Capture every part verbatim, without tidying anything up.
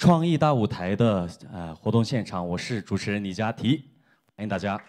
创意大舞台的，呃，活动现场，我是主持人李佳琦，欢迎大家。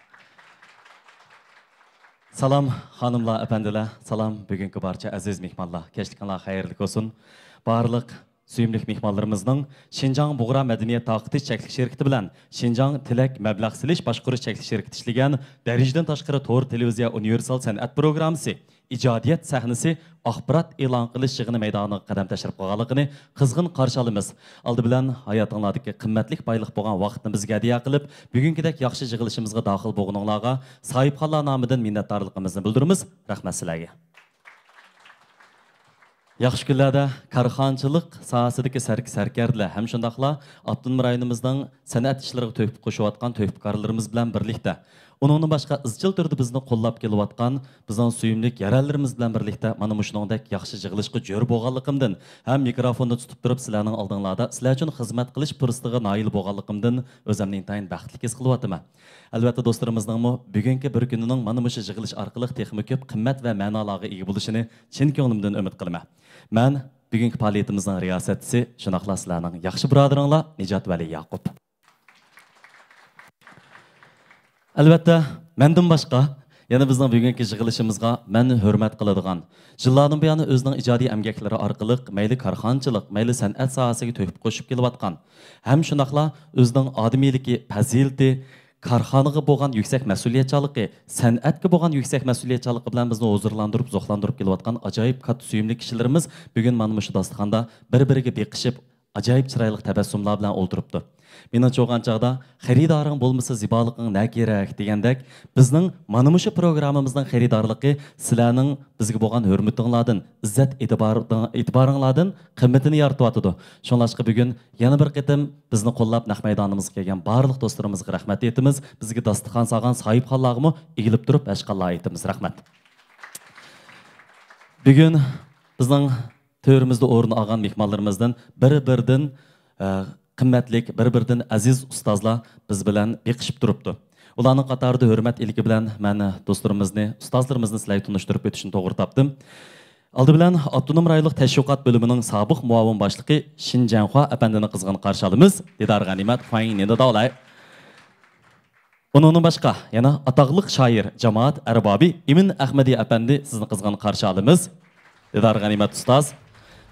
سالام خانىملار، ئەپەندىلەر، سالام بۈگۈنكى بارچە ئەزىز مېھمانلار، كەچلىكىڭلار خەيرلىك بولسۇن. بارلىق سۆيۈملۈك مېھمانلىرىمىزنىڭ شىنجاڭ بۇغرا مەدەنىيەت تارقىتىش چەكلىك شىركىتى بىلەن شىنجاڭ تىلەك مەبلەغ سېلىش باشقۇرۇش چەكلىك شىركىتى ئىشلىگەن دەرىجىدىن تاشقىرى تور تېلېۋىزىيە ئۇنىۋېرسال سەنئەت پروگراممىسى، ئىجادىيەت سەھنىسى، ئاخبارات ئېلان قىلىش يىغىنى مەيدانىغا قەدەم تەشرىپ قىلغانلىقىنى قىزغىن قارشى ئالىمىز. ئالدى بىلەن ھاياتىڭلاردىكى قىممەتلىك بايلىق بولغان ۋاقىتنى بىزگە ھەدىيە قىلىپ، بۈگۈنكىدەك ياخشى يىغىلىشىمىزغا داخىل بولغىنىڭلارغا ساھىبخانلار نامىدىن مىننەتدارلىقىمىزنى بىلدۈرىمىز. رەھمەت سىلەرگە. ياخشى كۈنلەردە كارخانىچىلىق ساھەسىدىكى سەرك-، سەركەردىلەر ھەم شۇنداقلا ئاپتونوم رايونىمىزنىڭ سەنئەت ئىشلىرىغا تۆھپە قوشۇۋاتقان تۆھپىكارلىرىمىز بىلەن بىرلىكتە، ئۇنىڭدىن باشقا ئىزچىل تۈردە بىزنى قوللاپ كېلىۋاتقان بىزنىڭ سۆيۈملۈك يارەنلىرىمىز بىلەن بىرلىكتە مانا مۇشۇنىڭدەك ياخشى يىغىلىشقا جۆر بولغانلىقىمدىن ھەم مىكروفوننى تۇتۇپ تۇرۇپ سىلەرنىڭ ئالدىڭلاردا سىلەر ئۈچۈن خىزمەت قىلىش پۇرسىتىغا نائىل بولغانلىقىمدىن ئۆزۈمنى ئىنتايىن بەختلىك ھېس قىلىۋاتىمەن. ئەلۋەتتە، دوستلىرىمىزنىڭمۇ بۈگۈنكى بىر كۈنىنىڭ مانا مۇشۇ يىغىلىش ئارقىلىق تېخىمۇ كۆپ قىممەت ۋە مەنىلەرگە ئىگە بولۇشىنى چىن كۆڭلۈمدىن ئۈمىد قىلىمەن. مەن بۈگۈنكى پائالىيىتىمىزنىڭ رىياسەتچىسى، شۇنداقلا سىلەرنىڭ ياخشى بۇرادىرىڭلار نىجات ۋەلى ياقۇپ. ئەلۋەتتە، مەندىن باشقا يەنە بىزنىڭ بۈگۈنكى يىغىلىشىمىزغا مەن ھۆرمەت قىلىدىغان، يىللاردىن بۇيان ئۆزىنىڭ ئىجادىي ئەمگەكلىرى ئارقىلىق مەيلى كارخانىچىلىق، مەيلى سەنئەت ساھەسىگە تۆھپە قوشۇپ كېلىۋاتقان، ھەم شۇنداقلا ئۆزىنىڭ ئادىمىيلىكى، پەزىلىتى، كارخانىغا بولغان يۈكسەك مەسئۇلىيەتچانلىقى، سەنئەتكە بولغان يۈكسەك مەسئۇلىيەتچانلىقى بىلەن بىزنى ھۇزۇرلاندۇرۇپ، زوقلاندۇرۇپ كېلىۋاتقان ئاجايىپ كاتتا سۆيۈملۈك كىشىلىرىمىز بۈگۈن مانا مۇشۇ داستىخاندا بىر-بىرىگە بېقىشىپ، ئاجايىپ چىرايلىق تەبەسسۇملار بىلەن ئولتۇرۇپتۇ. مېنىڭچە ئويلىغان چاغدا، «خېرىدارىڭ بولمىسا، زىبالىقىڭ نە كېرەك؟» دېگەندەك، بىزنىڭ مانا مۇشۇ پروگراممىمىزنىڭ خېرىدارلىقى سىلەرنىڭ بىزگە بولغان ھۆرمىتىڭلاردىن، ئىززەت ئېتىبارىڭلاردىن قىممىتىنى يارىتىۋاتىدۇ. شۇڭلاشقا بۈگۈن يەنە بىر قېتىم بىزنى قوللاپ نەق مەيدانىمىزغا كەلگەن بارلىق دوستلىرىمىزغا رەھمەت ئېيتىمىز. بىزگە داستىخان سالغان ساھىبخانلارغىمۇ ئېگىلىپ تۇرۇپ ھەشقاللا ئېيتىمىز. رەھمەت. بۈگۈن بىزنىڭ تۆرىمىزدە ئورۇن ئالغان مېھمانلىرىمىزدىن بىر-بىرىدىن، ئە، قىممەتلىك، بىر-بىرىدىن ئەزىز ئۇستازلار بىز بىلەن بېقىشىپ تۇرۇپتۇ. ئۇلارنىڭ قاتارىدا ھۆرمەت ئىلكى بىلەن مەن دوستلىرىمىزنى، ئۇستازلىرىمىزنى سىلەرگە تونۇشتۇرۇپ ئۆتۈشنى توغرا تاپتىم. ئالدى بىلەن ئاپتونوم رايونلۇق تەشۋىقات بۆلۈمىنىڭ سابىق مۇئاۋىن باشلىقى شىن جەنخۇا ئەپەندىنى قىزغىن قارشى ئالىمىز. دىدار غەنىمەت، خۇەيڭ نىندىداۋلاي. ئۇنىڭدىن باشقا، يەنە ئاتاقلىق شائىر، جامائەت ئەربابى ئىمىن ئەخمىدى ئەپەندى، سىزنى قىزغىن قارشى ئالىمىز. دىدار غەنىمەت ئۇستاز.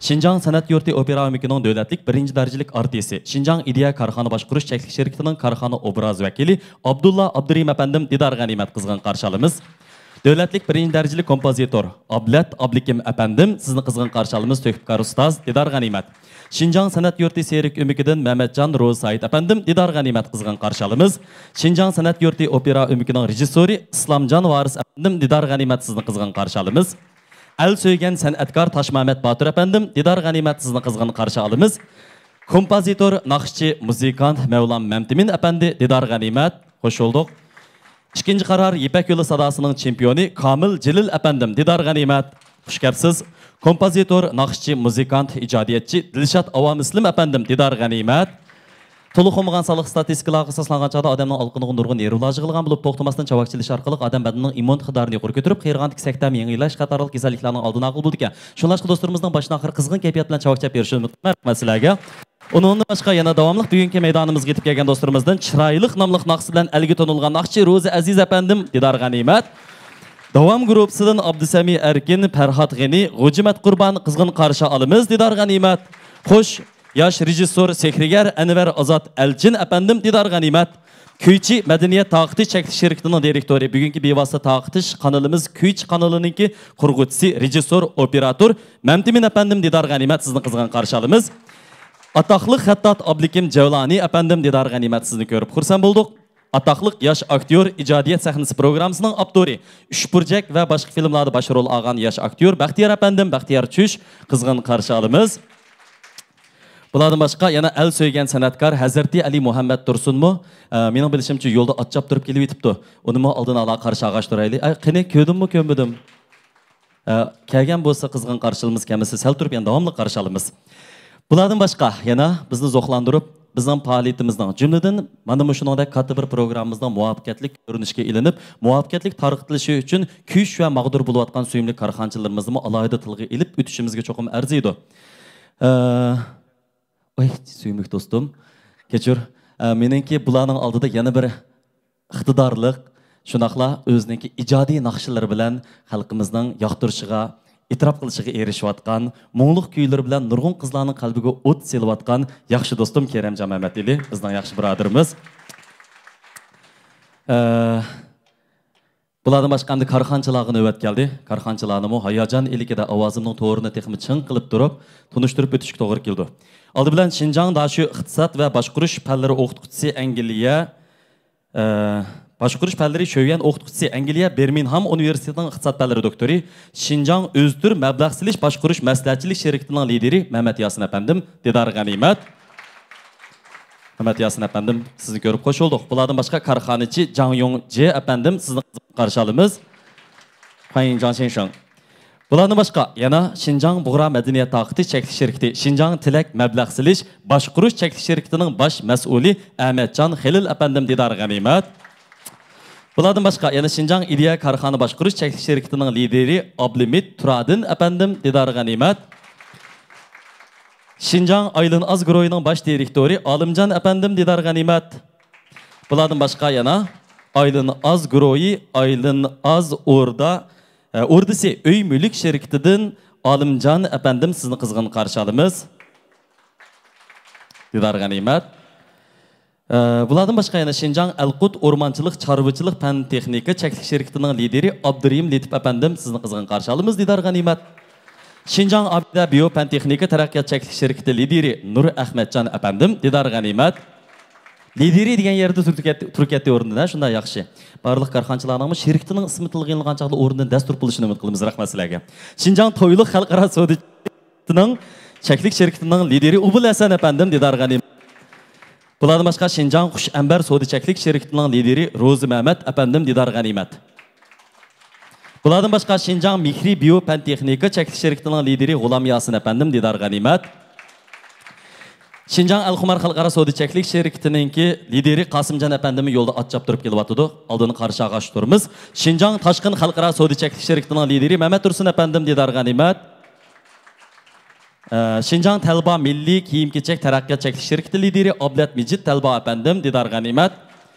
شىنجاڭ سەنئەت يۇرتى ئوپېرا ئۆمىكىنىڭ دۆلەتلىك بىرىنچى دەرىجىلىك ئارتىسى، شىنجاڭ ئىدىيە كارخانا باشقۇرۇش چەكلىك شىركىتىنىڭ كارخانا ئوبراز ۋەكىلى ئابدۇللا ئابدۇرېھىم ئەپەندىم، دىدار غەنىمەت، قىزغىن قارشى ئالىمىز. دۆلەتلىك بىرىنچى دەرىجىلىك كومپوزىتور ئابلەت ئابلىكىم ئەپەندىم، سىزنى قىزغىن قارشى ئالىمىز، تۆھپىكار ئۇستاز، دىدار غەنىمەت. شىنجاڭ سەنئەت يۇرتى سېرك ئۆمىكىدىن مەمەتجان روزى سايىت ئەپەندىم، دىدار غەنىمەت، قىزغىن قارشى ئالىمىز. شىنجاڭ سەنئەت يۇرتى ئوپېرا ئۆمىكىنىڭ رېژىسسورى ئىسلامجان ۋارىس ئەپەندىم، دىدار غەنىمەت، سىزنى قىزغىن قارشى ئالىمىز. ئەل سۆيگەن سەنئەتكار تاشمەمەت باتۇر ئەپەندىم، دىدار غەنىمەت، سىزنى قىزغىن قارشى ئالىمىز. كومپوزىتور، ناخشىچى، مۇزىكانت مەۋلان مەمتىمىن ئەپەندى، دىدار غەنىمەت، خوش بولدۇق. ئىككىنچى قارار، يىپەك يولى ساداسىنىڭ چېمپىيونى كامىل جېلىل ئەپەندىم، دىدار غەنىيمەت. خۇش كەپسىز. كومپوزىتور، ناخشىچى، مۇزىكانت، ئىجادىيەتچى دىلشات ئاۋامىسلىم ئەپەندىم، دىدار غەنىيمەت. تولۇق بولمىغان سانلىق ستاتىستىكىلارغا ئاساسلانغان چاغدا ئادەمنىڭ ئالقىنىغا نۇرغۇن نېرۋىلار يىغىلغان بولۇپ، توختىماستىن چاۋاك چېلىش ئارقىلىق ئادەم بەدىنىنىڭ ئىممۇنىتېت ئىقتىدارىنى يۇقىرى كۆتۈرۈپ، قېرىغاندىكى سەكتە، مېڭە ئېلەش قاتارلىق كېسەللىكلەرنىڭ ئالدىنى ئالغىلى بولىدىكەن. شۇڭلاشقا دوستلىرىمىزنىڭ باشتىن ئاخىر قىزغىن كەيپىيات بىلەن چاۋاك چېلىپ بېرىشىنى ئۈمىد قىلىمەن. رەھمەت سىلەرگە. ئۇنىڭدىن باشقا يەنە داۋاملىق بۈگۈنكى مەيدانىمىزغا يېتىپ كەلگەن دوستلىرىمىزدىن چىرايلىق ناملىق ناخشىسى بىلەن ئەلگە تونۇلغان ناخشىچى روزى ئەزىز ئەپەندىم، دىدار غەنىيمەت. داۋام گۇرۇپپىسىدىن ئابدۇسەمى ئەركىن، پەرھات غېنى، غوجىمەت قۇربان، قىزغىن قارشى ئالىمىز، دىدار غەنىيمەت. خوش، ياش رېژىسسور سېھىرگەر ئەنۋەر ئازات ئەلچىن ئەپەندىم، دىدار غەنىيمەت. كۈيچى مەدەنىيەت تارقىتىش چەكلىك شىركىتىنىڭ دىرېكتورى، بۈگۈنكى بىۋاسىتە تارقىتىش قانىلىمىز كۈيچى قانىلىنىڭكى قۇرغۇچىسى، رېژىسسور، ئوپېراتور مەمتىمىن ئەپەندىم، دىدار غەنىيمەت، سىزنى قىزغىن قارشى ئالىمىز. ئاتاقلىق خەتتات ئابلىكىم جەۋلانى ئەپەندىم، دىدار غەنىيمەت، سىزنى كۆرۈپ خۇرسەن بولدۇق. ئاتاقلىق ياش ئاكتيور، ئىجادىيەت سەھنىسى پروگراممىسىنىڭ ئاپتورى، ئۈچ بۇرجەك ۋە باشقا فىلىملاردا باش رول ئالغان ياش ئاكتيور بەختىيار ئەپەندىم، بەختىيار چۈش، قىزغىن قارشى ئالىمىز. بۇلاردىن باشقا يەنە ئەل سۆيگەن سەنئەتكار ھەزرىتى ئەلى مۇھەممەت تۇرسۇنمۇ، ئە، مېنىڭ بىلىشىمچە يولدا ئات چاپتۇرۇپ كېلىۋېتىپتۇ. ئۇنىمۇ ئالدىن ئالا قارشى ئالغاچ تۇرايلى. ئە، قېنى، كۆردۈممۇ، كۆرمىدىم؟ ئە، كەلگەن بولسا قىزغىن قارشى ئالىمىز، كەلمىسە سەل تۇرۇپ يەنە داۋاملىق قارشى ئالىمىز. بۇلاردىن باشقا يەنە بىزنى زوقلاندۇرۇپ، بىزنىڭ پائالىيىتىمىزنىڭ، جۈملىدىن مانا مۇشۇنىڭدەك كاتتا بىر پروگراممىمىزنىڭ مۇۋەپپەقىيەتلىك كۆرۈنۈشكە ئېلىنىپ، مۇۋەپپەقىيەتلىك تارقىتىلىشى ئۈچۈن كۈچ ۋە ماغدۇر بولۇۋاتقان سۆيۈملۈك كارخانىچىلىرىمىزنىمۇ ئالاھىدە تىلغا ئېلىپ ئۆتۈشىمىزگە چوقۇم ئەرزىيدۇ. ئە، ۋاي، سۆيۈملۈك دوستۇم، كەچۈر. ئە، مېنىڭكى بۇلارنىڭ ئالدىدا يەنە بىر ئىقتىدارلىق، شۇنداقلا ئۆزىنىڭكى ئىجادىي ناخشىلىرى بىلەن خەلقىمىزنىڭ ياقتۇرۇشىغا، ئېتىراپ قىلىشىغا ئېرىشىۋاتقان، مۇڭلۇق كۈيلىرى بىلەن نۇرغۇن قىزلارنىڭ قەلبىگە ئوت سېلىۋاتقان ياخشى دوستۇم كېرەمجان مەمەتئېلى، بىزنىڭ ياخشى بۇرادىرىمىز. ئە، بۇلاردىن باشقا ئەمدى كارخانىچىلارغا نۆۋەت كەلدى. كارخانىچىلارنىمۇ ھاياجان ئىلكىدە ئاۋازىمنىڭ تورىنى تېخىمۇ چىڭ قىلىپ تۇرۇپ، تونۇشتۇرۇپ ئۆتۈشكە توغرا كېلىدۇ. ئالدى بىلەن شىنجاڭ داشۆ ئىقتىساد ۋە باشقۇرۇش پەنلىرى ئوقۇتقۇچىسى ئەنگلىيە، ئە، باشقۇرۇش پەنلىرى شۆيۈەن ئوقۇتقۇچىسى ئەنگلىيە بىرمىنغھام ئۇنىۋېرسىتېتىنىڭ ئىقتىساد پەنلىرى دوكتورى، شىنجاڭ ئۆزتۈر مەبلەغ سېلىش باشقۇرۇش مەسلىھەتچىلىك شىركىتىنىڭ لىدىرى مەمەت ياسىن ئەپەندىم، دىدار غەنىيمەت. مەمەت ياسىن ئەپەندىم، سىزنى كۆرۈپ خوش بولدۇق. بۇلاردىن باشقا كارخانىچى جاڭ يۇڭ جې ئەپەندىم، سىزنى قىزغىن قارشى ئالىمىز. خۇەنجاڭ شىنشىڭ. بۇلاردىن باشقا يەنە شىنجاڭ بۇغرا مەدەنىيەت تاقىتى چەكلىك شىركىتى، شىنجاڭ تىلەك مەبلەغ سېلىش باشقۇرۇش چەكلىك شىركىتىنىڭ باش مەسئۇلى ئەمەتجان خېلىل ئەپەندىم، دىدار غەنىيمەت. بۇلاردىن باشقا يەنە شىنجاڭ ئىدىيە كارخانا باشقۇرۇش چەكلىك شىركىتىنىڭ لىدىرى ئابلىمىت تۇرادىن ئەپەندىم، دىدار غەنىيمەت. شىنجاڭ ئايلىن ئاز گۇرۇھىنىڭ باش دىرېكتورى ئالىمجان ئەپەندىم، دىدار غەنىيمەت. بۇلاردىن باشقا يەنە ئايلىن ئاز گۇرۇھى، ئايلىن ئاز ئوردا، ئە، ئوردىسى ئۆي مۈلۈك شىركىتىدىن ئالىمجان ئەپەندىم، سىزنى قىزغىن قارشى ئالىمىز. دىدار غەنىيمەت. ئە، بۇلاردىن باشقا يەنە شىنجاڭ ئەلقۇت ئورمانچىلىق چارۋىچىلىق پەن تېخنىكا چەكلىك شىركىتىنىڭ لىدىرى ئابدۇرېھىم لېتىپ ئەپەندىم، سىزنى قىزغىن قارشى ئالىمىز، دىدار غەنىيمەت. شىنجاڭ ئابىدە بىيو پەن تېخنىكا تەرەققىيات چەكلىك شىركىتى لىدىرى نۇر ئەخمەتجان ئەپەندىم، دىدار غەنىيمەت. لىدىرى دېگەن يەردە تۇرۇپ كەتتى، تۇرۇپ كەتتى ئورنىدا، شۇنداق ياخشى. بارلىق كارخانىچىلارنىڭمۇ شىركىتىنىڭ ئىسمى تىلغا ئېلىنغان چاغدا ئورنىدىن دەس تۇرۇپ بولۇشىنى ئۈمىد قىلىمىز. رەھمەت سىلەرگە. شىنجاڭ تويلۇق خەلقئارا سودا چەكلىك شىركىتىنىڭ لىدىرى ئوبۇل ھەسەن ئەپەندىم، دىدار غەنىيمەت. بۇلاردىن باشقا شىنجاڭ قۇش ئەمبەر سودا چەكلىك شىركىتىنىڭ لىدىرى روزى مەمەت ئەپەندىم، دىدار غەنىيمەت. بۇلاردىن باشقا شىنجاڭ مېھرى بىيو پەن تېخنىكا چەكلىك شىركىتىنىڭ لىدىرى غۇلام ياسىن ئەپەندىم، دىدار غەنىيمەت. شىنجاڭ ئەلخۇمار خەلقئارا سودا چەكلىك شىركىتىنىڭكى لىدىرى قاسىمجان ئەپەندىممۇ يولدا ئات چاپتۇرۇپ كېلىۋاتىدۇ. ئالدىن قارشى ئالغاچ تۇرىمىز. شىنجاڭ تاشقىن خەلقئارا سودا چەكلىك شىركىتىنىڭ لىدىرى مەمەت تۇرسۇن ئەپەندىم، دىدار غەنىيمەت. ئە، شىنجاڭ تەلبا مىللىي كىيىم-كېچەك تەرەققىيات چەكلىك شىركىتى لىدىرى ئابلەت مىجىت تەلبا ئەپەندىم، دىدار غەنىيمەت.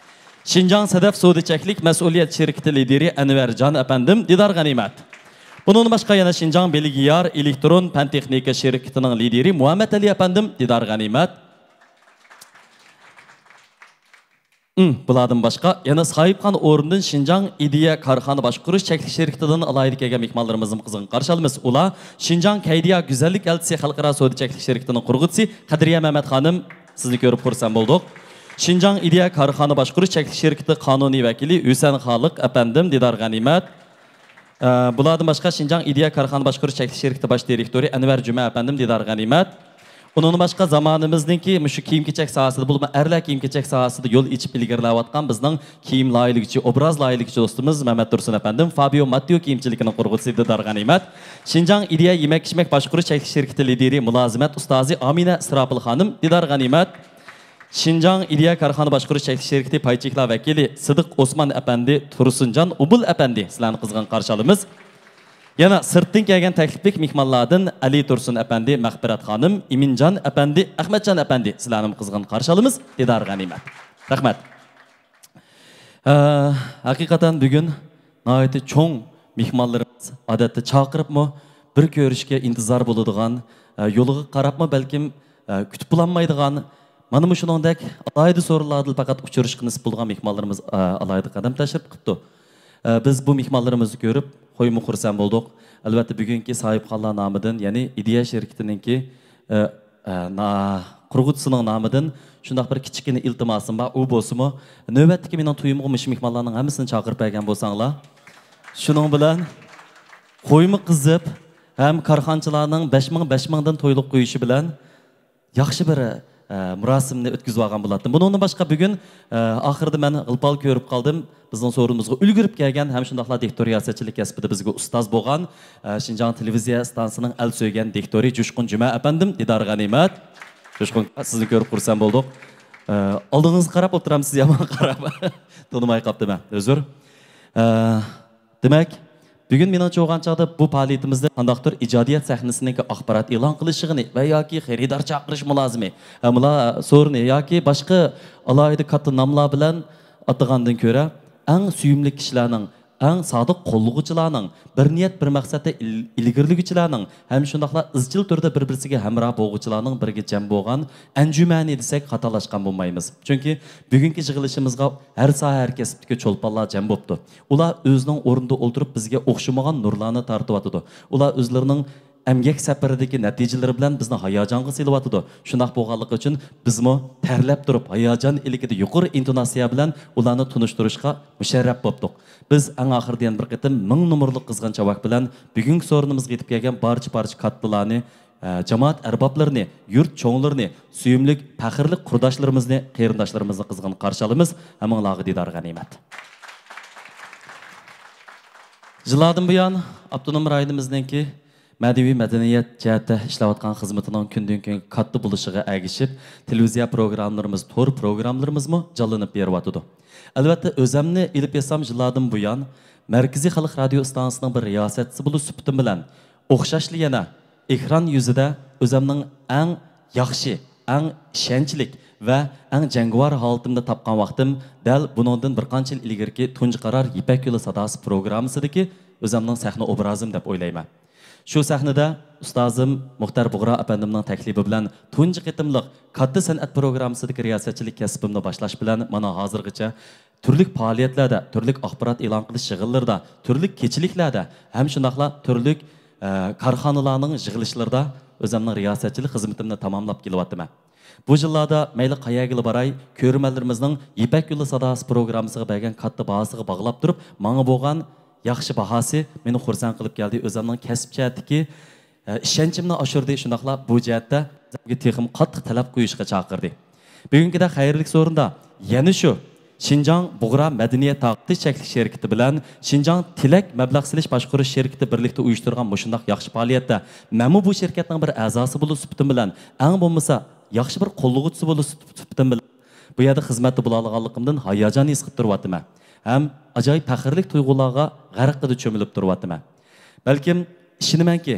شىنجاڭ سەدەف سودا چەكلىك مەسئۇلىيەت شىركىتى لىدىرى ئەنۋەرجان ئەپەندىم، دىدار غەنىيمەت. بۇنىڭدىن باشقا يەنە شىنجاڭ بىلگىيار ئېلېكترون پەن تېخنىكا شىركىتىنىڭ لىدىرى مۇھەممەت ئەلى ئەپەندىم، دىدار غەنىيمەت. ئىم، بۇلاردىن باشقا يەنە ساھىبخان ئورنىدىن شىنجاڭ ئىدىيە كارخانا باشقۇرۇش چەكلىك شىركىتىدىن ئالاھىدە كەلگەن مېھمانلىرىمىزنى قىزغىن قارشى ئالىمىز. ئۇلار شىنجاڭ كەيدىيا گۈزەللىك ئەلچىسى خەلقئارا سودا چەكلىك شىركىتىنىڭ قۇرغۇچىسى قەدرىيە مەمەت خانىم، سىزنى كۆرۈپ خۇرسەن بولدۇق. شىنجاڭ ئىدىيە كارخانا باشقۇرۇش چەكلىك شىركىتى قانۇنىي ۋەكىلى ھۈسەن خالىق ئەپەندىم، دىدار غەنىيمەت. ئە، بۇلاردىن باشقا شىنجاڭ ئىدىيە كارخانا باشقۇرۇش چەكلىك شىركىتى باش دىرېكتورى ئەنۋەر جۈمە ئەپەندىم، دىدار غەنىيمەت. ئۇنىڭدىن باشقا زامانىمىزنىڭكى مۇشۇ كىيىم-كېچەك ساھەسىدە، بولۇپمۇ ئەرلەر كىيىم-كېچەك ساھەسىدە يول ئېچىپ ئىلگىرىلەۋاتقان بىزنىڭ كىيىم لايىھىلىگۈچى، ئوبراز لايىھىلىگۈچى دوستىمىز مەمەت تۇرسۇن ئەپەندىم، فابىيو ماتتېئو كىيىمچىلىكىنىڭ قۇرغۇچىسى، دىدار غەنىيمەت. شىنجاڭ ئىدىيە يېمەك-ئىچمەك باشقۇرۇش چەكلىك شىركىتى لىدىرى مۇلازىمەت ئۇستازى ئامىنە ئىسراپىل خانىم، دىدار غەنىيمەت. شىنجاڭ ئىدىيە كارخانا باشقۇرۇش چەكلىك شىركىتى پاي چېكلار ۋەكىلى سىدىق ئوسمان ئەپەندى، تۇرسۇنجان ئوبۇل ئەپەندى، سىلەرنى قىزغىن قارشى ئالىمىز. يەنە سىرتتىن كەلگەن تەكلىپلىك مېھمانلاردىن ئەلى تۇرسۇن ئەپەندى، مەغپىرەت خانىم، ئىمىنجان ئەپەندى، ئەخمەتجان ئەپەندى، سىلەرنىمۇ قىزغىن قارشى ئالىمىز. دىدار غەنىيمەت. رەھمەت. ئە، ھەقىقەتەن بۈگۈن ناھايىتى چوڭ مېھمانلىرىمىز، ئادەتتە چاقىرىپمۇ بىر كۆرۈشكە ئىنتىزار بولىدىغان، ئە، يولىغا قاراپمۇ بەلكىم، ئە، كۈتۈپ بولالمايدىغان، مانا مۇشۇنىڭدەك ئالاھىدە سورۇنلاردا پەقەت ئۇچرىشىشقا نېسىپ بولىدىغان مېھمانلىرىمىز، ئە، ئالاھىدە قەدەم تەشرىپ قىپتۇ. ئە، بىز بۇ مېھمانلىرىمىزنى كۆرۈپ خويمۇ خۇرسەن بولدۇق. ئەلۋەتتە، بۈگۈنكى ساھىبخانلار نامىدىن، يەنى ئىدىيە شىركىتىنىڭكى، ئە، ئە، نا-، قۇرغۇچىسىنىڭ نامىدىن شۇنداق بىر كىچىككىنە ئىلتىماسىم بار. ئۇ بولسىمۇ، نۆۋەتتىكى مېنىڭ تويۇمغا مۇشۇ مېھمانلارنىڭ ھەممىسىنى چاقىرىپ بەرگەن بولساڭلار. شۇنىڭ بىلەن خويمۇ قىزىپ، ھەم كارخانىچىلارنىڭ بەش مىڭ، بەش مىڭدىن تويلۇق قويۇشى بىلەن ياخشى بىر، ئە، مۇراسىمنى ئۆتكۈزۈۋالغان بولاتتىم. بۇنىڭدىن باشقا بۈگۈن، ئە، ئاخىرىدا مەن غىل-پال كۆرۈپ قالدىم. بىزنىڭ سورۇنىمىزغا ئۈلگۈرۈپ كەلگەن ھەم شۇنداقلا دىكتور رىياسەتچىلىك كەسپىدە بىزگە ئۇستاز بولغان، ئە، شىنجاڭ تېلېۋىزىيە ئىستانسىسىنىڭ ئەل سۆيگەن دىكتورى جۇشقۇن جۈمە ئەپەندىم، دىدار غەنىيمەت. جۇشقۇن، سىزنى كۆرۈپ خۇرسەن بولدۇق. ئە، ئالدىڭىزغا قاراپ ئولتۇرامسىز، يامان قاراپ. تونۇماي قاپتىمەن، ئۆزۈر. ئە، دېمەك، بۈگۈن مېنىڭچە بولغان چاغدا بۇ پائالىيىتىمىزدە قانداقتۇر ئىجادىيەت سەھنىسىنىڭكى ئاخبارات ئېلان قىلىش يىغىنى ۋە ياكى خېرىدار چاقىرىش مۇلازىمى، ھەملا سورۇنى ياكى باشقا ئالاھىدە كاتتا ناملار بىلەن ئاتىغاندىن كۆرە، ئەڭ سۆيۈملۈك كىشىلەرنىڭ، ئەڭ سادىق قوللىغۇچىلارنىڭ، بىر نىيەت، بىر مەقسەتتە ئىل-، ئىلگىرىلىگۈچىلەرنىڭ ھەم شۇنداقلا ئىزچىل تۈردە بىر-بىرسىگە ھەمراھ بولغۇچىلارنىڭ بىرگە جەم بولغان ئەنجۈمەنى دېسەك، خاتالاشقان بولمايمىز. چۈنكى بۈگۈنكى يىغىلىشىمىزغا ھەر ساھە، ھەر كەسىپتىكى چولپانلار جەم بوپتۇ. ئۇلار ئۆزىنىڭ ئورنىدا ئولتۇرۇپ، بىزگە ئوخشىمىغان نۇرلارنى تارتىۋاتىدۇ. ئۇلار ئۆزلىرىنىڭ ئەمگەك سەپىرىدىكى نەتىجىلىرى بىلەن بىزنى ھاياجانغا سېلىۋاتىدۇ. شۇنداق بولغانلىقى ئۈچۈن بىزمۇ تەرلەپ تۇرۇپ، ھاياجان ئىلكىدە يۇقىرى ئىنتوناتسىيە بىلەن ئۇلارنى تونۇشتۇرۇشقا مۇشەررەپ بوپتۇق. بىز ئەڭ ئاخىرىدا يەنە بىر قېتىم مىڭ نومۇرلۇق قىزغىن چاۋاك بىلەن بۈگۈنكى سورۇنىمىزغا يېتىپ كەلگەن بارچە-پارچە كاتتىلارنى، ئە، جامائەت ئەربابلىرىنى، يۇرت چوڭلىرىنى، سۆيۈملۈك، پەخىرلىك قۇرداشلىرىمىزنى، قېرىنداشلىرىمىزنى قىزغىن قارشى ئالىمىز. ھەممىڭلارغا دىدار غەنىيمەت. يىللاردىن بۇيان، ئاپتونوم رايونىمىزنىڭكى مەنىۋى مەدەنىيەت جەھەتتە ئىشلەۋاتقان خىزمىتىنىڭ كۈندىن-كۈنگە كاتتا بولۇشىغا ئەگىشىپ، تېلېۋىزىيە پروگراممىلىرىمىز، تور پروگراممىلىرىمىزمۇ جانلىنىپ بېرىۋاتىدۇ. ئەلۋەتتە، ئۆزەمنى ئېلىپ ئېيتسام، يىللاردىن بۇيان مەركىزىي خەلق رادىيو ئىستانسىسىنىڭ بىر رىياسەتچىسى بولۇش سۈپىتىم بىلەن، ئوخشاشلا يەنە ئېكران يۈزىدە ئۆزەمنىڭ ئەڭ ياخشى، ئەڭ ئىشەنچلىك ۋە ئەڭ جەڭگىۋار ھالىتىمنى تاپقان ۋاقتىم دەل بۇنىڭدىن بىر قانچە يىل ئىلگىرىكى تۇنجى قارار يىپەك يولى ساداسى پروگراممىسىدىكى ئۆزەمنىڭ سەھنە ئوبرازىم دەپ ئويلايمەن. شۇ سەھنىدە ئۇستازىم مۇختەر بۇغرا ئەپەندىمنىڭ تەكلىپى بىلەن تۇنجى قېتىملىق كاتتا سەنئەت پروگراممىسىدىكى رىياسەتچىلىك كەسپىمنى باشلاش بىلەن مانا ھازىرغىچە تۈرلۈك پائالىيەتلەردە، تۈرلۈك ئاخبارات ئېلان قىلىش يىغىنلىرىدا، تۈرلۈك كېچىلىكلەردە ھەم شۇنداقلا تۈرلۈك، ئە، كارخانىلارنىڭ يىغىلىشلىرىدا ئۆزەمنىڭ رىياسەتچىلىك خىزمىتىمنى تاماملاپ كېلىۋاتىمەن. بۇ يىللاردا مەيلى قەيەرگىلا باراي، كۆرۈرمەنلىرىمىزنىڭ يىپەك يولى ساداسى پروگراممىسىغا بەرگەن كاتتا باھاسىغا باغلاپ تۇرۇپ، ماڭا بولغان ياخشى باھاسى مېنى خۇرسەن قىلىپ كەلدى. ئۆزەمنىڭ كەسىپ جەھەتتىكى ئىشەنچىمنى ئاشۇردى، شۇنداقلا بۇ جەھەتتە بىزگە تېخىمۇ قاتتىق تەلەپ قويۇشقا چاقىردى. بۈگۈنكىدەك خەيرلىك سورۇندا يەنە شۇ شىنجاڭ بۇغرا مەدەنىيەت تارقىتىش چەكلىك شىركىتى بىلەن شىنجاڭ تىلەك مەبلەغ سېلىش باشقۇرۇش شىركىتى بىرلىكتە ئۇيۇشتۇرغان مۇشۇنداق ياخشى پائالىيەتتە مەنمۇ بۇ شىركەتنىڭ بىر ئەزاسى بولۇش سۈپىتىم بىلەن، ئەڭ بولمىسا ياخشى بىر قوللىغۇچىسى بولۇش سۈپىتىم بىلەن بۇ يەردە خىزمەتتە بولالىغانلىقىمدىن ھاياجان ھېس قىلىپ تۇرۇۋاتىمەن ھەم ئاجايىپ پەخىرلىك تۇيغۇلارغا غەرقىدە چۆمۈلۈپ تۇرۇۋاتىمەن. بەلكىم، ئىشىنىمەنكى،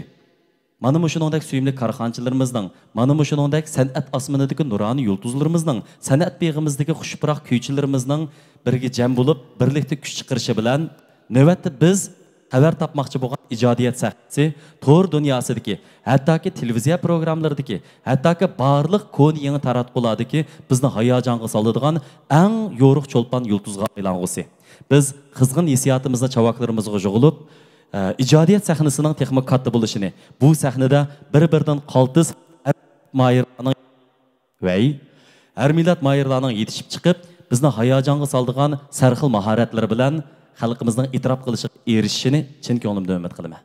مانا مۇشۇنىڭدەك سۆيۈملۈك كارخانىچىلىرىمىزنىڭ، مانا مۇشۇنىڭدەك سەنئەت ئاسمىنىدىكى نۇرانە يۇلتۇزلىرىمىزنىڭ، سەنئەت بېغىمىزدىكى خۇش پۇراق كۈيچىلىرىمىزنىڭ بىرگە جەم بولۇپ، بىرلىكتە كۈچ چىقىرىشى بىلەن، نۆۋەتتە بىز خەۋەر تاپماقچى بولغان ئىجادىيەت سەھنىسى تور دۇنياسىدىكى، ھەتتاكى تېلېۋىزىيە پروگراممىلىرىدىكى، ھەتتاكى بارلىق كونا يېڭى تاراتقۇلاردىكى بىزنى ھاياجانغا سالىدىغان ئەڭ يورۇق چولپان يۇلتۇزغا ئايلانغۇسى. بىز قىزغىن ھېسسىياتىمىزنى چاۋاكلىرىمىزغا يۇغۇلۇپ، ئە، ئىجادىيەت سەھنىسىنىڭ تېخىمۇ كاتتا بولۇشىنى، بۇ سەھنىدە بىر-بىرىدىن قالتىس ھەر مىللەت ماھىرلارنىڭ، ۋەي، ھەر مىللەت ماھىرلارنىڭ يېتىشىپ چىقىپ، بىزنى ھاياجانغا سالىدىغان سەرخىل ماھارەتلىرى بىلەن خەلقىمىزنىڭ ئېتىراپ قىلىشىغا ئېرىشىشىنى چىن كۆڭلۈمدىن ئۈمىد قىلىمەن.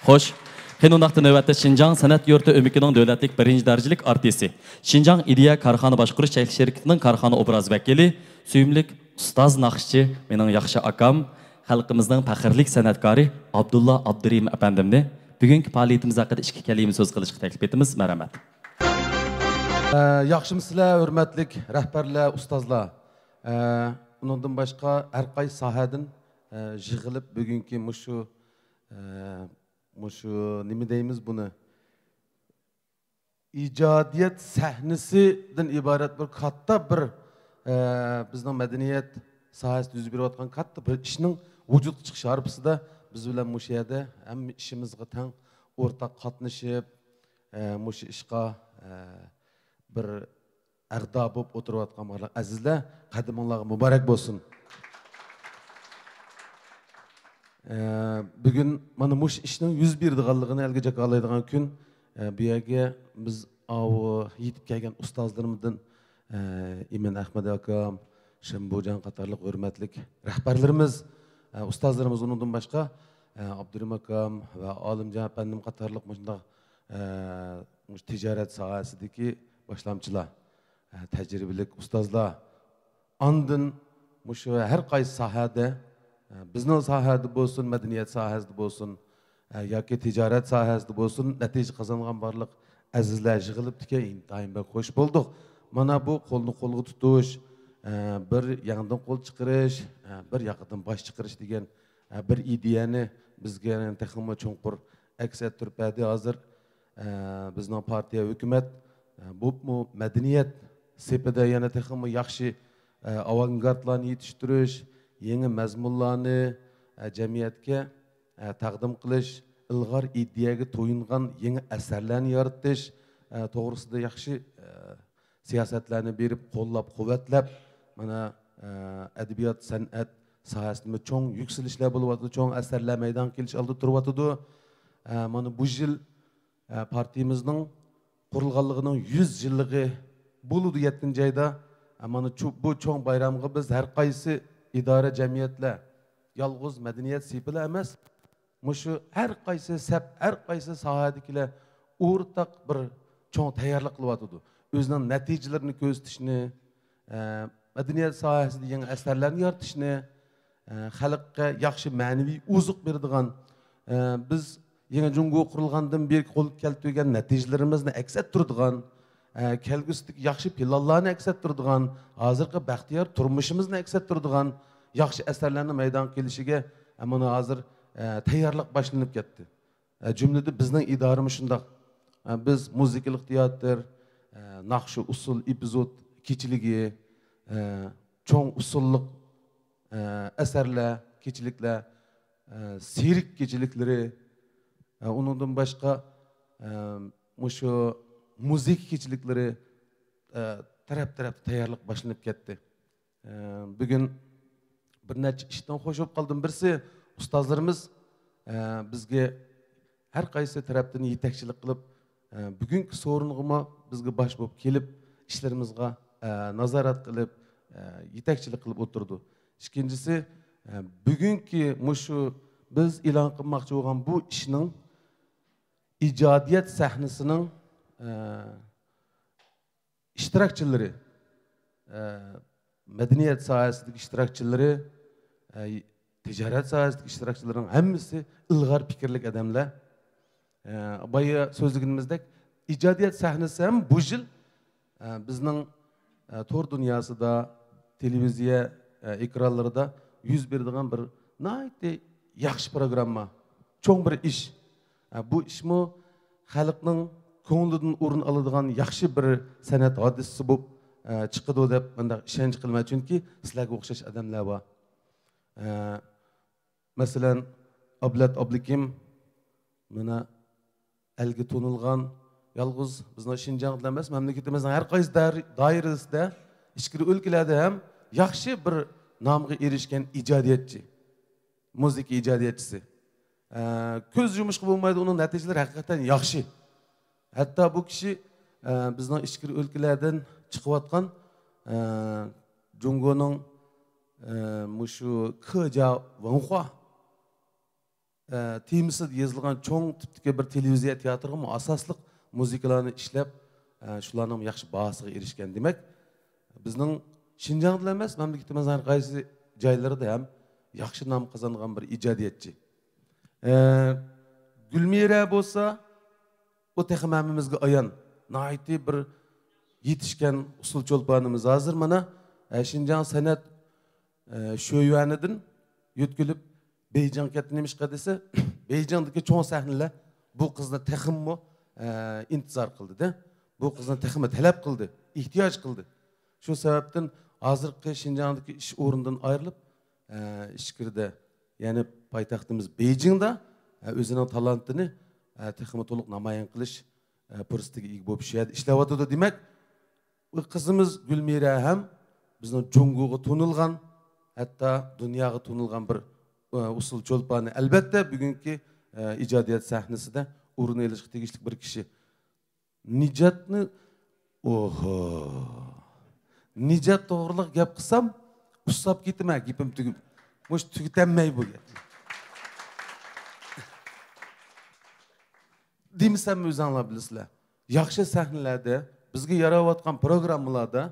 خوش، قېنى ئۇنداقتا نۆۋەتتە شىنجاڭ سەنئەت يۇرتى ئۆمىكىنىڭ دۆلەتلىك بىرىنچى دەرىجىلىك ئارتىسى، شىنجاڭ ئىدىيە كارخانا باشقۇرۇش چەكلىك شىركىتىنىڭ كارخانا ئوبراز ۋەكىلى، سۆيۈملۈك ئۇستاز ناخشىچى، مېنىڭ ياخشى ئاكام، خەلقىمىزنىڭ پەخىرلىك سەنئەتكارى ئابدۇللا ئابدۇرېھىم ئەپەندىمنى بۈگۈنكى پائالىيىتىمىز ھەققىدە ئىككى كەلىمە سۆز قىلىشقا تەكلىپ ئېتىمىز. مەرھەمەت. ئە، ياخشىمۇسىلەر، ھۆرمەتلىك رەھبەرلەر، ئۇستازلار. ئە، ئۇنىڭدىن باشقا ھەر قايسى ساھەدىن، ئە، يىغىلىپ بۈگۈنكى مۇشۇ، ئە، مۇشۇ نېمە دەيمىز بۇنى؟ ئىجادىيەت سەھنىسىدىن ئىبارەت بىر كاتتا بىر، ئە، بىزنىڭ مەدەنىيەت ساھەسىدە يۈز بېرىۋاتقان كاتتا بىر ئىشنىڭ ۋۇجۇدقا چىقىش ھارپىسىدا بىز بىلەن مۇشۇ يەردە ھەممە ئىشىمىزغا تەڭ ئورتاق قاتنىشىپ، ئە، مۇشۇ ئىشقا، ئە، بىر ئەغدا بولۇپ ئولتۇرۇۋاتقان بارلىق ئەزىزلەر، قەدىمىڭلارغا مۇبارەك بولسۇن. ئە، بۈگۈن مانا مۇشۇ ئىشنىڭ يۈز بېرىدىغانلىقىنى ئەلگە جاكارلايدىغان كۈن. ئە، بۇ يەرگە بىز ئاۋۇ يېتىپ كەلگەن ئۇستازلىرىمدىن، ئە، ئىمىن ئەخمەت ئاكام، شېمبۇجان قاتارلىق ھۆرمەتلىك رەھبەرلىرىمىز، ئە، ئۇستازلىرىمىز، ئۇنىڭدىن باشقا، ئە، ئابدۇرېھىم ئاكام ۋە ئالىمجان ئەپەندىم قاتارلىق مۇشۇنداق، ئە، مۇشۇ تىجارەت ساھەسىدىكى باشلامچىلار، ئە، تەجرىبىلىك ئۇستازلار، ئاندىن مۇشۇ ھەر قايسى ساھەدە، ئە، بىزنىڭ ساھەدە بولسۇن، مەدەنىيەت ساھەسىدە بولسۇن، ئە، ياكى تىجارەت ساھەسىدە بولسۇن، نەتىجە قازانغان بارلىق ئەزىزلەر يىغىلىپتىكەن، ئىنتايىن بەك خوش بولدۇق. مانا بۇ قولنى قولغا تۇتۇش، ئە، بىر يەڭدىن قول چىقىرىش، ئە، بىر ياقىدىن باش چىقىرىش دېگەن ئە، بىر ئىدىيەنى بىزگە يەنە تېخىمۇ چوڭقۇر ئەكس ئەتتۈرۈپ بەردى. ھازىر، ئە، بىزنىڭ پارتىيە، ھۆكۈمەت، ئە، بولۇپمۇ مەدەنىيەت سېپىدە يەنە تېخىمۇ ياخشى، ئە، ئاۋانگارتلارنى يېتىشتۈرۈش، يېڭى مەزمۇنلارنى، ئە، جەمئىيەتكە، ئە، تەقدىم قىلىش، ئىلغار ئىدىيەگە تويۇنغان يېڭى ئەسەرلەرنى يارىتىش، ئە، توغرىسىدا ياخشى، ئە، سىياسەتلەرنى بېرىپ قوللاپ-قۇۋۋەتلەپ، مانا، ئە، ئەدەبىيات، سەنئەت ساھەسىدىمۇ چوڭ يۈكسىلىشلەر بولۇۋاتىدۇ، چوڭ ئەسەرلەر مەيدانغا كېلىش ئالدىدا تۇرۇۋاتىدۇ. ئە، مانا بۇ يىل، ئە، پارتىيىمىزنىڭ قۇرۇلغانلىقىنىڭ يۈز يىللىقى بولىدۇ، يەتتىنچى ئايدا. ئە، مانا چۇ-، بۇ چوڭ بايرامغا بىز ھەر قايسى ئىدارە، جەمئىيەتلەر، يالغۇز مەدەنىيەت سېپىلا ئەمەس، مۇشۇ ھەر قايسى سەپ، ھەر قايسى ساھەدىكىلەر ئورتاق بىر چوڭ تەييارلىق قىلىۋاتىدۇ. ئۆزىنىڭ نەتىجىلىرىنى كۆرسىتىشنى، ئە، مەدەنىيەت ساھەسىدە يېڭى ئەسەرلەرنى يارىتىشنى، ئە، خەلققە ياخشى مەنىۋى ئوزۇق بېرىدىغان، ئە، بىز يېڭى جۇڭگو قۇرۇلغاندىن بېرى قولغا كەلتۈرگەن نەتىجىلىرىمىزنى ئەكس ئەتتۈرىدىغان، ئە، كەلگۈسىدىكى ياخشى پىلانلارنى ئەكس ئەتتۈرىدىغان، ھازىرقى بەختىيار تۇرمۇشىمىزنى ئەكس ئەتتۈرىدىغان ياخشى ئەسەرلەرنىڭ مەيدانغا كېلىشىگە، ئە، مانا ھازىر، ئە، تەييارلىق باشلىنىپ كەتتى. ئە، جۈملىدىن بىزنىڭ ئىدارىمۇ شۇنداق. ئە، بىز مۇزىكىلىق تىياتىر، ئە، ناخشا، ئۇسسۇل، ئېپىزود كېچىلىكى، ئە، چوڭ ئۇسسۇللۇق، ئە، ئەسەرلەر، كېچىلىكلەر، ئە، سېرك كېچىلىكلىرى، ئە، ئۇنىڭدىن باشقا، ئە، مۇشۇ مۇزىكا كېچىلىكلىرى، ئە، تەرەپ-تەرەپتە تەييارلىق باشلىنىپ كەتتى. ئە، بۈگۈن بىر نەچچە ئىشتىن خوش بولۇپ قالدىم. بىرسى، ئۇستازلىرىمىز، ئە، بىزگە ھەر قايسى تەرەپتىن يېتەكچىلىك قىلىپ، ئە، بۈگۈنكى سورۇنغىمۇ بىزگە باش بولۇپ كېلىپ، ئىشلىرىمىزغا، ئە، نازارەت قىلىپ، ئە، يېتەكچىلىك قىلىپ ئولتۇرىدۇ. ئىككىنچىسى، ئە، بۈگۈنكى مۇشۇ بىز ئېلان قىلماقچى بولغان بۇ ئىشنىڭ ئىجادىيەت سەھنىسىنىڭ، ئە، ئىشتىراكچىلىرى، ئە، مەدەنىيەت ساھەسىدىكى ئىشتىراكچىلىرى، ئە، تىجارەت ساھەسىدىكى ئىشتىراكچىلىرىنىڭ ھەممىسى ئىلغار پىكىرلىك ئادەملەر. ئە، بايا سۆزلىگىنىمىزدەك، ئىجادىيەت سەھنىسى ھەم بۇ يىل، ئە، بىزنىڭ، ئە، تور دۇنياسىدا، تېلېۋىزىيە، ئە، ئېكرانلىرىدا يۈز بېرىدىغان بىر ناھايىتى ياخشى پروگرامما، چوڭ بىر ئىش. ئە، بۇ ئىشمۇ خەلقنىڭ كۆڭلىدىن ئورۇن ئالىدىغان ياخشى بىر سەنئەت ھادىسىسى بولۇپ، ئە، چىقىدۇ دەپ مۇنداق ئىشەنچ قىلىمەن، چۈنكى سىلەرگە ئوخشاش ئادەملەر بار. ئە، مەسىلەن، ئابلەت ئابلىكىم، مانا، ئەلگە تونۇلغان، يالغۇز بىزنىڭ شىنجاڭدىلا ئەمەس، مەملىكىتىمىزنىڭ ھەر قايسى دائىر-، دائىرىسىدە، ئىچكىرى ئۆلكىلەردە ھەم ياخشى بىر نامغا ئېرىشكەن ئىجادىيەتچى، مۇزىكا ئىجادىيەتچىسى. ئە، كۆز يۇمۇشقا بولمايدۇ، ئۇنىڭ نەتىجىلىرى ھەقىقەتەن ياخشى. ھەتتا بۇ كىشى، ئە، بىزنىڭ ئىچكىرى ئۆلكىلەردىن چىقىۋاتقان، ئە، جۇڭگونىڭ، ئە، مۇشۇ كېجيا ۋېنخۇا، ئە، تېمىسىدا يېزىلغان چوڭ تىپتىكى بىر تېلېۋىزىيە تىياتىرغىمۇ ئاساسلىق مۇزىكىلارنى ئىشلەپ، ئە، شۇلارنىڭ ياخشى باھاسىغا ئېرىشكەن. دېمەك، بىزنىڭ شىنجاڭدىلا ئەمەس، مەملىكىتىمىزنىڭ ھەر قايسى جايلىرىدا ھەم ياخشى نام قازانغان بىر ئىجادىيەتچى. ئە، گۈلمىرە بولسا، ئۇ تېخىمۇ ھەممىمىزگە ئايان، ناھايىتى بىر يېتىشكەن ئۇسسۇل چولپانىمىز. ھازىر مانا، ئە، شىنجاڭ سەنئەت، ئە، شۆيۈەنىدىن يۆتكىلىپ بېيجىڭغا كەتتى. نېمىشقا دېسە، بېيجىڭدىكى چوڭ سەھنىلەر بۇ قىزنى تېخىمۇ، ئە، ئىنتىزار قىلدى-دە. بۇ قىزنى تېخىمۇ تەلەپ قىلدى، ئېھتىياج قىلدى. شۇ سەۋەبتىن ھازىرقى شىنجاڭدىكى ئىش ئورنىدىن ئايرىلىپ، ئە، ئىچكىرىدە، يەنى پايتەختىمىز بېيجىڭدا، ئە، ئۆزىنىڭ تالانتىنى، ئە، تېخىمۇ تولۇق نامايان قىلىش، ئە، پۇرسىتىگە ئىگە بولۇپ، شۇ يەردە ئىشلەۋاتىدۇ. دېمەك، بۇ قىزىمىز گۈلمىرە ھەم بىزنىڭ جۇڭگوغا تونۇلغان، ھەتتا دۇنياغا تونۇلغان بىر، ئە، ئۇسسۇل چولپانى. ئەلۋەتتە، بۈگۈنكى، ئە، ئىجادىيەت سەھنىسىدە ئورۇن ئېلىشقا تېگىشلىك بىر كىشى. نىجاتنى، ئوھو. نىجات توغرىلىق گەپ قىلسام، ئۇسساپ كېتىمەن، گېپىم تۈگىمەي. مۇشۇ تۈگىتەلمەي بۇ گەپنى. دېمىسەممۇ ئۆزۈڭلار بىلىسىلەر. ياخشى سەھنىلەردە، بىزگە ياراۋاتقان پروگراممىلاردا،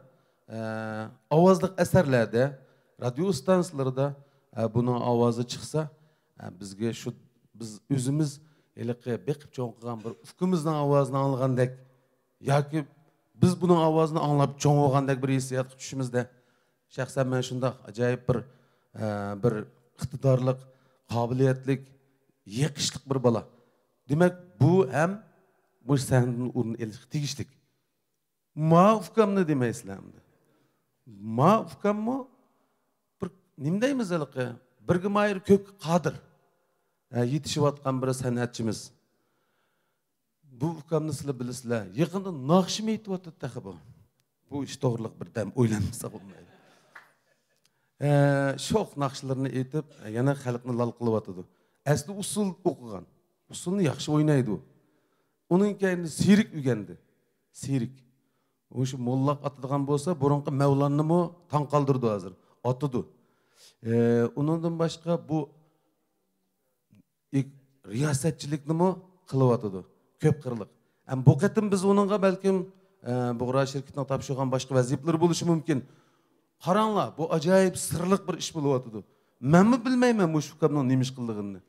ئە، ئاۋازلىق ئەسەرلەردە، رادىيو ئىستانسىلىرىدا، ئە، بۇنىڭ ئاۋازى چىقسا، ئە، بىزگە شۇ، بىز ئۆزىمىز ھېلىقى بېقىپ چوڭ قىلغان بىر ئۇكىمىزنىڭ ئاۋازىنى ئاڭلىغاندەك ياكى بىز بۇنىڭ ئاۋازىنى ئاڭلاپ چوڭ بولغاندەك بىر ھېسسىياتقا چۈشىمىزدە، شەخسەن مەن شۇنداق ئاجايىپ بىر، ئە، بىر ئىقتىدارلىق قابىلىيەتلىك، يېقىشلىق بىر بالا. دېمەك، بۇ ھەم مۇشۇ سەھنىدىن ئورۇن ئېلىشقا تېگىشلىك. ما ئۇكامنى دېمەيسىلەر ئەمدى. ما ئۇكاممۇ بىر نېمە دەيمىز ھېلىقى؟ بىرگە ماھىر، كۆپكە قادىر. ھە، يېتىشىۋاتقان بىر سەنئەتچىمىز. بۇ ئۇكامنى سىلەر بىلىسىلەر. يېقىندا ناخشىمۇ ئېيتىۋاتىدۇ تېخى بۇ. بۇ ئىش توغرىلىق بىردەم ئويلانمىسا بولمايدۇ. ئە، شوخ ناخشىلىرىنى ئېيتىپ، يەنە خەلقنى لال قىلىۋاتىدۇ. ئەسلى ئۇسسۇل ئوقۇغان. ئۇسسۇلنى ياخشى ئوينايدۇ. ئۇنىڭ كەينىدىن سېرىك ئۆگەندى. سېرىك. ئۇ شۇ موللاق ئاتىدىغان بولسا، بۇرۇنقى مەۋلاننىمۇ تاڭ قالدۇرىدۇ ھازىر. ئاتىدۇ. ئە، ئۇنىڭدىن باشقا بۇ ئىك-، رىياسەتچىلىكنىمۇ قىلىۋاتىدۇ. كۆپ قىرلىق. ھەم بۇ قېتىم بىز ئۇنىڭغا بەلكىم، ئە، بۇغرا شىركىتىنىڭ تاپشۇرغان باشقا ۋەزىپىلىرى بولۇشى مۇمكىن. قاراڭلار، بۇ ئاجايىپ سىرلىق بىر ئىش بولۇۋاتىدۇ. مەنمۇ بىلمەيمەن مۇشۇ ئۇكامنىڭ نېمە ئىش قىلىدىغىنىنى.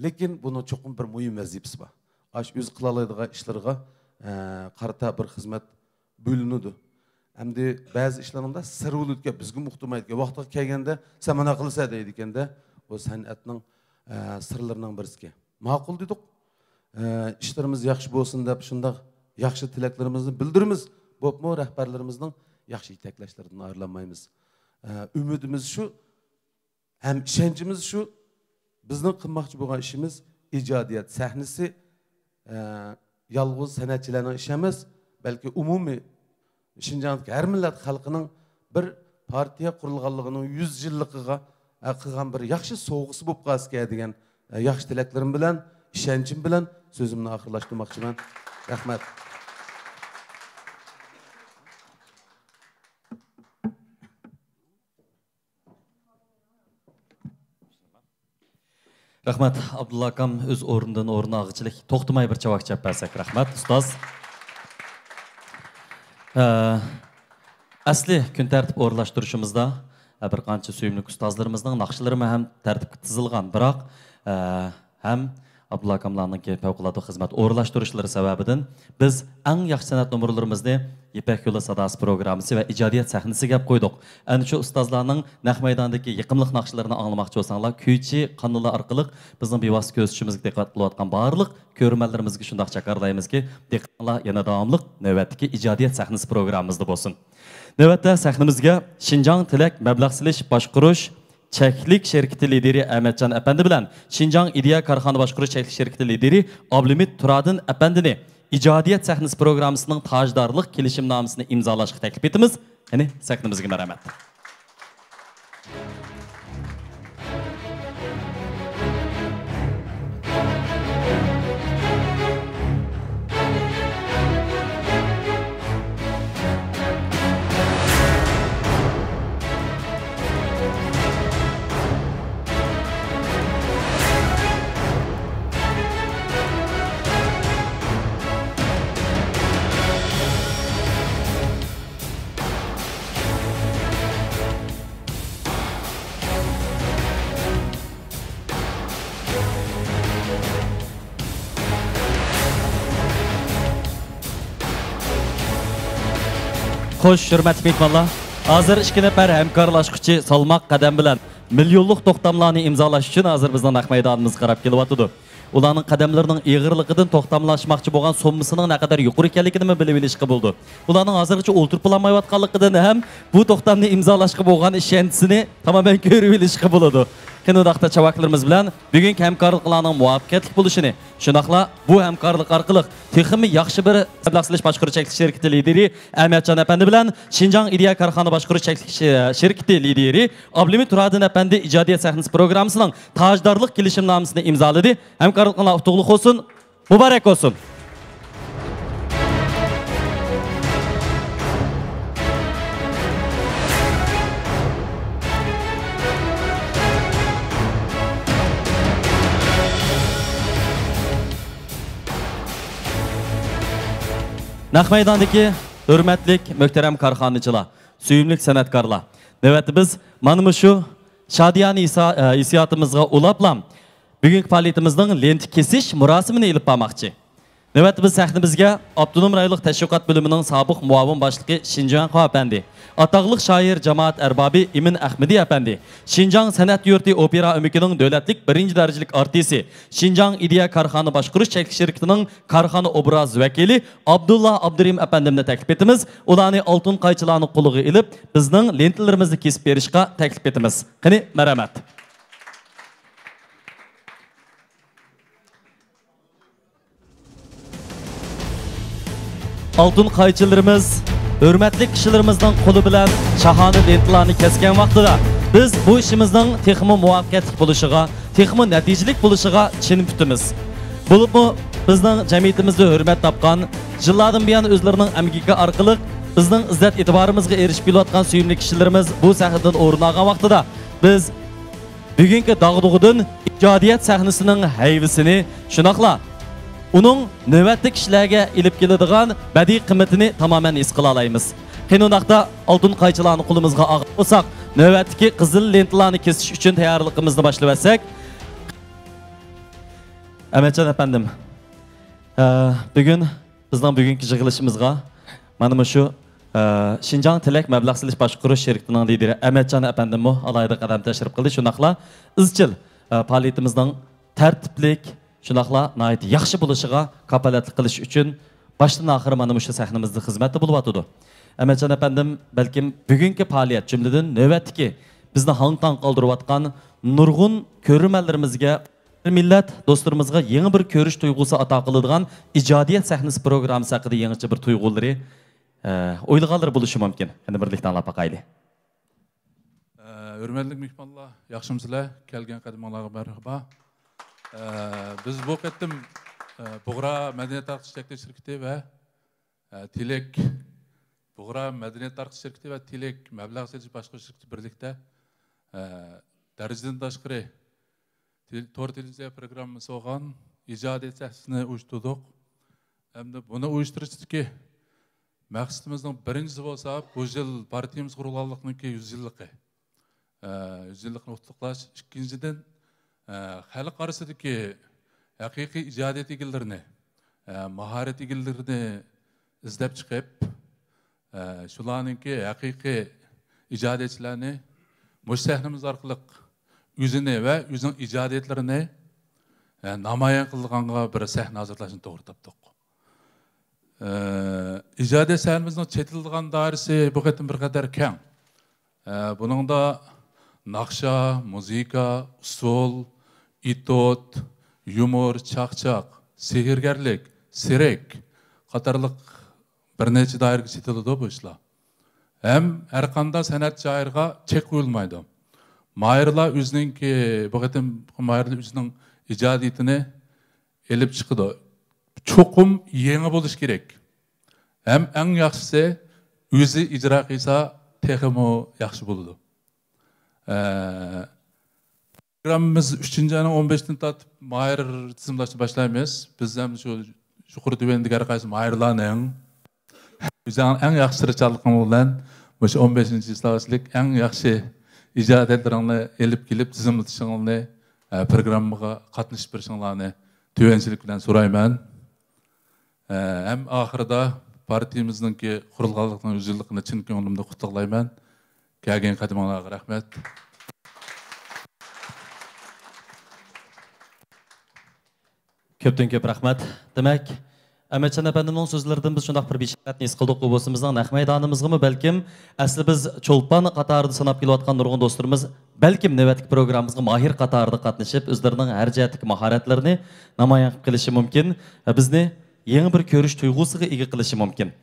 لېكىن بۇنىڭ چوقۇم بىر مۇھىم ۋەزىپىسى بار. ئاشۇ ئۆزى قىلالايدىغان ئىشلىرىغا، ئە، قارىتا بىر خىزمەت بۆلۈنىدۇ. ئەمدى بەزى ئىشلار مۇنداق سىر بولىدىكەن، بىزگىمۇ ئۇقتۇرمايدىكەن. ۋاقتىغا كەلگەندە سەن مانا قىلىسەن دەيدىكەندە، ئۇ سەنئەتنىڭ، ئە، سىرلىرىنىڭ بىرسىكەن. ماقۇل دېدۇق. ئە، ئىشلىرىمىز ياخشى بولسۇن دەپ شۇنداق ياخشى تىلەكلىرىمىزنى بىلدۈرىمىز. بولۇپمۇ رەھبەرلىرىمىزنىڭ ياخشى يېتەكلەشلىرىدىن ئايرىلالمايمىز. ئە، ئۈمىدىمىز شۇ، ھەم ئىشەنچىمىز شۇ، بىزنىڭ قىلماقچى بولغان ئىشىمىز ئىجادىيەت سەھنىسى، ئە، يالغۇز سەنئەتچىلەرنىڭ ئىشى ئەمەس، بەلكى ئومۇمىي شىنجاڭدىكى ھەر مىللەت خەلقىنىڭ بىر پارتىيە قۇرۇلغانلىقىنىڭ يۈز يىللىقىغا، ئە، قىلغان بىر ياخشى سوۋغىسى بولۇپ قالسىكەن دېگەن، ئە، ياخشى تىلەكلىرىم بىلەن، ئىشەنچىم بىلەن سۆزۈمنى ئاخىرلاشتۇرماقچىمەن. رەھمەت. رەھمەت، ئابدۇللا ئاكام ئۆز ئورنىدىن ئورۇن ئالغۇچىلىك توختىماي بىر چاۋاك چاپ بەرسەك. رەھمەت، ئۇستاز. ئە، ئەسلى كۈن تەرتىپ ئورۇنلاشتۇرۇشىمىزدا، ئە، بىر قانچە سۆيۈملۈك ئۇستازلىرىمىزنىڭ ناخشىلىرىمۇ ھەم تەرتىپكە تىزىلغان، بىراق، ئە، ھەم ئابدۇللا ئاكاملارنىڭكى پەۋقۇلئاددە خىزمەت ئورۇنلاشتۇرۇشلىرى سەۋەبىدىن بىز ئەڭ ياخشى سەنئەت نومۇرلىرىمىزنى يىپەك يولى ساداسى پروگراممىسى ۋە ئىجادىيەت سەھنىسىگە ئەپ قويدۇق. ئەنە شۇ ئۇستازلارنىڭ نەق مەيداندىكى يېقىملىق ناخشىلىرىنى ئاڭلىماقچى بولساڭلار، كۈيچى قانىلى ئارقىلىق بىزنىڭ بىۋاسىتە كۆرسىتىشىمىزگە دىققەت قىلىۋاتقان بارلىق كۆرۈرمەنلىرىمىزگە شۇنداق جاكارلايمىزكى، دىققىتىڭلار يەنە داۋاملىق نۆۋەتتىكى ئىجادىيەت سەھنىسى پروگراممىمىزدا بولسۇن. نۆۋەتتە سەھنىمىزگە شىنجاڭ تىلەك مەبلەغ سېلىش باشقۇرۇش چەكلىك شىركىتى لىدىرى ئەمەتجان ئەپەندى بىلەن شىنجاڭ ئىدىيە كارخانا باشقۇرۇش چەكلىك شىركىتى لىدىرى ئابلىمىت تۇرادىن ئەپەندىنى ئىجادىيەت سەھنىسى پروگراممىسىنىڭ تاجدارلىق كېلىشىمنامىسىنى ئىمزالاشقا تەكلىپ ئېتىمىز. قېنى، سەھنىمىزگە مەرھەمەت. خوش، ھۆرمەتلىك مېھمانلار، ھازىر ئىككى نەپەر ھەمكارلاشقۇچى سالماق قەدەم بىلەن مىليونلۇق توختاملارنى ئىمزالاش ئۈچۈن ھازىر بىزنىڭ نەق مەيدانىمىزغا قاراپ كېلىۋاتىدۇ. ئۇلارنىڭ قەدەملىرىنىڭ ئېغىرلىقىدىن توختاملاشماقچى بولغان سوممىسىنىڭ نەقەدەر يۇقىرى ئىكەنلىكىنىمۇ بىلىۋېلىشقا بولىدۇ. ئۇلارنىڭ ھازىرغىچە ئولتۇرۇپ بولالمايۋاتقانلىقىدىن ھەم بۇ توختامنى ئىمزالاشقا بولغان ئىشەنچىسىنى تامامەن كۆرۈۋېلىشقا بولىدۇ. قېنى، ئۇنداقتا چاۋاكلىرىمىز بىلەن بۈگۈنكى ھەمكارلىقلارنىڭ مۇۋەپپەقىيەتلىك بولۇشىنى، شۇنداقلا بۇ ھەمكارلىق ئارقىلىق تېخىمۇ ياخشى بىر مەبلەغ سېلىش باشقۇرۇش چەكلىك شىركىتى لىدىرى ئەمەتجان ئەپەندى بىلەن شىنجاڭ ئىدىيە كارخانا باشقۇرۇش چەكلىك شى-، شىركىتى لىدىرى ئابلىمىت تۇرادىن ئەپەندى ئىجادىيەت سەھنىسى پروگراممىسىنىڭ تاجدارلىق كېلىشىمنامىسىنى ئىمزالىدى. ھەمكارلىقىڭلار ئۇتۇقلۇق بولسۇن، مۇبارەك بولسۇن! نەق مەيداندىكى ھۆرمەتلىك، مۆھتەرەم كارخانىچىلار، سۆيۈملۈك سەنئەتكارلار، نۆۋەتتە بىز مانا مۇشۇ شادىيانە ھېسا-، ھېسسىياتىمىزغا ئۇلاپلا بۈگۈنكى پائالىيىتىمىزنىڭ لېنتا كېسىش مۇراسىمىنى ئېلىپ بارماقچى. نۆۋەتتە بىز سەھنىمىزگە ئاپتونوم رايونلۇق تەشۋىقات بۆلۈمىنىڭ سابىق مۇئاۋىن باشلىقى شىنجۇەنخۇا ئەپەندى، ئاتاقلىق شائىر، جامائەت ئەربابى ئىمىن ئەخمىدى ئەپەندى، شىنجاڭ سەنئەت يۇرتى ئوپېرا ئۆمىكىنىڭ دۆلەتلىك بىرىنچى دەرىجىلىك ئارتىسى، شىنجاڭ ئىدىيە كارخانا باشقۇرۇش چەكلىك شىركىتىنىڭ كارخانا ئوبراز ۋەكىلى ئابدۇللا ئابدۇرېھىم ئەپەندىمنى تەكلىپ ئېتىمىز. ئۇلارنى ئالتۇن قايچىلارنى قولىغا ئېلىپ، بىزنىڭ لېنتىلىرىمىزنى كېسىپ بېرىشقا تەكلىپ ئېتىمىز. قېنى، مەرھەمەت. ئالتۇن قايچىلىرىمىز ھۆرمەتلىك كىشىلىرىمىزنىڭ قولى بىلەن شاھانە لېنتىلارنى كەسكەن ۋاقتىدا، بىز بۇ ئىشىمىزنىڭ تېخىمۇ مۇۋەپپەقىيەتلىك بولۇشىغا، تېخىمۇ نەتىجىلىك بولۇشىغا چىن پۈتىمىز. بولۇپمۇ بىزنىڭ جەمئىيىتىمىزدە ھۆرمەت تاپقان، يىللاردىن بۇيان ئۆزلىرىنىڭ ئەمگىكى ئارقىلىق بىزنىڭ ئىززەت-ئېتىبارىمىزغا ئېرىشىپ كېلىۋاتقان سۆيۈملۈك كىشىلىرىمىز بۇ سەھنىدىن ئورۇن ئالغان ۋاقتىدا، بىز بۈگۈنكى داغدۇغىدىن ئىجادىيەت سەھنىسىنىڭ ھەيۋىسىنى، شۇنداقلا ئۇنىڭ نۆۋەتتىكى كىشىلەرگە ئېلىپ كېلىدىغان بەدىئىي قىممىتىنى تامامەن ھېس قىلالايمىز. قېنى ئۇنداقتا ئالتۇن قايچىلارنى قولىمىزغا ئالغان بولساق، نۆۋەتتىكى قىزىل لېنتىلارنى كېسىش ئۈچۈن تەييارلىقىمىزنى باشلىۋەتسەك. ئەمەتجان ئەپەندىم، ئە، بۈگۈن بىزنىڭ بۈگۈنكى يىغىلىشىمىزغا مانا مۇشۇ، ئە، شىنجاڭ تىلەك مەبلەغ سېلىش باشقۇرۇش شىركىتىنىڭ لىدىرى ئەمەتجان ئەپەندىممۇ ئالاھىدە قەدەم تەشرىپ قىلدى. شۇنداقلا ئىزچىل، ئە، پائالىيىتىمىزنىڭ تەرتىپلىك، شۇنداقلا ناھايىتى ياخشى بولۇشىغا كاپالەتلىك قىلىش ئۈچۈن باشتىن ئاخىر مانا مۇشۇ سەھنىمىزدە خىزمەتتە بولۇۋاتىدۇ. ئەمەتجان ئەپەندىم، بەلكىم بۈگۈنكى پائالىيەت، جۈملىدىن نۆۋەتتىكى بىزنى ھاڭ-تاڭ قالدۇرۇۋاتقان نۇرغۇن كۆرۈرمەنلىرىمىزگە، مىللەت دوستلىرىمىزغا يېڭى بىر كۆرۈش تۇيغۇسى ئاتا قىلىدىغان ئىجادىيەت سەھنىسى پروگراممىسى ھەققىدە يېڭىچە بىر تۇيغۇلىرى، ئە، ئويلىغانلىرى بولۇشى مۇمكىن. قېنى، بىرلىكتە ئاڭلاپ باقايلى. ئە، ھۆرمەتلىك مېھمانلار، ياخشىمۇسىلەر؟ كەلگەن قەدىمىڭلارغا مەرھابا. ئە، بىز بۇ قېتىم، ئە، بۇغرا مەدەنىيەت تارقىتىش چەكلىك شىركىتى ۋە، ئە، تىلەك، بۇغرا مەدەنىيەت تارقىتىش شىركىتى ۋە تىلەك مەبلەغ سېلىش باشقۇرۇش شىركىتى بىرلىكتە، ئە، دەرىجىدىن تاشقىرى تېل-، تور تېلېۋىزىيە پروگراممىسى بولغان ئىجادىيەت سەھنىسىنى ئۇيۇشتۇردۇق. ئەمدى بۇنى ئۇيۇشتۇرۇشتىكى مەقسىتىمىزنىڭ بىرىنچىسى بولسا، بۇ يىل پارتىيىمىز قۇرۇلغانلىقىنىڭكى يۈز يىللىقى، ئە، يۈز يىللىقىنى ئۇتۇقلاش. ئىككىنچىدىن، ئە، خەلق ئارىسىدىكى ھەقىقىي ئىجادىيەت ئىگىلىرىنى، ئە، ماھارەت ئىگىلىرىنى ئىزدەپ چىقىپ، ئە، شۇلارنىڭكى ھەقىقىي ئىجادىيەتچىلەرنى مۇشۇ سەھنىمىز ئارقىلىق ئۆزىنى ۋە ئۆزىنىڭ ئىجادىيەتلىرىنى، ئە، نامايان قىلىدىغانغا بىر سەھنە ھازىرلاشنى توغرا تاپتۇق. ئە، ئىجادىيەت سەھنىمىزنىڭ چېتىلىدىغان دائىرىسى بۇ قېتىم بىر قەدەر كەڭ. ئە، بۇنىڭدا ناخشا، مۇزىكا، ئۇسسۇل، ئېتيۇد، يۇمۇر، چاقچاق، سېھىرگەرلىك، سېرك قاتارلىق بىر نەچچە دائىرىگە چېتىلىدۇ بۇ ئىشلار. ھەم ھەر قانداق سەنئەت شائىرغا چەك قويۇلمايدۇ. ماھىرلار ئۆزىنىڭكى، بۇ قېتىم ماھىرلار ئۆزىنىڭ ئىجادىيىتىنى ئېلىپ چىقىدۇ. چوقۇم يېڭى بولۇش كېرەك. ھەم ئەڭ ياخشىسى ئۆزى ئىجرا قىلسا تېخىمۇ ياخشى بولىدۇ. ئە، پروگراممىمىز ئۈچىنچى ئاينىڭ ئون بەشىدىن تارتىپ ماھىر تىزىملاشنى باشلايمىز. بىز ھەم شۇ يۇقىرى تۆۋەندىكى ھەر قايسى ماھىرلارنىڭ ئۆزۈڭ ئەڭ ياخشى تىرىشچانلىقىڭ بىلەن مۇشۇ ئون بەشىنچى يىل ساۋاقچىلىك ئەڭ ياخشى ئىجادىيەتلىرىڭنى ئېلىپ كېلىپ تىزىملىتىشىڭلارنى، ئە، پروگراممىغا قاتنىشىپ بېرىشىڭلارنى تۆۋەنچىلىك بىلەن سورايمەن. ئە، ھەم ئاخىرىدا پارتىيىمىزنىڭكى قۇرۇلغانلىقىنىڭ يۈز يىللىقىنى چىن كۆڭلۈمدىن قۇتلۇقلايمەن. كەلگەن قەدىمىڭلارغا رەھمەت. كۆپتىن كۆپ رەھمەت. دېمەك، ئەمەتجان ئەپەندىمنىڭ سۆزلىرىدىن بىز شۇنداق بىر بېشارەتنى ھېس قىلدۇق. بۇ بولسا بىزنىڭ نەق مەيدانىمىزغىمۇ، بەلكىم ئەسلى بىز چولپان قاتارىدا ساناپ كېلىۋاتقان نۇرغۇن دوستلىرىمىز بەلكىم نۆۋەتتىكى پروگراممىمىزغا ماھىر قاتارىدا قاتنىشىپ، ئۆزلىرىنىڭ ھەر جەھەتتىكى ماھارەتلىرىنى نامايان قىلىپ قېلىشى مۇمكىن ۋە بىزنى يېڭى بىر كۆرۈش تۇيغۇسىغا ئىگە قىلىشى مۇمكىن.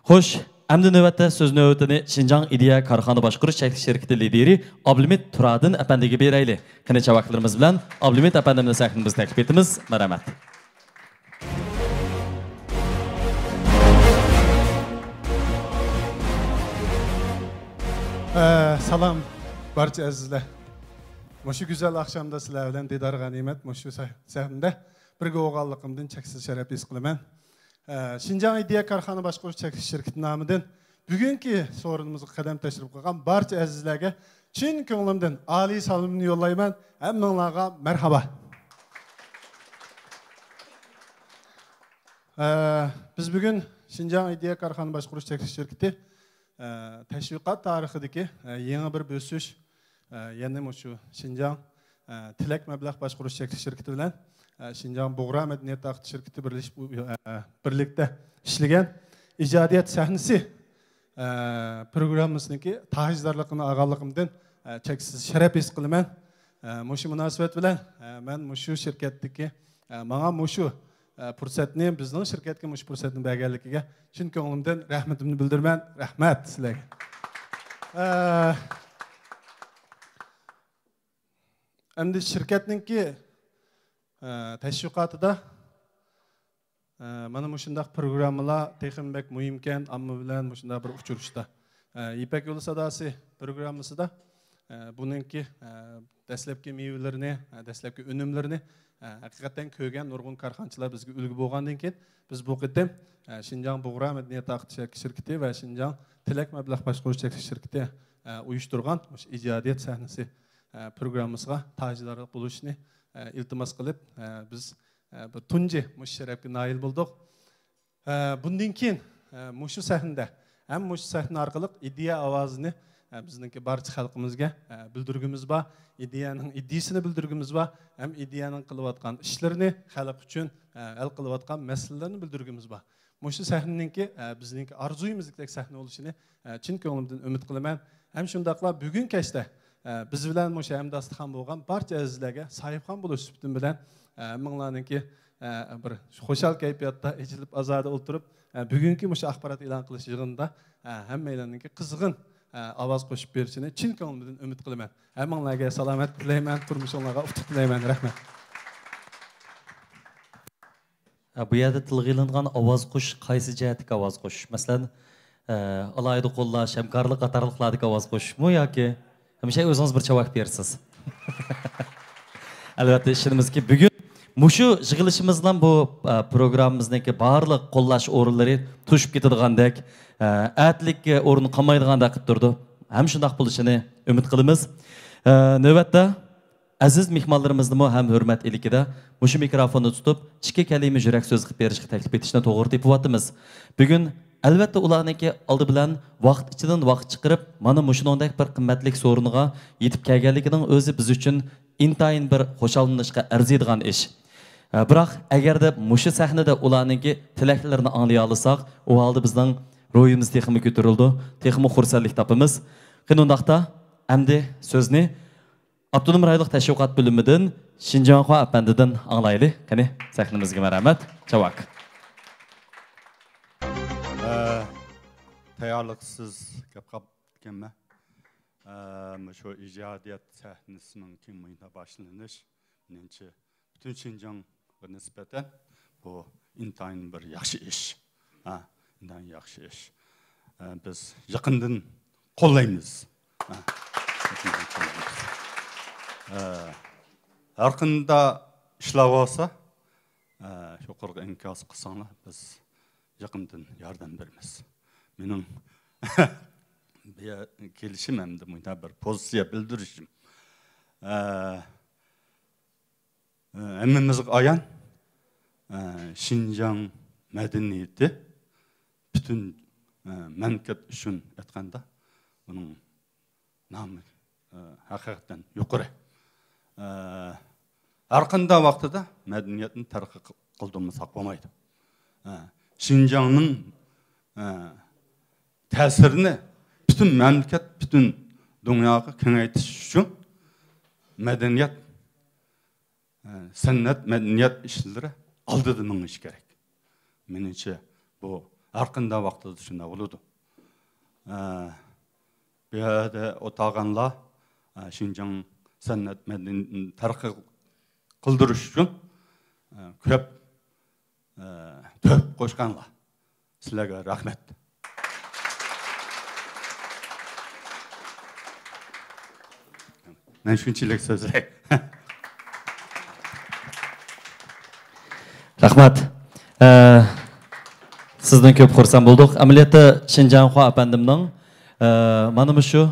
خوش، ئەمدى نۆۋەتتە سۆز نۆۋىتىنى شىنجاڭ ئىدىيە كارخانا باشقۇرۇش چەكلىك شىركىتى لىدىرى ئابلىمىت تۇرادىن ئەپەندىگە بېرەيلى. قېنى، چاۋاكلىرىمىز بىلەن ئابلىمىت ئەپەندىمنى سەھنىمىزگە تەكلىپ ئېتىمىز. مەرھەمەت. ئە، سالام، بارچە ئەزىزلەر. مۇشۇ گۈزەل ئاخشامدا سىلەر بىلەن دىدار غەنىيمەت مۇشۇ سەھ-، سەھنىدە بىرگە بولغانلىقىمدىن چەكسىز شەرەپ ھېس قىلىمەن. ئە، شىنجاڭ ئىدىيە كارخانا باشقۇرۇش چەكلىك شىركىتى نامىدىن بۈگۈنكى سورۇنىمىزغا قەدەم تەشرىپ قىلغان بارچە ئەزىزلەرگە چىن كۆڭلۈمدىن ئالىي سالىمىمنى يوللايمەن. ھەممىڭلارغا مەرھابا. ئە، بىز بۈگۈن شىنجاڭ ئىدىيە كارخانا باشقۇرۇش چەكلىك شىركىتى، ئە، تەشۋىقات تارىخىدىكى، ئە، يېڭى بىر بۆسۈش، ئە، يەنى مۇشۇ شىنجاڭ، ئە، تىلەك مەبلەغ باشقۇرۇش چەكلىك شىركىتى بىلەن، ئە، شىنجاڭ بۇغرا مەدەنىيەت تارقىتىش شىركىتى بىرلىشىپ، ئۇ، ئە، بىرلىكتە ئىشلىگەن ئىجادىيەت سەھنىسى، ئە، پروگراممىسىنىڭكى تاجدارلىقىنى ئالغانلىقىمدىن، ئە، چەكسىز شەرەپ ھېس قىلىمەن. ئە، مۇشۇ مۇناسىۋەت بىلەن، ئە، مەن مۇشۇ شىركەتتىكى، ئە، ماڭا مۇشۇ، ئە، پۇرسەتنى، بىزنىڭ شىركەتكە مۇشۇ پۇرسەتنى بەرگەنلىكىگە چىن كۆڭلۈمدىن رەھمىتىمنى بىلدۈرىمەن. رەھمەت سىلەرگە. ئە، ئەمدى شىركەتنىڭكى، ئە، تەشۋىقاتىدا، ئە، مانا مۇشۇنداق پروگراممىلار تېخىمۇ بەك مۇھىمكەن، ئامما بىلەن مۇشۇنداق بىر ئۇچرىشىشتا. ئە، يىپەك يولى ساداسى پروگراممىسىدا، ئە، بۇنىڭكى، ئە، دەسلەپكى مېۋىلىرىنى، ئە، دەسلەپكى ئۈنۈملىرىنى، ئە، ھەقىقەتەن كۆرگەن نۇرغۇن كارخانىچىلار بىزگە ئۈلگە بولغاندىن كېيىن، بىز بۇ قېتىم، ئە، شىنجاڭ بۇغرا مەدەنىيەت تارقىتىش شىركىتى ۋە شىنجاڭ تىلەك مەبلەغ باشقۇرۇش چەكلىك شىركىتى، ئە، ئۇيۇشتۇرغان مۇشۇ ئىجادىيەت سەھنىسى، ئە، پروگراممىسىغا تاجدارلىق بولۇشنى، ئە، ئىلتىماس قىلىپ، ئە، بىز، ئە، بىر تۇنجى مۇشۇ شەرەپكە نائىل بولدۇق. ئە، بۇندىن كېيىن، ئە، مۇشۇ سەھنىدە ھەم مۇشۇ سەھنە ئارقىلىق ئىدىيە ئاۋازىنى، ئە، بىزنىڭكى بارچە خەلقىمىزگە، ئە، بىلدۈرگۈمىز بار، ئىدىيەنىڭ ئىدىيىسىنى بىلدۈرگۈمىز بار، ھەم ئىدىيەنىڭ قىلىۋاتقان ئىشلىرىنى، خەلق ئۈچۈن، ئە، ھەل قىلىۋاتقان مەسىلىلەرنى بىلدۈرگۈمىز بار. مۇشۇ سەھنىنىڭكى، ئە، بىزنىڭكى ئارزۇيىمىزدەك سەھنە بولۇشىنى، ئە، چىن كۆڭلۈمدىن ئۈمىد قىلىمەن. ھەم شۇنداقلا بۈگۈن كەچتە، ئە، بىز بىلەن مۇشۇ ھەمداستىخان بولغان بارچە ئەزىزلەرگە ساھىبخان بولۇش سۈپىتىم بىلەن، ئە، ھەممىڭلارنىڭكى، ئە، بىر خۇشال كەيپىياتتا، ئېچىلىپ ئازادە ئولتۇرۇپ، ئە، بۈگۈنكى مۇشۇ ئاخبارات ئېلان قىلىش يىغىنىدا، ئە، ھەممەيلەننىڭكى قىزغىن، ئە، ئاۋاز قوشۇپ بېرىشىنى چىن كۆڭلۈمدىن ئۈمىد قىلىمەن. ھەممىڭلارگە سالامەتلىك تىلەيمەن، تۇرمۇشۇڭلارغا ئۇتۇق تىلەيمەن. رەھمەت. ھە، بۇ يەردە تىلغا ئېلىنغان ئاۋاز قوشۇش قايسى جەھەتتىكى ئاۋاز قوشۇش؟ مەسىلەن، ئە، ئالاھىدە قوللاش، ھەمكارلىق قاتارلىقلاردىكى ئاۋاز قوشۇشمۇ ياكى ھەمىشە ئۆزىڭىز بىر چاۋاك بېرىسىز؟ ئەلۋەتتە، ئىشىنىمىزكى، بۈگۈن مۇشۇ يىغىلىشىمىز بىلەن بۇ، ئە، پروگراممىمىزنىڭكى بارلىق قوللاش ئورۇنلىرى توشۇپ كېتىدىغاندەك، ئە، ئەتىلىككە ئورۇن قالمايدىغاندەك قىلىپ تۇرىدۇ. ھەم شۇنداق بولۇشىنى ئۈمىد قىلىمىز. ئە، نۆۋەتتە، ئەزىز مېھمانلىرىمىزنىمۇ ھەم ھۆرمەت ئىلكىدە مۇشۇ مىكروفوننى تۇتۇپ، ئىككى كەلىمە يۈرەك سۆزى قىلىپ بېرىشكە تەكلىپ ئېتىشنى توغرا تېپىۋاتىمىز. بۈگۈن، ئەلۋەتتە، ئۇلارنىڭكى ئالدى بىلەن ۋاقىت ئىچىدىن ۋاقىت چىقىرىپ، مانا مۇشۇنىڭدەك بىر قىممەتلىك سورۇنغا يېتىپ كەلگەنلىكىنىڭ ئۆزى بىز ئۈچۈن ئىنتايىن بىر خۇشاللىنىشقا ئەرزىيدىغان ئىش. ئە، بىراق، ئەگەردە مۇشۇ سەھنىدە ئۇلارنىڭكى تىلەكلىرىنى ئاڭلىيالىساق، ئۇ ھالدا بىزنىڭ روھىمىز تېخىمۇ كۆتۈرۈلىدۇ، تېخىمۇ خۇرسەنلىك تاپىمىز. قېنى، ئۇنداقتا، ئەمدى سۆزنى ئاپتونوم رايونلۇق تەشۋىقات بۆلۈمىدىن شىنجاڭخۇا ئەپەندىدىن ئاڭلايلى. قېنى، سەھنىمىزگە مەرھەمەت. چاۋاك. ئە، تەييارلىقسىز گەپ قاپتىكەنمەن. ئە، مۇشۇ ئىجادىيەت سەھنىسىنىڭكى مۇنداق باشلىنىش، مېنىڭچە، پۈتۈن شىنجاڭغا نىسبەتەن بۇ ئىنتايىن بىر ياخشى ئىش. ھە، ئىنتايىن ياخشى ئىش. ئە، بىز يېقىندىن قوللايمىز. ھە، يېقىندىن قوللايمىز. ئە، ھەر قانداق ئىشلار بولسا، ئە، يۇقىرىغا ئىنكاس قىلساڭلار، بىز يېقىندىن ياردەم بېرىمىز. مېنىڭ بۇ يەر كېلىشىم ھەمدە مۇنداق بىر پوزىتسىيە بىلدۈرۈشۈم. ئە، ئە، ھەممىمىزگە ئايان، ئە، شىنجاڭ مەدەنىيىتى پۈتۈن، ئە، مەملىكەت ئۈچۈن ئېيتقاندا، ئۇنىڭ نامى، ئە، ھەقىقەتەن يۇقىرى. ئە، ھەر قانداق ۋاقتىدا مەدەنىيەتنى تەرەققىي قىل-، قىلدۇرمىساق بولمايدۇ. ئە، شىنجاڭنىڭ، ئە، تەسىرىنى پۈتۈن مەملىكەت، پۈتۈن دۇنياغا كېڭەيتىش ئۈچۈن مەدەنىيەت، ئە، سەنئەت، مەدەنىيەت ئىشلىرى ئالدىدا مېڭىشى كېرەك. مېنىڭچە، بۇ ھەر قانداق ۋاقىتتا شۇنداق بولىدۇ. ئە، بۇ يەردە ئولتۇرغانلار، ئە، شىنجاڭ سەنئەت مەدەنىيىتىنى تەرەققىي قىلدۇرۇش ئۈچۈن، ئە، كۆپ، ئە، تۆھپە قوشقانلار. سىلەرگە رەھمەت. مەن شۇنچىلىك سۆزلەي. رەھمەت. ئە، سىزدىن كۆپ خۇرسەن بولدۇق. ئەمەلىيەتتە شىنجاڭخۇا ئەپەندىمنىڭ، ئە، مانا مۇشۇ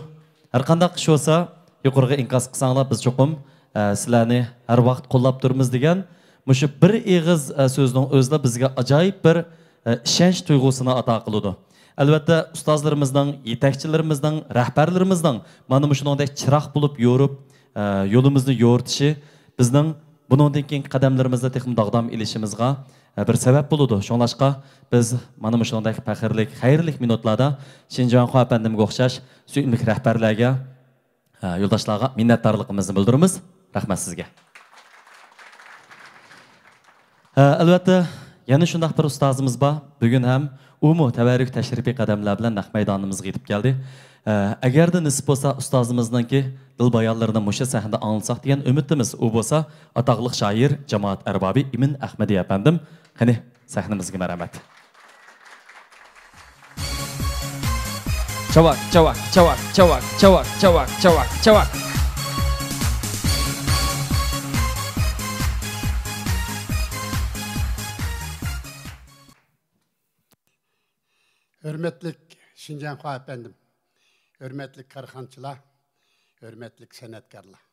ھەر قانداق ئىش بولسا يۇقىرىغا ئىنكاس قىلساڭلار، بىز چوقۇم، ئە، سىلەرنى ھەر ۋاقىت قوللاپ تۇرىمىز دېگەن مۇشۇ بىر ئېغىز، ئە، سۆزنىڭ ئۆزىلا بىزگە ئاجايىپ بىر، ئە، ئىشەنچ تۇيغۇسىنى ئاتا قىلىدۇ. ئەلۋەتتە، ئۇستازلىرىمىزنىڭ، يېتەكچىلىرىمىزنىڭ، رەھبەرلىرىمىزنىڭ مانا مۇشۇنىڭدەك چىراغ بولۇپ يورۇپ، ئە، يولىمىزنى يورۇتۇشى بىزنىڭ بۇنىڭدىن كېيىنكى قەدەملىرىمىزدە تېخىمۇ داغدام ئېلىشىمىزغا، ئە، بىر سەۋەب بولىدۇ. شۇڭلاشقا بىز مانا مۇشۇنىڭدەك پەخىرلىك، خەيرلىك مىنۇتلاردا شىنجاڭخۇا ئەپەندىمگە ئوخشاش سۆيۈملۈك رەھبەرلەرگە، ھە، يولداشلارغا مىننەتدارلىقىمىزنى بىلدۈرىمىز. رەھمەت سىزگە. ھە، ئەلۋەتتە، يەنە شۇنداق بىر ئۇستازىمىز بار. بۈگۈن ھەم ئۇمۇ تەۋەررۈك تەشرىپىي قەدەملەر بىلەن نەق مەيدانىمىزغا يېتىپ كەلدى. ھە، ئەگەردە نېسىپ بولسا، ئۇستازىمىزنىڭكى دىل بايانلىرىنى مۇشۇ سەھنىدە ئاڭلىساق دېگەن ئۈمىدتىمىز. ئۇ بولسا ئاتاقلىق شائىر، جامائەت ئەربابى ئىمىن ئەخمىدى ئەپەندىم. قېنى، سەھنىمىزگە مەرھەمەت. چاۋاك، چاۋاك، چاۋاك، چاۋاك، چاۋاك، چاۋاك، چاۋاك، چاۋاك. ھۆرمەتلىك شىنجاڭخۇا ئەپەندىم، ھۆرمەتلىك كارخانىچىلار، ھۆرمەتلىك سەنئەتكارلار.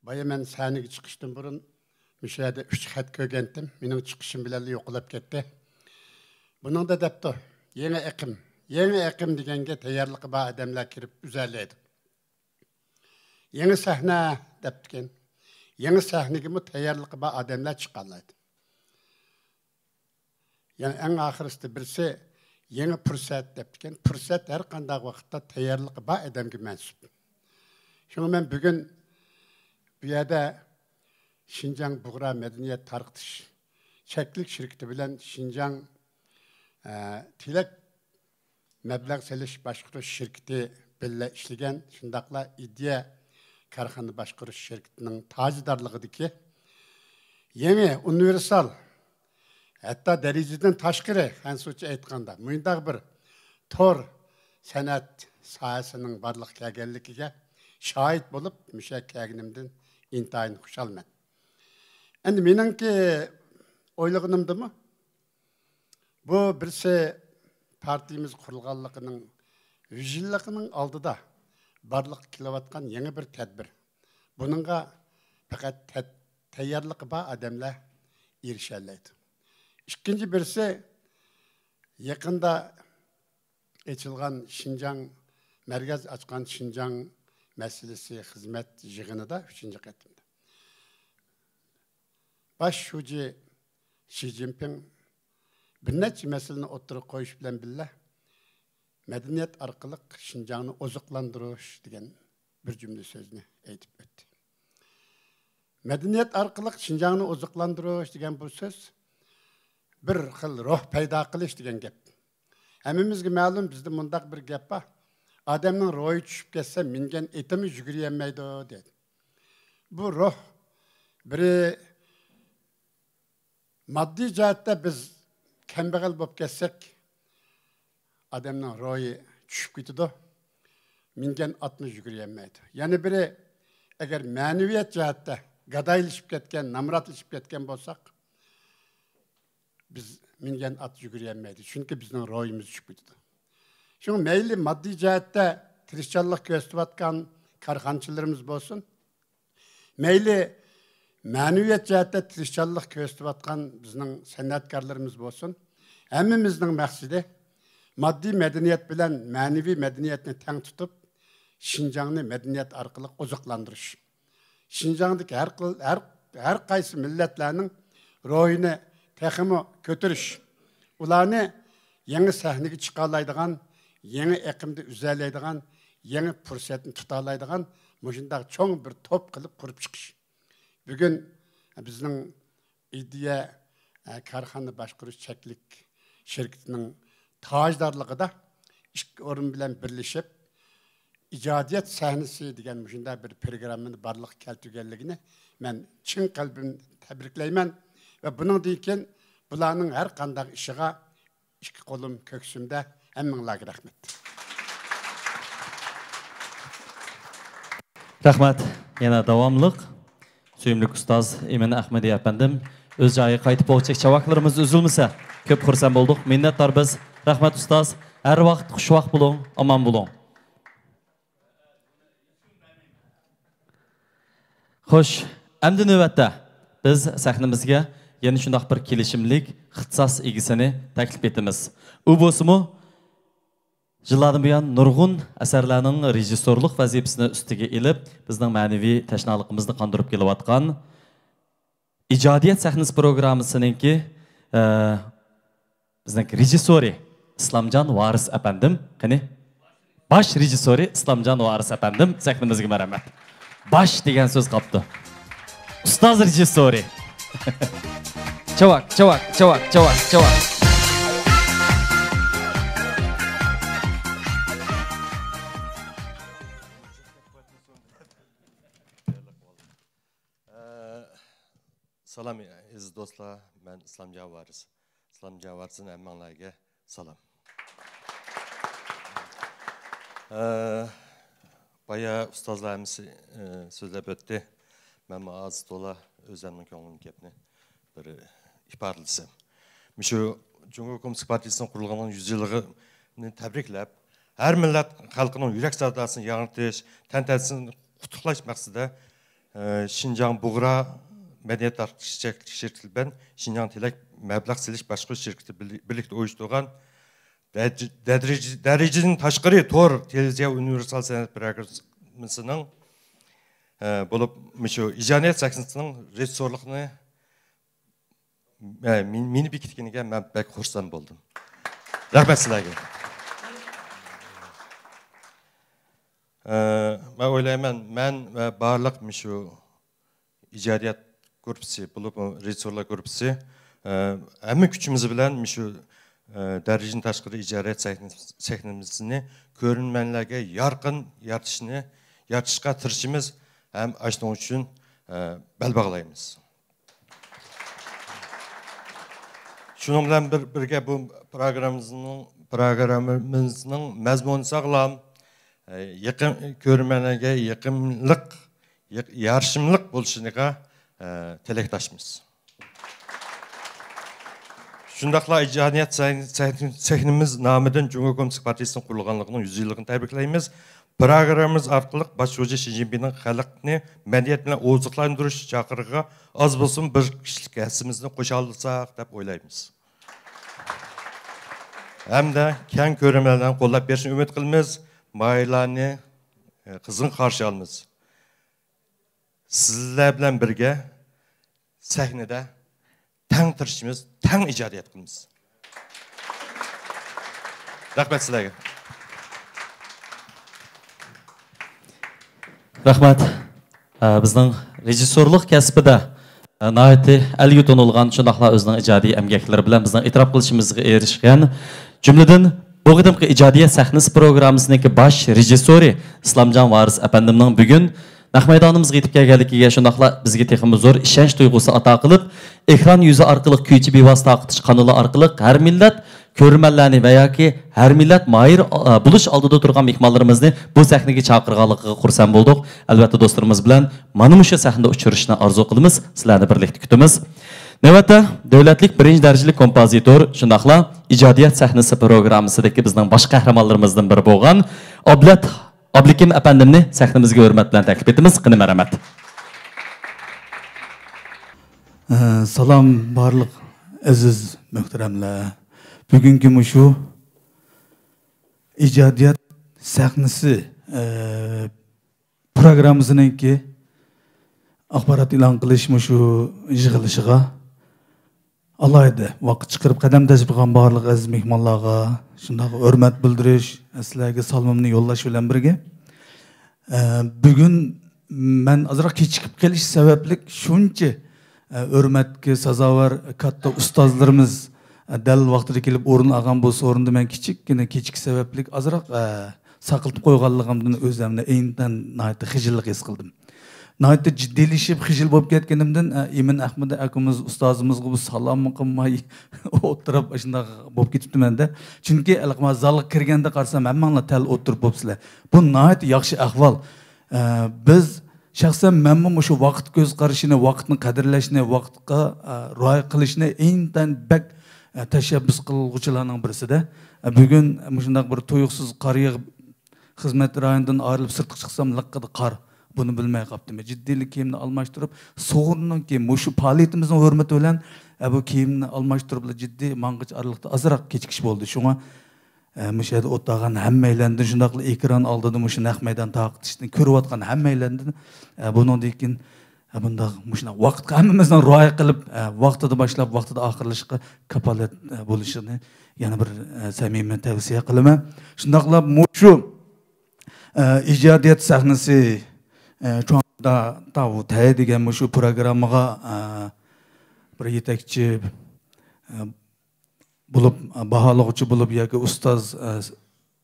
بايا مەن سەھنىگە چىقىشتىن بۇرۇن مۇشۇ يەردە ئۈچ خەت كۆرگەنتىم. مېنىڭ چىقىشىم بىلەنلا يوقىلاپ كەتتى. بۇنىڭدا دەپتۇ، يېڭى ئېقىم، يېڭى ئېقىم دېگەنگە تەييارلىقى بار ئادەملەر كىرىپ ئۈزەلەيدۇ. يېڭى سەھنە دەپتىكەن. يېڭى سەھنىگىمۇ تەييارلىقى بار ئادەملەر چىقالايدۇ. يەنە ئەڭ ئاخىرسىدا بىرسى يېڭى پۇرسەت دەپتىكەن. پۇرسەت ھەر قانداق ۋاقىتتا تەييارلىقى بار ئادەمگە مەنسۇپ. شۇڭا مەن بۈگۈن بۇ يەردە شىنجاڭ بۇغرا مەدەنىيەت تارقىتىش چەكلىك شىركىتى بىلەن شىنجاڭ، ئە، تىلەك مەبلەغ سېلىش باشقۇرۇش شىركىتى بىللە ئىشلىگەن، شۇنداقلا ئىدىيە كارخانا باشقۇرۇش شىركىتىنىڭ تاجدارلىقىدىكى يېڭى ئۇنىۋېرسال، ھەتتا دەرىجىدىن تاشقىرى، خەنزۇچە ئېيتقاندا، مۇنداق بىر تور سەنئەت ساھەسىنىڭ بارلىققا كەلگەنلىكىگە شاھىت بولۇپ، مۇشۇ يەرگە كەلگىنىمدىن ئىنتايىن خۇشالمەن. ئەمدى مېنىڭكى ئويلىغىنىمدىمۇ، بۇ بىرسى پارتىيىمىز قۇرۇلغانلىقىنىڭ يۈز يىللىقىنىڭ ئالدىدا بارلىققا كېلىۋاتقان يېڭى بىر تەدبىر. بۇنىڭغا پەقەت تەت-، تەييارلىقى بار ئادەملەر ئېرىشەلەيدۇ. ئىككىنچى بىرسى، يېقىندا ئېچىلغان شىنجاڭ، مەركەز ئاچقان شىنجاڭ مەسىلىسى خىزمەت يىغىنىدا ئۈچىنچى قېتىمدا باش شۇجى شى جىنپىڭ بىر نەچچە مەسىلىنى ئوتتۇرىغا قويۇش بىلەن بىللە، مەدەنىيەت ئارقىلىق شىنجاڭنى ئوزۇقلاندۇرۇش دېگەن بىر جۈملە سۆزنى ئېيتىپ ئۆتتى. مەدەنىيەت ئارقىلىق شىنجاڭنى ئوزۇقلاندۇرۇش دېگەن بۇ سۆز بىر خىل روھ پەيدا قىلىش دېگەن گەپ. ھەممىمىزگە مەلۇم، بىزدە مۇنداق بىر گەپ بار، ئادەمنىڭ روھى چۈشۈپ كەتسە، مىنگەن ئېتىمۇ يۈگۈرۈيەلمەيدۇ دەيدۇ. بۇ روھ بىرى ماددىي جەھەتتە بىز كەمبەغەل بولۇپ كەتسەك، ئادەمنىڭ روھى چۈشۈپ كېتىدۇ، مىنگەن ئاتمۇ يۈگۈرۈيەلمەيدۇ. يەنە بىرى، ئەگەر مەنىۋىيەت جەھەتتە گادايلىشىپ كەتكەن، نامراتلىشىپ كەتكەن بولساق، بىز مىنگەن ئات يۈگۈرۈيەلمەيدۇ، چۈنكى بىزنىڭ روھىمىز چۈشۈپ كېتىدۇ. شۇڭا مەيلى ماددىي جەھەتتە تىرىشچانلىق كۆرسىتىۋاتقان كارخانىچىلىرىمىز بولسۇن، مەيلى مەنىۋىيەت جەھەتتە تىرىشچانلىق كۆرسىتىۋاتقان بىزنىڭ سەنئەتكارلىرىمىز بولسۇن، ھەممىمىزنىڭ مەقسىتى ماددىي مەدەنىيەت بىلەن مەنىۋى مەدەنىيەتنى تەڭ تۇتۇپ، شىنجاڭنى مەدەنىيەت ئارقىلىق ئوزۇقلاندۇرۇش. شىنجاڭدىكى ھەر خىل، ھەر، ھەر قايسى مىللەتلەرنىڭ روھىنى تېخىمۇ كۆتۈرۈش، ئۇلارنى يېڭى سەھنىگە چىقالايدىغان، يېڭى ئېقىمدا ئۈزەلەيدىغان، يېڭى پۇرسەتنى تۇتالايدىغان مۇشۇنداق چوڭ بىر توپ قىلىپ قۇرۇپ چىقىش. بۈگۈن بىزنىڭ ئىدىيە، ئە، كارخانا باشقۇرۇش چەكلىك شىركىتىنىڭ تاجدارلىقىدا ئىككى ئورۇن بىلەن بىرلىشىپ، ئىجادىيەت سەھنىسى دېگەن مۇشۇنداق بىر پروگراممىنى بارلىققا كەلتۈرگەنلىكىنى مەن چىن قەلبىمدىن تەبرىكلەيمەن ۋە بۇنىڭدىن كېيىن بۇلارنىڭ ھەر قانداق ئىشىغا ئىككى قولۇم كۆكسۈمدە. ھەممىڭلارغا رەھمەت. رەھمەت. يەنە داۋاملىق سۆيۈملۈك ئۇستاز ئىمىن ئەخمىدى ئەپەندىم ئۆز جايىغا قايتىپ بولغۇچە چاۋاكلىرىمىز ئۈزۈلمىسە كۆپ خۇرسەن بولدۇق. مىننەتدار بىز. رەھمەت ئۇستاز. ھەر ۋاقىت خۇشۋاق بولۇڭ، ئامان بولۇڭ. خوش، ئەمدى نۆۋەتتە بىز سەھنىمىزگە يەنە شۇنداق بىر كېلىشىملىك ئىختىساس ئىگىسىنى تەكلىپ ئېتىمىز. ئۇ بولسىمۇ يىللاردىن بۇيان نۇرغۇن ئەسەرلەرنىڭ رېژىسسورلۇق ۋەزىپىسىنى ئۈستىگە ئېلىپ، بىزنىڭ مەنىۋى تەشنالىقىمىزنى قاندۇرۇپ كېلىۋاتقان ئىجادىيەت سەھنىسى پروگراممىسىنىڭكى، ئە، بىزنىڭ رېژىسسورى ئىسلامجان ۋارىس ئەپەندىم. قېنى؟ باش رېژىسسورى ئىسلامجان ۋارىس ئەپەندىم، سەھنىمىزگە مەرھەمەت. باش دېگەن سۆز قاپتۇ. ئۇستاز رېژىسسورى. چاۋاك، چاۋاك، چاۋاك، چاۋاك، چاۋاك. ئە، سالام، ئەزىز دوستلار، مەن ئىسلامجان ۋارىس. ئىسلامجان ۋارىستىن ھەممەڭلارگە سالام. ئە، بايا ئۇستازلار ھەممىسى، ئە، سۆزلەپ ئۆتتى. مەنمۇ ئاز تولا ئۆزۈمنىڭ كۆڭلۈمدىكى گەپنى بىر ئىپادىلىسەم. مۇشۇ جۇڭگو كوممۇنىست پارتىيىسىنىڭ قۇرۇلغىنىنىڭ يۈز يىللىقىنى تەبرىكلەپ، ھەر مىللەت خەلقىنىڭ يۈرەك ساداسىنى ياڭرىتىش، تەنتەنىسىنى قۇتلۇقلاش مەقسىتىدە، ئە، شىنجاڭ بۇغرا مەدەنىيەت تارقىتىش چەكلىك شىركىتى بىلەن شىنجاڭ تىلەك مەبلەغ سېلىش باشقۇرۇش شىركىتى بىللە-، بىرلىكتە ئۇيۇشتۇرغان دەرىجە-، دەرىجە-، دەرىجىدىن تاشقىرى تور تېلېۋىزىيە ئۇنىۋېرسال سەنئەت پروگراممىسىنىڭ، ئە، بولۇپ، مۇشۇ ئىجادىيەت سەھنىسىنىڭ رېژىسسورلۇقىنى، ئە، مېنى، مېنى بېكىتكىنىگە مەن بەك خۇرسەن بولدۇم. رەھمەت سىلەرگە. ئە، مەن ئويلايمەن، مەن ۋە بارلىق مۇشۇ ئىجادىيەت گۇرۇپپىسى، بولۇپمۇ رېژىسسورلار گۇرۇپپىسى، ئە، ھەممە كۈچىمىز بىلەن مۇشۇ، ئە، دەرىجىدىن تاشقىرى ئىجادىيەت سەھنە-، سەھنىمىزنى كۆرۈرمەنلەرگە يارقىن يارىتىشنى، يارىتىشقا تىرىشىمىز ھەم ئاشۇنىڭ ئۈچۈن، ئە، بەل باغلايمىز. شۇنىڭ بىلەن بىر، بىرگە بۇ پروگراممىمىزنىڭ، پروگراممىمىزنىڭ مەزمۇنى ساغلام، ئە، يېقىم-، كۆرۈرمەنلەرگە يېقىملىق، يېق-، يارىشىملىق بولۇشىغا، ئە، تىلەكداشمىز. شۇنداقلا ئىجادىيەت سەھن-، سەھن-، سەھنىمىز نامىدىن جۇڭگو كوممۇنىست پارتىيىسىنىڭ قۇرۇلغانلىقىنىڭ يۈز يىللىقىنى تەبرىكلەيمىز. پروگراممىمىز ئارقىلىق باش شۇجى شى جىنپىڭنىڭ خەلقنى مەدەنىيەت بىلەن ئوزۇقلاندۇرۇش چاقىرىقىغا ئاز بولسىمۇ بىر كىشىلىك ھەسسىمىزنى قوشالىساق دەپ ئويلايمىز. ھەمدە كەڭ كۆرۈرمەنلەرنىڭ قوللاپ بېرىشىنى ئۈمىد قىلىمىز. ماھىرلارنى، ئە، قىزغىن قارشى ئالىمىز. سىزلەر بىلەن بىرگە سەھنىدە تەڭ تىرىشىمىز، تەڭ ئىجادىيەت قىلىمىز. رەھمەت سىلەرگە. رەھمەت. ئە، بىزنىڭ رېژىسسورلۇق كەسپىدە، ئە، ناھايىتى ئەلگە تونۇلغان، شۇنداقلا ئۆزىنىڭ ئىجادىي ئەمگەكلىرى بىلەن بىزنىڭ ئېتىراپ قىلىشىمىزغا ئېرىشكەن، جۈملىدىن بۇ قېتىمقى ئىجادىيەت سەھنىسى پروگراممىسىنىڭكى باش رېژىسسورى ئىسلامجان ۋارىس ئەپەندىمنىڭ بۈگۈن نەق مەيدانىمىزغا يېتىپ كەلگەنلىكىگە، شۇنداقلا بىزگە تېخىمۇ زور ئىشەنچ تۇيغۇسى ئاتا قىلىپ، ئېكران يۈزى ئارقىلىق كۈيچى بىۋاسىتە تارقىتىش قانىلى ئارقىلىق ھەر مىللەت كۆرۈرمەنلەرنى ۋە ياكى ھەر مىللەت ماھىر، ئا، بولۇش ئالدىدا تۇرغان مېھمانلىرىمىزنى بۇ سەھنىگە چاقىرغانلىقىغا خۇرسەن بولدۇق. ئەلۋەتتە، دوستلىرىمىز بىلەن مانا مۇشۇ سەھنىدە ئۇچرىشىشنى ئارزۇ قىلىمىز. سىلەرنى بىرلىكتە كۈتىمىز. نۆۋەتتە، دۆلەتلىك بىرىنچى دەرىجىلىك كومپوزىتور، شۇنداقلا ئىجادىيەت سەھنىسى پروگراممىسىدىكى بىزنىڭ باش قەھرىمانلىرىمىزدىن بىرى بولغان ئابلەت ئابلىكىم ئەپەندىمنى سەھنىمىزگە ھۆرمەت بىلەن تەكلىپ ئېتىمىز. قېنى، مەرھەمەت. ئە، سالام بارلىق ئەزىز مۆھتەرەملەر. بۈگۈنكى مۇشۇ ئىجادىيەت سەھنىسى، ئە، پروگراممىسىنىڭكى ئاخبارات ئېلان قىلىش مۇشۇ يىغىلىشىغا ئالاھىدە ۋاقىت چىقىرىپ قەدەم تەشرىپ قىلغان بارلىق ئەزىز مېھمانلارغا شۇنداق ھۆرمەت بىلدۈرۈش، سىلەرگە سالىمىمنى يوللاش بىلەن بىرگە، ئە، بۈگۈن مەن ئازراق كېچىكىپ قېلىش سەۋەبلىك شۇنچە، ئە، ھۆرمەتكە سازاۋەر كاتتا ئۇستازلىرىمىز، ئە، دەل ۋاقتىدا كېلىپ ئورۇن ئالغان بولسا ئورۇندا مەن كىچىككىنە كېچىكىش سەۋەبلىك ئازراق، ئە، ساقلىتىپ قويغانلىقىمدىن ئۆزۈمنى ئىنتايىن ناھايىتى خىجىللىق ھېس قىلدىم. ناھايىتى جىددىيلىشىپ خىجىل بولۇپ كەتكىنىمدىن، ئە، ئىمىن ئەخمىدى ئاكىمىز ئۇستازىمىزغا بۇ سالاممۇ قىلماي ئولتۇرۇپ ئاشۇنداق بولۇپ كېتىپتىمەن-دە. چۈنكى ھېلىقى زالغا كىرگەندە قارىسام ھەممەڭلار تەل ئولتۇرۇپ بوپسىلەر. بۇ ناھايىتى ياخشى ئەھۋال. ئە، بىز، شەخسەن مەنمۇ مۇشۇ ۋاقىت كۆز قارىشىنى، ۋاقىتنى قەدىرلەشنى، ۋاقىتقا، ئە، رىئايە قىلىشنى ئىنتايىن بەك، ئە، تەشەببۇس قىلغۇچىلارنىڭ بىرسىدە. ئە، بۈگۈن مۇشۇنداق بىر تۇيۇقسىز قار يېغىپ، خىزمەت رايونىدىن ئايرىلىپ سىرتقا چىقسام، لىققىدە قار. بۇنى بىلمەي قاپتىمەن. جىددىيلا كىيىمنى ئالماشتۇرۇپ، سوغۇرنىڭكى مۇشۇ پائالىيىتىمىزنىڭ ھۆرمىتى بىلەن، ئە، بۇ كىيىمنى ئالماشتۇرۇپلا جىددىي ماڭغىچە ئارىلىقتا ئازراق كېچىكىش بولدى. شۇڭا، ئە، مۇشۇ يەردە ئولتۇرغان ھەممەيلەندىن، شۇنداقلا ئېكران ئالدىدا مۇشۇ نەق مەيدان تارقىتىشنى كۆرۈۋاتقان ھەممەيلەندىن، ئە، بۇنىڭدىن كېيىن، ئە، بۇنداق مۇشۇنداق ۋاقىتقا ھەممىمىزنىڭ رىئايە قىلىپ، ئە، ۋاقتىدا باشلاپ، ۋاقتىدا ئاخىرلىشىشقا كاپالەت، ئە، بولۇشىنى يەنە بىر، ئە، سەمىمىي تەۋسىيە قىلىمەن. شۇنداقلا مۇشۇ ئە، ئىجادىيەت سەھنىسى، ئە، چوڭ تا-، تاۋۇ تەي دېگەن مۇشۇ پروگراممىغا، ئە، بىر يېتەكچى، ئە، بولۇپ، باھالىغۇچى بولۇپ ياكى ئۇستاز، ئە،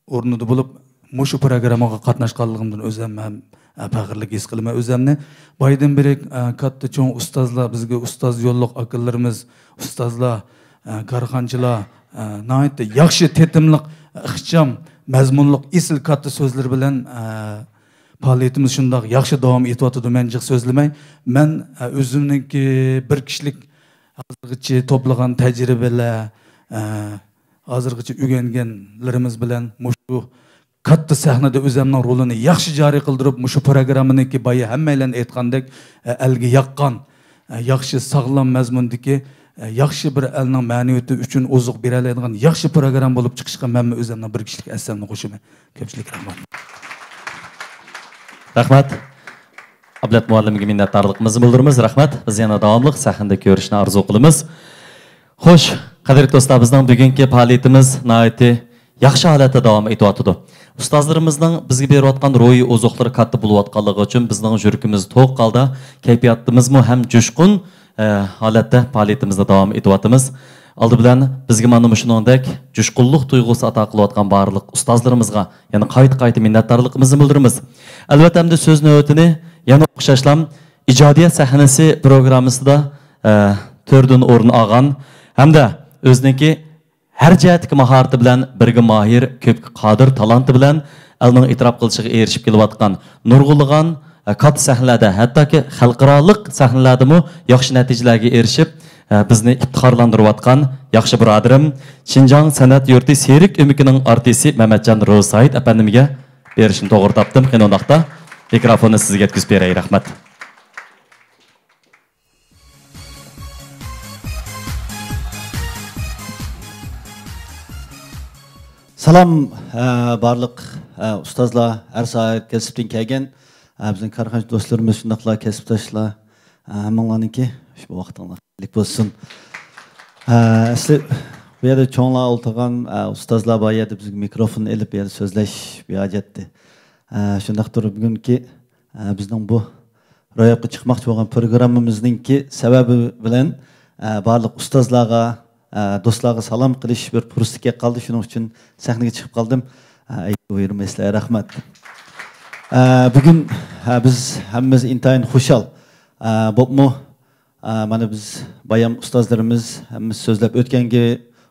ئورنىدا بولۇپ، مۇشۇ پروگراممىغا قاتناشقانلىقىمدىن ئۆزۈم ھەم، ئە، پەخىرلىك ھېس قىلىمەن ئۆزۈمنى. بايدىن بېرى، ئە، كاتتا چوڭ ئۇستازلار، بىزگە ئۇستاز يوللۇق ئاكىلىرىمىز، ئۇستازلار، ئە، كارخانىچىلار، ئە، ناھايىتى ياخشى تېتىملىق، ئىخچام، مەزمۇنلۇق، ئېسىل كاتتا سۆزلىرى بىلەن، ئە، پائالىيىتىمىز شۇنداق ياخشى داۋام ئېتىۋاتىدۇ. مەن جىق سۆزلىمەي. مەن، ئە، ئۆزۈمنىڭكى بىر كىشىلىك ھازىرغىچە توپلىغان تەجرىبىلەر، ئە، ھازىرغىچە ئۆگەنگەنلىرىمىز بىلەن مۇشۇ كاتتا سەھنىدە ئۆزۈمنىڭ رولىنى ياخشى جارى قىلدۇرۇپ، مۇشۇ پروگراممىنىڭكى بايا ھەممەيلەن ئېيتقاندەك، ئە، ئەلگە ياققان، ئە، ياخشى ساغلام مەزمۇندىكى، ئە، ياخشى بىر ئەلنىڭ مەنىۋىيىتى ئۈچۈن ئوزۇق بېرەلەيدىغان ياخشى پروگرامما بولۇپ چىقىشىغا مەنمۇ ئۆزۈمنىڭ بىر كىشىلىك ھەسسەمنى قوشىمەن. كۆپچىلىككە رەھمەت. رەھمەت. ئابلەت مۇئەللىمگە مىننەتدارلىقىمىزنى بىلدۈرىمىز. رەھمەت. بىز يەنە داۋاملىق سەھنىدە كۆرۈشنى ئارزۇ قىلىمىز. خوش، قەدىرلىك دوستلار، بىزنىڭ بۈگۈنكى پائالىيىتىمىز ناھايىتى ياخشى ھالەتتە داۋام ئېتىۋاتىدۇ. ئۇستازلىرىمىزنىڭ بىزگە بېرىۋاتقان روھىي ئوزۇقلىرى كاتتا بولۇۋاتقانلىقى ئۈچۈن بىزنىڭ يۈرىكىمىز توق ھالدا، كەيپىياتىمىزمۇ ھەم جۇشقۇن، ئە، ھالەتتە پائالىيىتىمىزنى داۋام ئېتىۋاتىمىز. ئالدى بىلەن بىزگە مانا مۇشۇنىڭدەك جۇشقۇنلۇق تۇيغۇسى ئاتا قىلىۋاتقان بارلىق ئۇستازلىرىمىزغا يەنە قايتا-قايتا مىننەتدارلىقىمىزنى بىلدۈرىمىز. ئەلۋەتتە، ئەمدى سۆز نۆۋىتىنى يەنە ئوخشاشلا ئىجادىيەت سەھنىسى پروگراممىسىدا، ئە، تۆردىن ئورۇن ئالغان ھەمدە ئۆزىنىڭكى ھەر جەھەتتىكى ماھارىتى بىلەن بىرگە ماھىر، كۆپكە قادىر تالانتى بىلەن ئەلنىڭ ئېتىراپ قىلىشىغا ئېرىشىپ كېلىۋاتقان نۇرغۇنلىغان، ئە، كاتتا سەھنىلەردە، ھەتتاكى خەلقئارالىق سەھنىلەردىمۇ ياخشى نەتىجىلەرگە ئېرىشىپ، ئە، بىزنى ئىپتىخارلاندۇرۇۋاتقان ياخشى بۇرادىرىم، شىنجاڭ سەنئەت يۇرتى سېرك ئۆمىكىنىڭ ئارتىسى مەمەتجان روزىسايىت ئەپەندىمگە بېرىشنى توغرا تاپتىم. قېنى ئۇنداقتا، مىكروفوننى سىزگە يەتكۈزۈپ بېرەي. رەھمەت. سالام، ئە، بارلىق، ئە، ئۇستازلار، ھەر ساھە كەسىپتىن كەلگەن، ئە، بىزنىڭ كارخانىچى دوستلىرىمىز، شۇنداقلا كەسىپداشلار، ئە، ھەممىڭلارنىڭكى شۇ ۋاقتىڭلار خەيرلىك بولسۇن. ئە، ئەسلى بۇ يەردە چوڭلار ئولتۇرغان، ئە، ئۇستازلار بار يەردە بىزگە مىكروفون ئېلىپ، بۇ يەردە سۆزلەش بىھاجەتتى. ئە، شۇنداقتۇر بۈگۈنكى، ئە، بىزنىڭ بۇ روياپقا چىقماقچى بولغان پروگراممىمىزنىڭكى سەۋەبى بىلەن، ئە، بارلىق ئۇستازلارغا، ئە، دوستلارغا سالام قىلىش بىر پۇرسىتى كەپ قالدى. شۇنىڭ ئۈچۈن سەھنىگە چىقىپ قالدىم. ئە، ئەيدى بۇيرۇم ئەسلى رەھمەت. ئە، بۈگۈن، ئە، بىز ھەممىمىز ئىنتايىن خۇشال. ئە، بوپمۇ، ئە، مانا بىز بايام ئۇستازلىرىمىز ھەممىسى سۆزلەپ ئۆتكەنگە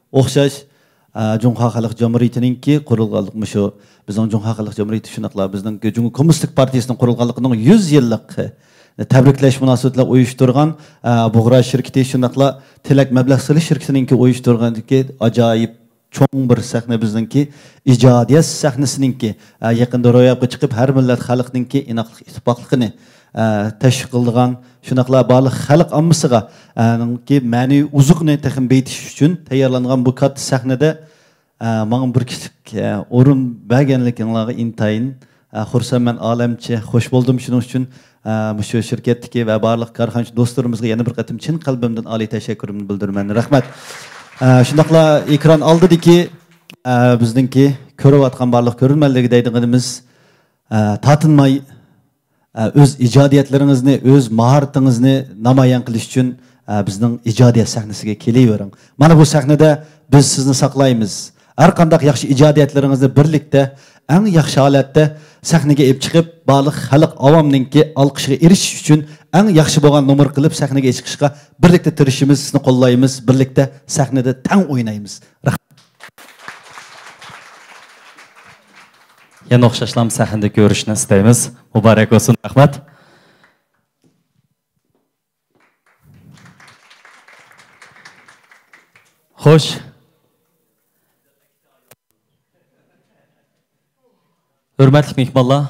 ئوخشاش، ئە، جۇڭخۇا خەلق جۇمھۇرىيىتىنىڭكى قۇرۇلغانلىق مۇشۇ بىزنىڭ جۇڭخۇا خەلق جۇمھۇرىيىتى شۇنداقلا بىزنىڭ جۇڭگو كوممۇنىستىك پارتىيىسىنىڭ قۇرۇلغانلىقىنىڭ يۈز يىللىق تەبرىكلەش مۇناسىۋىتى بىلەن ئۇيۇشتۇرغان، ئە، بۇغرا شىركىتى شۇنداقلا تىلەك مەبلەغ سېلىش شىركىتىنىڭكى ئۇيۇشتۇرغاندىكى ئاجايىپ چوڭ بىر سەھنە بىزنىڭكى ئىجادىيەت سەھنىسىنىڭكى، ئە، يېقىندا روياپقا چىقىپ، ھەر مىللەت خەلقنىڭكى ئىناقلىق، ئىتتىپاقلىقىنى، ئە، تەشۋىق قىلىدىغان، شۇنداقلا بارلىق خەلق ئاممىسىغا، ئە، نىڭكى مەنىۋى ئوزۇقىنى تېخىمۇ بېيىتىش ئۈچۈن تەييارلانغان بۇ كاتتا سەھنىدە، ئە، ماڭا بىر كىشىلىك، ئە، ئورۇن بەرگەنلىكىڭلارغا ئىنتايىن، ئە، خۇرسەنمەن، ئالەمچە خۇش بولدۇم. شۇنىڭ ئۈچۈن، ئە، مۇشۇ شىركەتتىكى ۋە بارلىق كارخانىچى دوستلىرىمىزغا يەنە بىر قېتىم چىن قەلبىمدىن ئالىي تەشەككۈرۈمنى بىلدۈرىمەن. رەھمەت. ئە، شۇنداقلا ئېكران ئالدىدىكى، ئە، بىزنىڭكى كۆرۈۋاتقان بارلىق كۆرۈرمەنلەرگە دەيدىغىنىمىز، ئە، تارتىنماي، ئە، ئۆز ئىجادىيەتلىرىڭىزنى، ئۆز ماھارىتىڭىزنى نامايان قىلىش ئۈچۈن، ئە، بىزنىڭ ئىجادىيەت سەھنىسىگە كېلىۋېرىڭ. مانا بۇ سەھنىدە بىز سىزنى ساقلايمىز. ھەر قانداق ياخشى ئىجادىيەتلىرىڭىزنى بىرلىكتە، ئەڭ ياخشى ھالەتتە سەھنىگە ئېلىپ چىقىپ، بارلىق خەلق ئاۋامنىڭكى ئالقىشىغا ئېرىشىش ئۈچۈن ئەڭ ياخشى بولغان نومۇر قىلىپ سەھنىگە چىقىشقا بىرلىكتە تىرىشىمىز، سىزنى قوللايمىز، بىرلىكتە سەھنىدە تەڭ ئوينايمىز. رەھمەت. يەنە ئوخشاشلام سەھنىدە كۆرۈشنى ئىستەيمىز. مۇبارەك بولسۇن، رەھمەت. خوش. ھۆرمەتلىك مېھمانلار،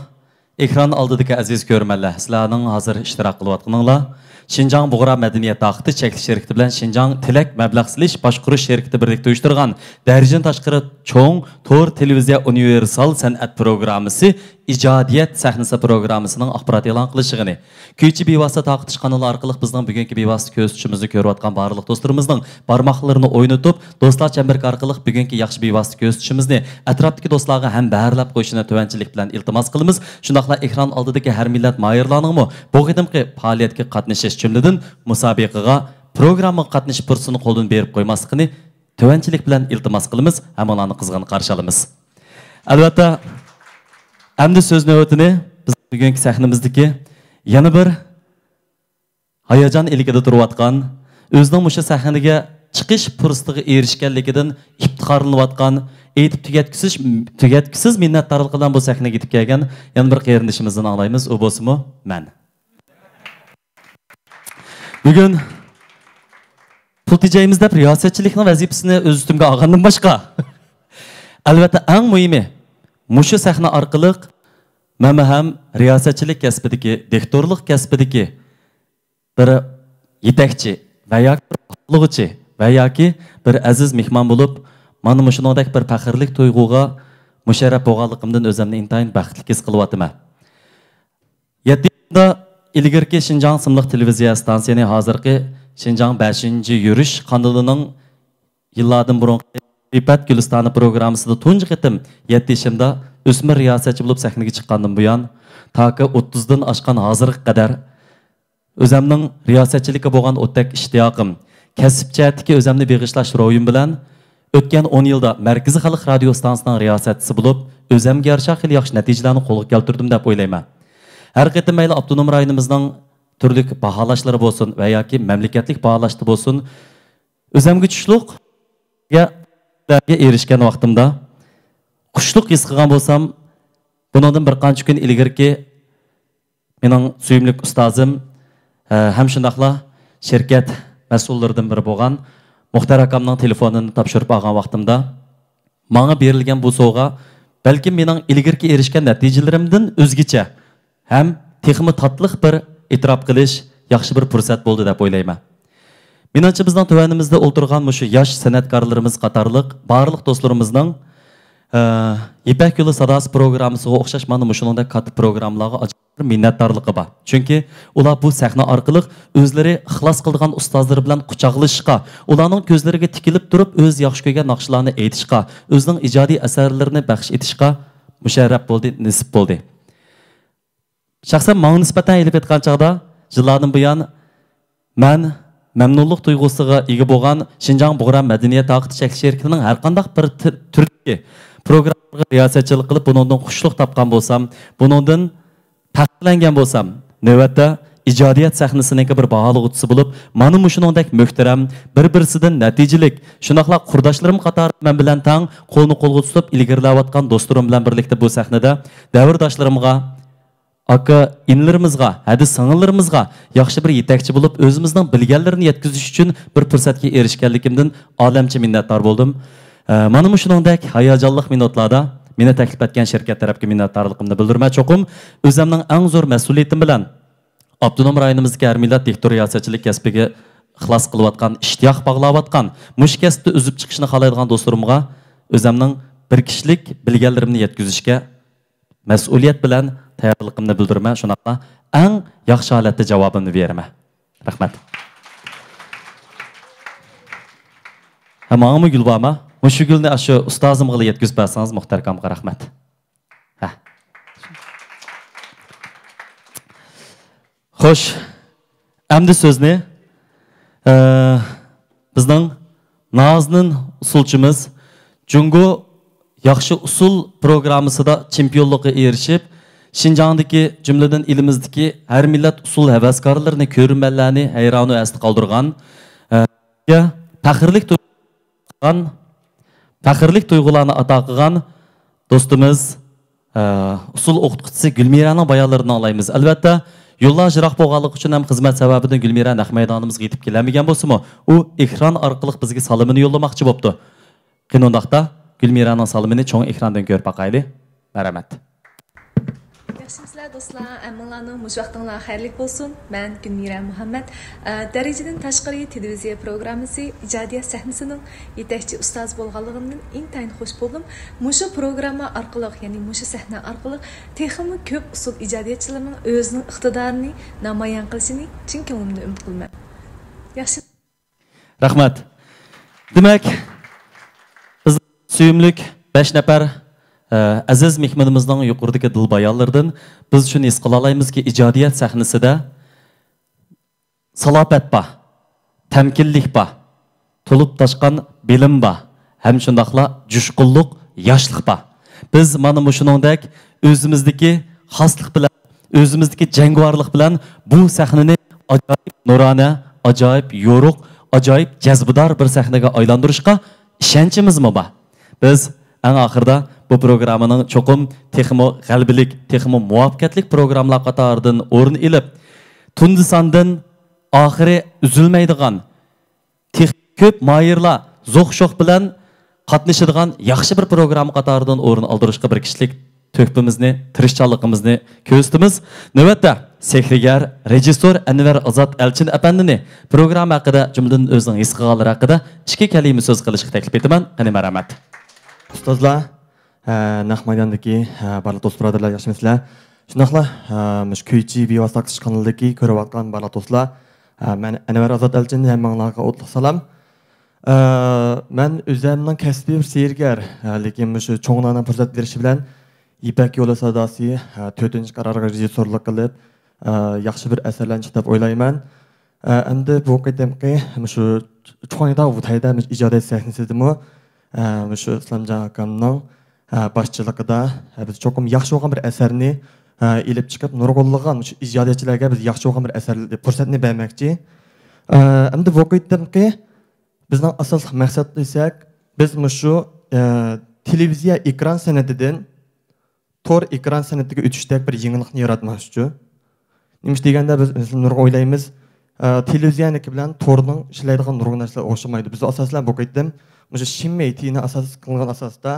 ئېكران ئالدىدىكى ئەزىز كۆرۈرمەنلەر، سىلەرنىڭ ھازىر ئىشتىراك قىلىۋاتقىنىڭلار شىنجاڭ بۇغرا مەدەنىيەت تاقىتى چەكلىك شىركىتى بىلەن شىنجاڭ تىلەك مەبلەغ سېلىش باشقۇرۇش شىركىتى بىرلىكتە ئۇيۇشتۇرغان دەرىجىدىن تاشقىرى چوڭ تور تېلېۋىزىيە ئۇنىۋېرسال سەنئەت پروگراممىسى ئىجادىيەت سەھنىسى پروگراممىسىنىڭ ئاخبارات ئېلان قىلىش يىغىنى. كۈيچى بىۋاسىتە تارقىتىش قانىلى ئارقىلىق بىزنىڭ بۈگۈنكى بىۋاسىتە كۆرسىتىشىمىزنى كۆرۈۋاتقان بارلىق دوستلىرىمىزنىڭ بارماقلىرىنى ئوينىتىپ، دوستلار چەمبىرىكى ئارقىلىق بۈگۈنكى ياخشى بىۋاسىتە كۆرسىتىشىمىزنى ئەتراپتىكى دوستلارغا ھەمبەھىرلەپ قويۇشىنى تۆۋەنچىلىك بىلەن ئىلتىماس قىلىمىز. شۇنداقلا ئېكران ئالدىدىكى ھەر مىللەت ماھىرلارنىڭمۇ بۇ قېتىمقى پائالىيەتكە قاتنىشىش، جۈملىدىن مۇسابىقىگە، پروگراممىغا قاتنىشىش پۇرسىتىنى قولدىن بېرىپ قويماسلىقىنى تۆۋەنچىلىك بىلەن ئىلتىماس قىلىمىز، ھەممىڭلارنى قىزغىن قارشى ئالىمىز. ئەلۋەتتە، ئەمدى سۆز نۆۋىتىنى بىز بۈگۈنكى سەھنىمىزدىكى يەنە بىر ھاياجان ئىلكىدە تۇرۇۋاتقان، ئۆزىنىڭ مۇشۇ سەھنىگە چىقىش پۇرسىتىگە ئېرىشكەنلىكىدىن ئىپتىخارلىنىۋاتقان، ئېيتىپ تۈگەتكۈسىز، تۈگەتكۈسىز مىننەتدارلىقى بىلەن بۇ سەھنىگە يېتىپ كەلگەن يەنە بىر قېرىندىشىمىزدىن ئاڭلايمىز. ئۇ بولسىمۇ مەن. بۈگۈن پۇل تېجەيمىز دەپ رىياسەتچىلىكنىڭ ۋەزىپىسىنى ئۆز ئۈستۈمگە ئالغاندىن باشقا، ئەلۋەتتە، ئەڭ مۇھىمى، مۇشۇ سەھنە ئارقىلىق مەنمۇ ھەم رىياسەتچىلىك كەسپىدىكى، دىكتورلۇق كەسپىدىكى بىر يېتەكچى ۋە ياكى بىر باھالىغۇچى ۋە ياكى بىر ئەزىز مېھمان بولۇپ، مانا مۇشۇنىڭدەك بىر پەخىرلىك تۇيغۇغا مۇشەررەپ بولغانلىقىمدىن ئۆزۈمنى ئىنتايىن بەختلىك ھېس قىلىۋاتىمەن. يەتتە يىلدا ئىلگىرىكى شىنجاڭ ئىسىملىق تېلېۋىزىيە ئىستانسىيەنى ھازىرقى شىنجاڭ بەشىنچى يۈرۈش قانىلىنىڭ يىللاردىن بۇرۇنقى سۈپەت گۈلىستانى پروگراممىسىدا تۇنجى قېتىم يەتتە يېشىمدا ئۆسمۈر رىياسەتچى بولۇپ سەھنىگە چىققاندىن بۇيان، تاكى ئوتتۇزدىن ئاشقان ھازىرغا قەدەر ئۆزەمنىڭ رىياسەتچىلىككە بولغان ئوتتەك ئىشتىياقىم، كەسىپ جەھەتتىكى ئۆزەمنى بېغىشلاش روھىم بىلەن ئۆتكەن ئون يىلدا مەركىزىي خەلق رادىيو ئىستانسىسىنىڭ رىياسەتچىسى بولۇپ، ئۆزەمگە يارىشا خېلى ياخشى نەتىجىلەرنى قولغا كەلتۈردۈم دەپ ئويلايمەن. ھەر قېتىم مەيلى ئاپتونوم رايونىمىزنىڭ تۈرلۈك باھالاشلىرى بولسۇن ۋە ياكى مەملىكەتلىك باھالاشتا بولسۇن، ئۆزەمگە چۈشلۈق ئېرىشكەن ۋاقتىمدا خۇشلۇق ھېس قىلغان بولسام، بۇنىڭدىن بىر قانچە كۈن ئىلگىرىكى مېنىڭ سۆيۈملۈك ئۇستازىم، ھە، ھەم شۇنداقلا شىركەت مەسئۇللىرىدىن بىرى بولغان مۇختەر ئاكامنىڭ تېلېفونىنى تاپشۇرۇپ ئالغان ۋاقتىمدا، ماڭا بېرىلگەن بۇ سوۋغا بەلكىم مېنىڭ ئىلگىرىكى ئېرىشكەن نەتىجىلىرىمدىن ئۆزگىچە ھەم تېخىمۇ تاتلىق بىر ئېتىراپ قىلىش، ياخشى بىر پۇرسەت بولدى دەپ ئويلايمەن. مېنىڭچە، بىزنىڭ تۆۋەنىمىزدە ئولتۇرغان مۇشۇ ياش سەنئەتكارلىرىمىز قاتارلىق بارلىق دوستلىرىمىزنىڭ، ئە، يىپەك يولى ساداسى پروگراممىسىغا ئوخشاش مانا مۇشۇنىڭدەك كاتتا پروگراممىلارغا ئاجايىپ بىر مىننەتدارلىقى بار. چۈنكى ئۇلار بۇ سەھنە ئارقىلىق ئۆزلىرى ئىخلاس قىلىدىغان ئۇستازلىرى بىلەن قۇچاقلىشىشقا، ئۇلارنىڭ كۆزلىرىگە تىكىلىپ تۇرۇپ ئۆز ياخشى كۆرگەن ناخشىلارنى ئېيتىشقا، ئۆزىنىڭ ئىجادىي ئەسەرلىرىنى بەخش ئېتىشقا مۇشەررەپ بولدى، نېسىپ بولدى. شەخسەن ماڭا نىسبەتەن ئېلىپ ئېيتقان چاغدا، يىللاردىن بۇيان مەن مەمنۇنلۇق تۇيغۇسىغا ئىگە بولغان شىنجاڭ بۇغرا مەدەنىيەت تارقىتىش چەكلىك شىركىتىنىڭ ھەرقانداق بىر تۈ-، تۈردىكى پروگراممىلارغا رىياسەتچىلىك قىلىپ، بۇنىڭدىن خۇشلۇق تاپقان بولسام، بۇنىڭدىن پەخىرلەنگەن بولسام، نۆۋەتتە ئىجادىيەت سەھنىسىنىڭكى بىر باھالىغۇچىسى بولۇپ، مانا مۇشۇنىڭدەك مۆھتەرەم، بىر-بىرسىدىن نەتىجىلىك، شۇنداقلا قۇرداشلىرىم قاتارىدا مەن بىلەن تەڭ قولنى قولغا تۇتۇپ ئىلگىرىلەۋاتقان دوستلىرىم بىلەن بىرلىكتە بۇ سەھنىدە دەۋرداشلىرىمغا، ئاكا ئىنىلىرىمىزغا، ھەدە سىڭىللىرىمىزغا ياخشى بىر يېتەكچى بولۇپ، ئۆزىمىزنىڭ بىلگەنلىرىنى يەتكۈزۈش ئۈچۈن بىر پۇرسەتكە ئېرىشكەنلىكىمدىن ئالەمچە مىننەتدار بولدۇم. ئە، مانا مۇشۇنىڭدەك ھاياجانلىق مىنۇتلاردا مېنى تەكلىپ ئەتكەن شىركەت تەرەپكە مىننەتدارلىقىمنى بىلدۈرىمەن. چوقۇم ئۆزۈمنىڭ ئەڭ زور مەسئۇلىيىتىم بىلەن ئاپتونوم رايونىمىزدىكى ھەر مىللەت دىكتور رىياسەتچىلىك كەسپىگە ئىخلاس قىلىۋاتقان، ئىشتىياق باغلاۋاتقان، مۇشۇ كەسىپتە ئۆسۈپ چىقىشنى خالايدىغان دوستلىرىمغا ئۆزۈمنىڭ بىر كىشىلىك بىلگەنلىرىمنى يەتكۈزۈشكە مەسئۇلىيەت بىلەن تەييارلىقىمنى بىلدۈرىمەن، شۇنداقلا ئەڭ ياخشى ھالەتتە جاۋابىمنى بېرىمەن. رەھمەت. ھە، ماڭىمۇ گۈل بارما؟ مۇشۇ گۈلنى ئاشۇ ئۇستازىمغىلا يەتكۈزۈپ بەرسىڭىز، مۇختەر ئاكامغا رەھمەت. ھە. خوش، ئەمدى سۆزنى، ئە، بىزنىڭ نازىنىن ئۇسسۇلچىمىز، جۇڭگو ياخشى ئۇسسۇل پروگراممىسىدا چېمپىيونلۇققا ئېرىشىپ، شىنجاڭدىكى، جۈملىدىن ئېلىمىزدىكى ھەر مىللەت ئۇسسۇل ھەۋەسكارلىرىنى، كۆرۈرمەنلەرنى ھەيرانۇ ئەستە قالدۇرغان، ئە، پەخىرلىك تۇيغۇ-، پەخىرلىك تۇيغۇلارنى ئاتا قىلغان دوستىمىز، ئە، ئۇسسۇل ئوقۇتقۇچىسى گۈلمىرەنىڭ بايانلىرىدىن ئاڭلايمىز. ئەلۋەتتە، يوللار يىراق بولغانلىقى ئۈچۈن ھەم خىزمەت سەۋەبىدىن گۈلمىرە نەق مەيدانىمىزغا يېتىپ كېلەلمىگەن بولسىمۇ، ئۇ ئېكران ئارقىلىق بىزگە سالىمىنى يوللىماقچى بوپتۇ. قېنى ئۇنداقتا، گۈلمىرەنىڭ سالىمىنى چوڭ ئېكراندىن كۆرۈپ باقايلى. مەرھەمەت. ياخشىمۇسىلەر دوستلار، ھەممىڭلارنىڭ مۇشۇ ۋاقتىڭلار خەيرلىك بولسۇن. مەن گۈلمىرە مۇھەممەد. ئە، دەرىجىدىن تاشقىرى تېلېۋىزىيە پروگراممىسى ئىجادىيەت سەھنىسىنىڭ يېتەكچى ئۇستازى بولغانلىقىمدىن ئىنتايىن خوش بولدۇم. مۇشۇ پروگرامما ئارقىلىق، يەنى مۇشۇ سەھنە ئارقىلىق تېخىمۇ كۆپ ئۇسسۇل ئىجادىيەتچىلىرىنىڭ ئۆزىنىڭ ئىقتىدارىنى نامايان قىلىشىنى چىن كۆڭلۈمدىن ئۈمىد قىلىمەن. ياخشى. رەھمەت. دېمەك، بىز سۆيۈملۈك بەش نەپەر، ئە، ئەزىز مېھمىنىمىزنىڭ يۇقىرىدىكى دىل بايانلىرىدىن بىز شۇنى ھېس قىلالايمىزكى، ئىجادىيەت سەھنىسىدە سالاپەت بار، تەمكىنلىك بار، تولۇپ تاشقان بىلىم بار، ھەم شۇنداقلا جۇشقۇنلۇق ياشلىق بار. بىز مانا مۇشۇنىڭدەك ئۆزىمىزدىكى خاسلىق بىلەن، ئۆزىمىزدىكى جەڭگىۋارلىق بىلەن بۇ سەھنىنى ئاجايىپ نۇرانە، ئاجايىپ يورۇق، ئاجايىپ جەزبىدار بىر سەھنىگە ئايلاندۇرۇشقا ئىشەنچىمىزمۇ بار. بىز ئەڭ ئاخىرىدا بۇ پروگراممىنىڭ چوقۇم تېخىمۇ غەلىبىلىك، تېخىمۇ مۇۋەپپەقىيەتلىك پروگراممىلار قاتارىدىن ئورۇن ئېلىپ، تۇندىساندىن ئاخىرى ئۈزۈلمەيدىغان، تېخى كۆپ ماھىرلار زوق-شوق بىلەن قاتنىشىدىغان ياخشى بىر پروگرامما قاتارىدىن ئورۇن ئالدۇرۇشقا بىر كىشىلىك تۆھپىمىزنى، تىرىشچانلىقىمىزنى كۆرسىتىمىز. نۆۋەتتە سېھرىگەر رېژىسسور ئەنۋەر ئازات ئەلچىن ئەپەندىنى پروگرامما ھەققىدە، جۈملىدىن ئۆزىنىڭ ھېس قىلغانلىرى ھەققىدە ئىككى كەلىمە سۆز قىلىشقا تەكلىپ ئېتىمەن. قېنى، مەرھەمەت. ئۇستازلار، ھە، نەق مەيداندىكى، ھە، بارلىق دوست بۇرادەرلەر، ياخشىمۇسىلەر؟ شۇنداقلا، ھە، مۇشۇ كۈيچى بىۋاسىتە ئاكتىش قانىلىدىكى كۆرۈۋاتقان بارلىق دوستلار، ھە، مەن ئەنۋەر ئازات ئەلچىن، ھەممىڭلارغا ئوتلۇق سالام. ئە، مەن ئۆزۈمنىڭ كەسپىي بىر سېھىرگەر، ھە، لېكىن مۇشۇ چوڭلارنىڭ پۇرسەت بېرىشى بىلەن يىپەك يولى ساداسى، ھە، تۆتىنچى قارارغا رېژىسسورلۇق قىلىپ، ئە، ياخشى بىر ئەسەرلەرنى چىقىپ دەپ ئويلايمەن. ئە، ئەمدى بۇ قېتىمقى مۇشۇ چۇڭيىدا ۋۇتەيدە مۇشۇ ئىجادىيەت سەھنىسىدىمۇ، ئە، مۇشۇ ئىسلامجان ئاكامنىڭ، ئە، باشچىلىقىدا، ئە، بىز چوقۇم ياخشى بولغان بىر ئەسەرنى، ئە، ئېلىپ چىقىپ، نۇرغۇنلىغان مۇشۇ ئىجادىيەتچىلەرگە بىز ياخشى بولغان بىر ئەسەر، پۇرسەتنى بەرمەكچى. ئە، ئەمدى بۇ قېتىمقى بىزنىڭ ئاساسلىق مەقسەت دېسەك، بىز مۇشۇ، ئە، تېلېۋىزىيە ئېكران سەنئىتىدىن تور ئېكران سەنئىتىگە ئۆتۈشتەك بىر يېڭىلىقنى ياراتماقچى. نېمىشقا دېگەندە، بىز نۇرغۇن ئويلايمىز، ئە، تېلېۋىزىيەنىڭكى بىلەن تورنىڭ ئىشلەيدىغان نۇرغۇن نەرسىلەر ئوخشىمايدۇ. بىز ئاساسەن بۇ قېتىم مۇشۇ شىنمېيتىنى ئاساس قىلغان ئاساستا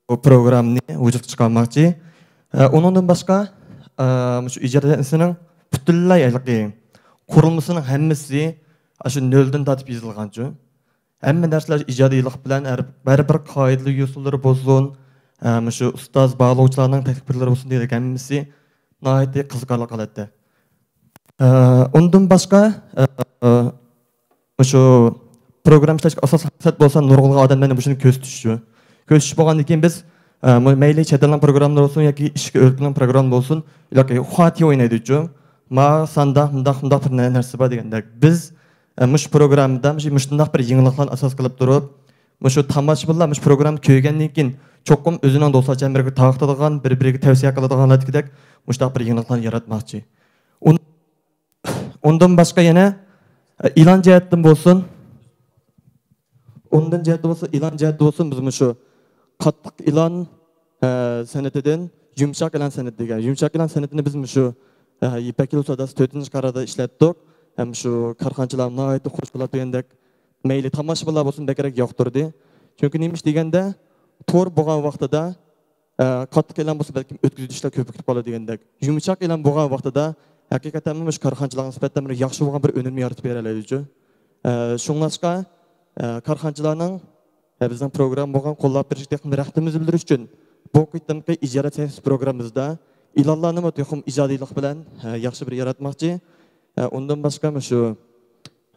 بۇ پروگراممىنى ۋۇجۇدقا چىقارماقچى. ئە، ئۇنىڭدىن باشقا، ئە، مۇشۇ ئىجادىيەتنىڭ پۈتۈنلەي ھېلىقى قۇرۇلمىسىنىڭ ھەممىسى ئاشۇ نۆلدىن تارتىپ يېزىلغانچۇ. ھەممە نەرسىلەر ئىجادىيلىق بىلەن، ھەر، ھەر بىر قائىدىلىك يوسۇنلىرى بولسۇن، ئە، مۇشۇ ئۇستاز باھالىغۇچىلارنىڭ تەكلىپ پىكىرلىرى بولسۇن دېگەندەك ھەممىسى ناھايىتى قىزىقارلىق ھالەتتە. ئە، ئۇندىن باشقا، ئە، ئە، مۇشۇ پروگرامما ئىشلەشكە ئاساسلىق مەقسەت بولسا نۇرغۇنلىغان ئادەملەرنى مۇشۇنى كۆرسىتىشچۇ. كۆرسىتىش بولغاندىن كېيىن بىز، ئە، مۇ-، مەيلى چەت ئەلنىڭ پروگراممىلىرى بولسۇن ياكى ئىچكى ئۆلكىنىڭ پروگراممىسى بولسۇن، ياكى خۇاتى ئوينايدۇچۇ. ما ساندا مۇنداق، مۇنداق بىر نە-، نەرسە بار دېگەندەك. بىز، ئە، مۇشۇ پروگراممىدا مۇشۇ، مۇشۇنداق بىر يېڭىلىقلارنى ئاساس قىلىپ تۇرۇپ، مۇشۇ تاماشىبىنلار مۇشۇ پروگراممىنى كۆرگەندىن كېيىن چوقۇم ئۆزىنىڭ دوستلارچە بىرگە تارقىتىدىغان، بىر-بىرىگە تەۋسىيە قىلىدىغان ھالەتتىكىدەك مۇشۇنداق بىر يېڭىلىقلارنى ياراتماقچى. ئۇن-، ئۇندىن باشقا يەنە، ئە، ئېلان جەھەتتىن بولسۇن، ئۇندىن جەھەتتە بولسا، ئېلان جەھەتتە بولسۇن، بىز مۇشۇ قاتتىق ئېلان، ئە، سەنئىتىدىن يۇمشاق ئېلان سەنئىتى دېگەن. يۇمشاق ئېلان سەنئىتىنى بىز مۇشۇ، ئە، يىپەك يولى ساداسى تۆتىنچى قاراردا ئىشلەتتۇق. ھەم شۇ كارخانىچىلار ناھايىتى خوش بولۇپ دېگەندەك، مەيلى تاماشىبىنلار بولسۇن، بەكرەك ياقتۇردى. چۈنكى نېمە ئىش دېگەندە، تور بولغان ۋاقتىدا ئە، قاتتىق ئېلان بولسا، بەلكىم ئۆتكۈزۈش ئىشلار كۆپىيىپ كېتىپ قالىدۇ دېگەندەك. يۇمشاق ئېلان بولغان ۋاقتىدا، ھەقىقەتەنمۇ مۇشۇ كارخانىچىلارغا نىسبەتەن بىر ياخشى بولغان بىر ئۈنۈمنى يارىتىپ بېرەلەيدۇچۇ. ئە، شۇڭلاشقا، ئە، كارخانىچىلارنىڭ، ئە، بىزنىڭ پروگرامما بولغان قوللاپ بېرىشكە تېخىمۇ رەھمىتىمىزنى بىلدۈرۈش ئۈچۈن، بۇ قېتىمقى ئىجادىيەت سەھنىسى پروگراممىمىزدا ئېلانلارنىمۇ تېخىمۇ ئىجادىيلىق بىلەن، ئە، ياخشى بىر ياراتماقچى. ئە، ئۇندىن باشقا، مۇشۇ،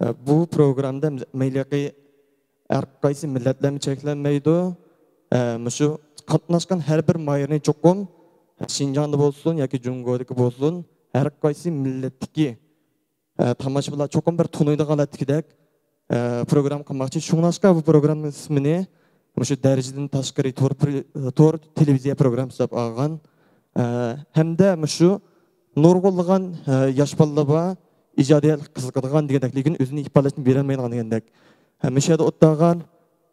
ئە، بۇ پروگراممىدا مەيلى ھەر قايسى مىللەتلەرمۇ چەكلەنمەيدۇ. ئە، مۇشۇ قاتناشقان ھەر بىر ماھىرنى چوقۇم شىنجاڭدا بولسۇن ياكى جۇڭگودىكى بولسۇن، ھەر قايسى مىللەتتىكى، ئە، تاماشىبىنلار چوقۇم بىر تونۇيدىغان ھالەتتىكىدەك، ئە، پروگرامما قىلماقچى. شۇڭلاشقا بۇ پروگرامما ئىسمىنى مۇشۇ دەرىجىدىن تاشقىرى تور پرو-، تور تېلېۋىزىيە پروگراممىسى دەپ ئالغان. ئە، ھەمدە مۇشۇ نۇرغۇنلىغان، ئە، ياش بالىلار بار، ئىجادىيەتكە قىزىقىدىغان دېگەندەك، لېكىن ئۆزىنى ئىپادىلەشنى بېرەلمەيدىغان دېگەندەك. ھە، مۇشۇ يەردە ئولتۇرغان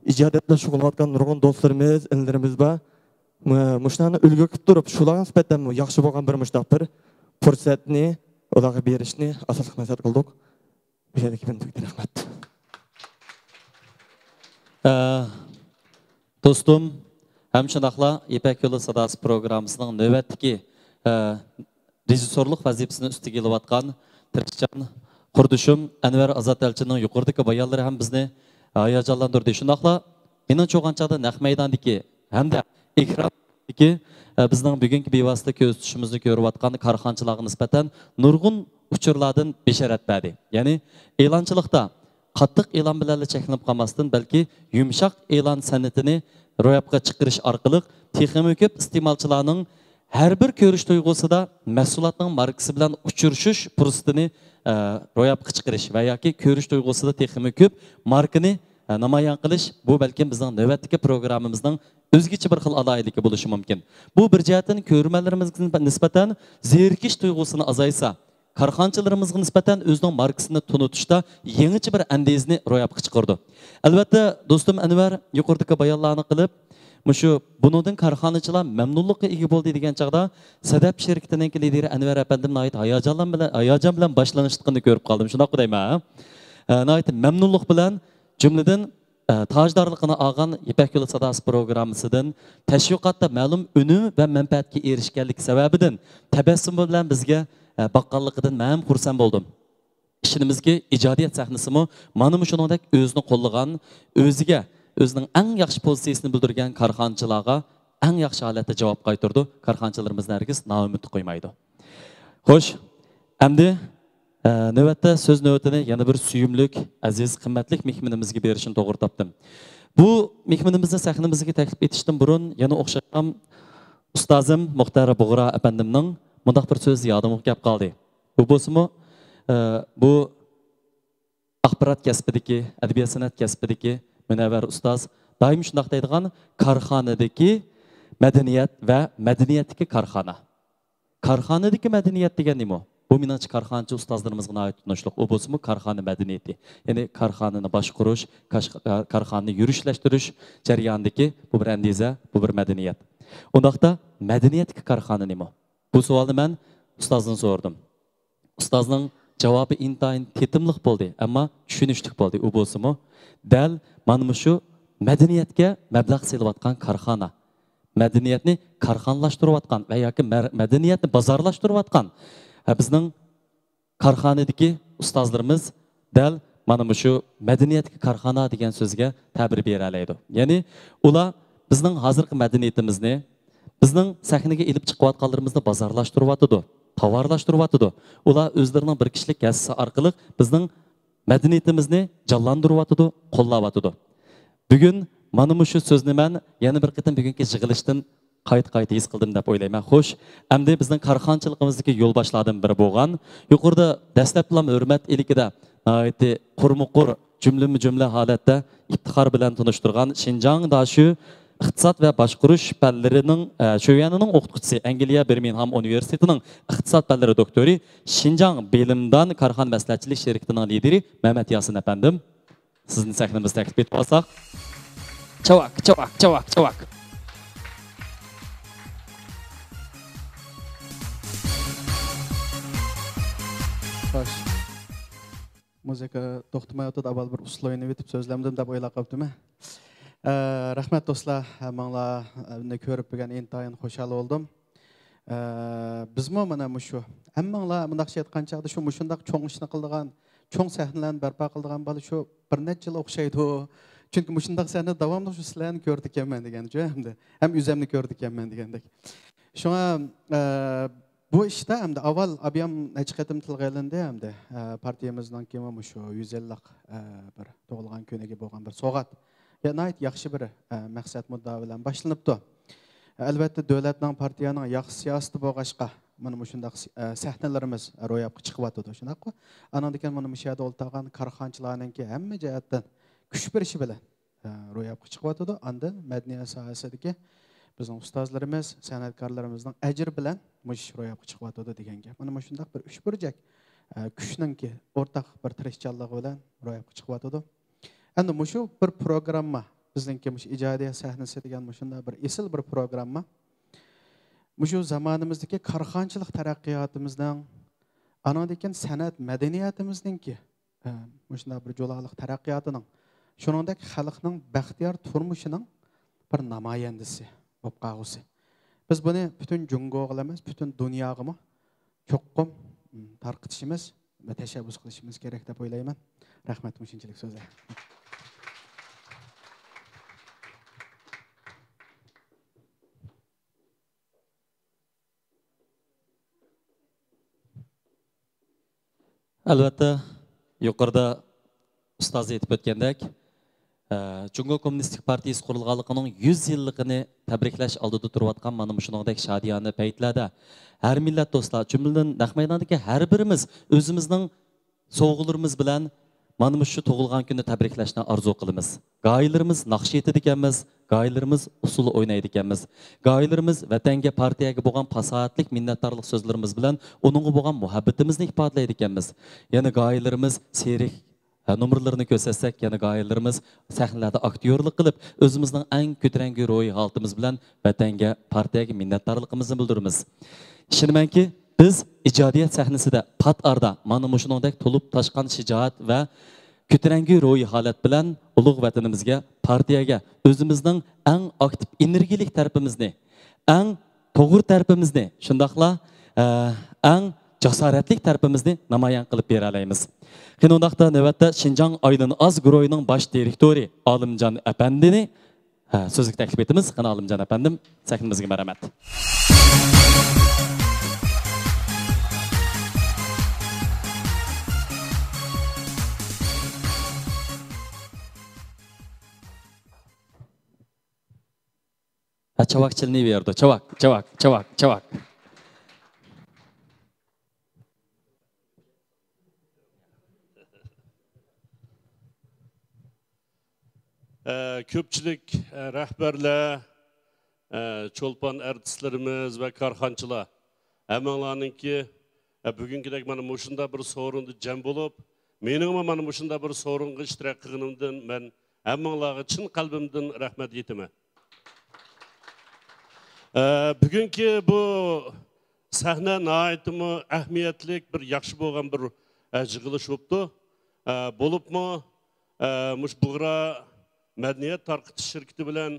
ئىجادىيەت بىلەن شۇغۇللىنىۋاتقان نۇرغۇن دوستلىرىمىز، ئىنىلىرىمىز بار. مۇ-، مۇشۇلارنى ئۈلگە قىلىپ تۇرۇپ، شۇلارغا نىسبەتەن ياخشى بولغان بىر مۇشۇنداق بىر پۇرسەتنى ئۇلارغا بېرىشنى ئاساسلىق مەقسەت قىلدۇق. مۇشۇ يەردىكى مەن تۈگىدى. رەھمەت. ئە، دوستۇم، ھەم شۇنداقلا يىپەك يولى ساداسى پروگراممىسىنىڭ نۆۋەتتىكى ئە، رېژىسسورلۇق ۋەزىپىسىنى ئۈستىگە ئېلىۋاتقان تىرىشچان قۇردىشىم ئەنۋەر ئازات ئەلچىنىڭ يۇقىرىدىكى بايانلىرى ھەم بىزنى ھاياجانلاندۇردى. شۇنداقلا مېنىڭ چوغان چاغدا نەق مەيداندىكى ھەمدە ئېكراندىكى، ئە، بىزنىڭ بۈگۈنكى بىۋاسىتە كۆزىتىشىمىزنى كۆرۈۋاتقان كارخانىچىلارغا نىسبەتەن نۇرغۇن ئۇچۇرلاردىن بېشارەت بەردى. يەنى ئېلانچىلىقتا قاتتىق ئېلان بىلەنلا چەكلىنىپ قالماستىن، بەلكى يۇمشاق ئېلان سەنئىتىنى روياپقا چىقىرىش ئارقىلىق تېخىمۇ كۆپ ئىستېمالچىلارنىڭ ھەر بىر كۆرۈش تۇيغۇسىدا مەھسۇلاتنىڭ ماركىسى بىلەن ئۇچرىشىش پۇرسىتىنى، ئە، روياپقا چىقىرىش ۋە ياكى كۆرۈش تۇيغۇسىدا تېخىمۇ كۆپ ماركىنى، ئە، نامايان قىلىش، بۇ بەلكىم بىزنىڭ نۆۋەتتىكى پروگراممىمىزنىڭ ئۆزگىچە بىر خىل ئالاھىدىلىكى بولۇشى مۇمكىن. بۇ بىر جەھەتتىن كۆرۈرمەنلىرىمىزگە نىسبەتەن زېرىكىش تۇيغۇسىنى ئازايتسا، كارخانىچىلىرىمىزغا نىسبەتەن ئۆزىنىڭ ماركىسىنى تونۇتۇشتا يېڭىچە بىر ئەندىزىنى روياپقا چىقىرىدۇ. ئەلۋەتتە، دوستۇم ئەنۋەر يۇقىرىدىكى بايانلارنى قىلىپ، مۇشۇ بۇنىڭدىن كارخانىچىلار مەمنۇنلۇققا ئىگە بولدى دېگەن چاغدا، سەدەپ شىركىتىنىڭكى لىدىرى ئەنۋەر ئەپەندىم ناھايىتى ھاياجانلان بىلەن، ھاياجان بىلەن باشلىنىشلىقىنى كۆرۈپ قالدىم. شۇنداققۇ دەيمەن، ھە؟ ئە، ناھايىتى مەمنۇنلۇق بىلەن، جۈملىدىن، ئە، تاجدارلىقىنى ئالغان يىپەك يولى ساداسى پروگراممىسىدىن تەشۋىقاتتا مەلۇم ئۈنۈم ۋە مەنپەئەتكە ئېرىشكەنلىكى سەۋەبىدىن تەبەسسۇم بىلەن بىزگە، ئە، باققانلىقىدىن مەن خۇرسەن بولدۇم. ئىشىنىمىزكى، ئىجادىيەت سەھنىسىمۇ مانا مۇشۇنىڭدەك ئۆزىنى قوللىغان، ئۆزىگە، ئۆزىنىڭ ئەڭ ياخشى پوزىتسىيىسىنى بىلدۈرگەن كارخانىچىلارغا ئەڭ ياخشى ھالەتتە جاۋاب قايتۇرىدۇ. كارخانىچىلىرىمىزنى ھەرگىز نائۈمىد قويمايدۇ. خوش، ئەمدى، ئە، نۆۋەتتە سۆز نۆۋىتىنى يەنە بىر سۆيۈملۈك، ئەزىز، قىممەتلىك مېھمىنىمىزگە بېرىشنى توغرا تاپتىم. بۇ مېھمىنىمىزنى سەھنىمىزگە تەكلىپ ئېتىشتىن بۇرۇن يەنە ئوخشاشلا ئۇستازىم مۇختەر بۇغرا ئەپەندىمنىڭ مۇنداق بىر سۆزى يادىمغا كەپ قالدى. بۇ بولسىمۇ، ئە، بۇ ئاخبارات كەسپىدىكى، ئەدەبىيات سەنئەت كەسپىدىكى مۇنەۋۋەر ئۇستاز دائىم شۇنداق دەيدىغان، كارخانىدىكى مەدەنىيەت ۋە مەدەنىيەتتىكى كارخانا. كارخانىدىكى مەدەنىيەت دېگەن نېمە؟ بۇ مېنىڭچە كارخانىچى ئۇستازلىرىمىزغا ناھايىتى تونۇشلۇق. ئۇ بولسىمۇ كارخانا مەدەنىيىتى. يەنى كارخانىنى باشقۇرۇش، كاش-، كارخانىنى يۈرۈشلەشتۈرۈش جەريانىدىكى بۇ بىر ئەندىزە، بۇ بىر مەدەنىيەت. ئۇنداقتا مەدەنىيەتتىكى كارخانا نېمە؟ بۇ سوئالنى مەن ئۇستازدىن سورىدىم. ئۇستازنىڭ جاۋابى ئىنتايىن تېتىملىق بولدى، ئەمما چۈشىنىشلىك بولدى. ئۇ بولسىمۇ دەل مانا مۇشۇ مەدەنىيەتكە مەبلەغ سېلىۋاتقان كارخانا، مەدەنىيەتنى كارخانىلاشتۇرۇۋاتقان ۋە ياكى مەر-، مەدەنىيەتنى بازارلاشتۇرۇۋاتقان، ھە، بىزنىڭ كارخانىدىكى ئۇستازلىرىمىز دەل مانا مۇشۇ مەدەنىيەتتىكى كارخانا دېگەن سۆزگە تەبىر بېرەلەيدۇ. يەنى ئۇلار بىزنىڭ ھازىرقى مەدەنىيىتىمىزنى، بىزنىڭ سەھنىگە ئېلىپ چىقىۋاتقانلىرىمىزنى بازارلاشتۇرۇۋاتىدۇ، تاۋارلاشتۇرۇۋاتىدۇ. ئۇلار ئۆزلىرىنىڭ بىر كىشىلىك ھەسسىسى ئارقىلىق بىزنىڭ مەدەنىيىتىمىزنى جانلاندۇرۇۋاتىدۇ، قوللاۋاتىدۇ. بۈگۈن مانا مۇشۇ سۆزنى مەن يەنە بىر قېتىم بۈگۈنكى يىغىلىشتىن قايتا-قايتا ھېس قىلدىم دەپ ئويلايمەن. خوش، ئەمدى بىزنىڭ كارخانىچىلىقىمىزدىكى يولباشلاردىن بىرى بولغان، يۇقىرىدا دەسلەپلا ھۆرمەت ئىلكىدە ناھايىتى قۇرمۇقۇر، جۈملىمۇ جۈملە ھالەتتە ئىپتىخار بىلەن تونۇشتۇرغان شىنجاڭ داشۆ ئىقتىساد ۋە باشقۇرۇش پەنلىرىنىڭ، ئە، شۆيۈەنىنىڭ ئوقۇتقۇچىسى، ئەنگلىيە بىرمىنغھام ئۇنىۋېرسىتېتىنىڭ ئىقتىساد پەنلىرى دوكتورى، شىنجاڭ بىلىمدان كارخانا مەسلىھەتچىلىك شىركىتىنىڭ لىدىرى مەمەت ياسىن ئەپەندىم. سىزنى سەھنىمىزگە تەكلىپ ئېتىپ ئالساق. چاۋاك، چاۋاك، چاۋاك، چاۋاك. خوش. مۇزىكا توختىمايۋاتىدۇ، ئاۋۋال بىر ئۇسسۇل ئوينىۋېتىپ سۆزلەمدىم دەپ ئويلاپ قاپتىمەن. ئە، رەھمەت دوستلار، ھەممىڭلارنى كۆرۈپ بۈگۈن ئىنتايىن خۇشال بولدۇم. ئە، بىزمۇ مانا مۇشۇ، ھەممىڭلار مۇنداقچە ئېيتقان چاغدا شۇ مۇشۇنداق چوڭ ئىشنى قىلىدىغان، چوڭ سەھنىلەرنى بەرپا قىلىدىغان بالا شۇ بىر نەچچە يىل ئوخشايدۇ. چۈنكى مۇشۇنداق سەھنىدە داۋاملىق شۇ سىلەرنى كۆرىدىكەنمەن دېگەنچۇ، ھەمدە ھەم ئۆزەمنى كۆرىدىكەنمەن دېگەندەك. شۇڭا، ئە، بۇ ئىشتا ئەمدى ئاۋۋال ئابىيام نەچچە قېتىم تىلغا ئېلىندى ئەمدى، ئە، پارتىيىمىزنىڭكىمۇ مۇشۇ يۈز يىللىق، ئە، بىر تۇغۇلغان كۈنىگە بولغان بىر سوۋغات. يا، ناھايىتى ياخشى بىر، ئە، مەقسەت مۇددىئا بىلەن باشلىنىپتۇ. ئەلۋەتتە، دۆلەتنىڭ، پارتىيەنىڭ ياخشى سىياسىتى بولغاچقا، مانا مۇشۇنداق سى-، ئە، سەھنىلىرىمىز روياپقا چىقىۋاتىدۇ، شۇنداققۇ؟ ئانىڭدىن كېيىن مانا مۇشۇ يەردە ئولتۇرغان كارخانىچىلارنىڭكى ھەممە جەھەتتىن كۈچ بېرىشى بىلەن، ئە، روياپقا چىقىۋاتىدۇ. ئاندىن مەدەنىيەت ساھەسىدىكى بىزنىڭ ئۇستازلىرىمىز، سەنئەتكارلىرىمىزنىڭ ئەجرى بىلەن مۇشۇ ئىش روياپقا چىقىۋاتىدۇ دېگەن گەپ. مانا مۇشۇنداق بىر ئۈچ بۇرجەك، ئە، كۈچنىڭكى ئورتاق بىر تىرىشچانلىقى بىلەن روياپقا چىقىۋاتىدۇ. ئەمدى مۇشۇ بىر پروگرامما، بىزنىڭكى مۇشۇ ئىجادىيەت سەھنىسى دېگەن مۇشۇنداق بىر ئېسىل بىر پروگرامما. مۇشۇ زامانىمىزدىكى كارخانىچىلىق تەرەققىياتىمىزنىڭ، ئانىڭدىن كېيىن سەنئەت مەدەنىيىتىمىزنىڭكى، ئە، مۇشۇنداق بىر جۇلاقلىق تەرەققىياتىنىڭ، شۇنىڭدەك خەلقنىڭ بەختىيار تۇرمۇشىنىڭ بىر نامايەندىسى بولۇپ قالغۇسى. بىز بۇنى پۈتۈن جۇڭگوغىلا ئەمەس، پۈتۈن دۇنياغىمۇ چوقۇم، م، تارقىتىشىمىز ۋە تەشەببۇس قىلىشىمىز كېرەك دەپ ئويلايمەن. رەھمەت، مۇشۇنچىلىك سۆزلەر. ئەلۋەتتە، يۇقىرىدا ئۇستاز ئېيتىپ ئۆتكەندەك، ئە، جۇڭگو كوممۇنىستىك پارتىيىسى قۇرۇلغانلىقىنىڭ يۈز يىللىقىنى تەبرىكلەش ئالدىدا تۇرۇۋاتقان مانا مۇشۇنىڭدەك شادىيانە پەيتلەردە ھەر مىللەت دوستلار، جۈملىدىن نەق مەيداندىكى ھەر بىرىمىز ئۆزىمىزنىڭ سوۋغىلىرىمىز بىلەن مانا مۇشۇ تۇغۇلغان كۈننى تەبرىكلەشنى ئارزۇ قىلىمىز. گاھىلىرىمىز ناخشا ئېيتىدىكەنمىز، گاھىلىرىمىز ئۇسسۇل ئوينايدىكەنمىز. گاھىلىرىمىز ۋەتەنگە، پارتىيەگە بولغان پاساھەتلىك مىننەتدارلىق سۆزلىرىمىز بىلەن ئۇنىڭغا بولغان مۇھەببىتىمىزنى ئىپادىلەيدىكەنمىز. يەنە گاھىلىرىمىز سېرىك، ھە، نومۇرلىرىنى كۆرسەتسەك، يەنە گاھىلىرىمىز سەھنىلەردە ئاكتيورلۇق قىلىپ، ئۆزىمىزنىڭ ئەڭ كۆتۈرەڭگۈ روھىي ھالىتىمىز بىلەن ۋەتەنگە، پارتىيەگە مىننەتدارلىقىمىزنى بىلدۈرىمىز. ئىشىنىمەنكى، بىز ئىجادىيەت سەھنىسىدە پات ئارىدا مانا مۇشۇنىڭدەك تولۇپ تاشقان شىجائەت ۋە كۆتۈرەڭگۈ روھىي ھالەت بىلەن ئۇلۇغ ۋەتىنىمىزگە، پارتىيەگە ئۆزىمىزنىڭ ئەڭ ئاكتىپ ئېنېرگىيىلىك تەرىپىمىزنى، ئەڭ توغرا تەرىپىمىزنى، شۇنداقلا، ئە، ئەڭ جاسارەتلىك تەرىپىمىزنى نامايان قىلىپ بېرەلەيمىز. قېنى ئۇنداقتا نۆۋەتتە شىنجاڭ ئايلىنىز گۇرۇھىنىڭ باش دىرېكتورى ئالىمجان ئەپەندىنى، ھە، سۆزگە تەكلىپ ئېتىمىز. قېنى ئالىمجان ئەپەندىم، سەھنىمىزگە مەرھەمەت. ھە، چاۋاك چېلىنىۋېرىدۇ. چاۋاك، چاۋاك، چاۋاك، چاۋاك. ئە، كۆپچىلىك، ئە، رەھبەرلەر، ئە، چولپان ئارتىسلىرىمىز ۋە كارخانىچىلار، ھەممىڭلارنىڭكى، ئە، بۈگۈنكىدەك مانا مۇشۇنداق بىر سورۇندا جەم بولۇپ، مېنىڭمۇ مانا مۇشۇنداق بىر سورۇنغا ئىشتىراك قىلغىنىمدىن مەن ھەممىڭلارغا چىن قەلبىمدىن رەھمەت ئېيتىمەن. ئە، بۈگۈنكى بۇ سەھنە ناھايىتىمۇ ئەھمىيەتلىك، بىر ياخشى بولغان بىر، ئە، يىغىلىش بوپتۇ. ئە، بولۇپمۇ، ئە، مۇشۇ بۇغرا مەدەنىيەت تارقىتىش شىركىتى بىلەن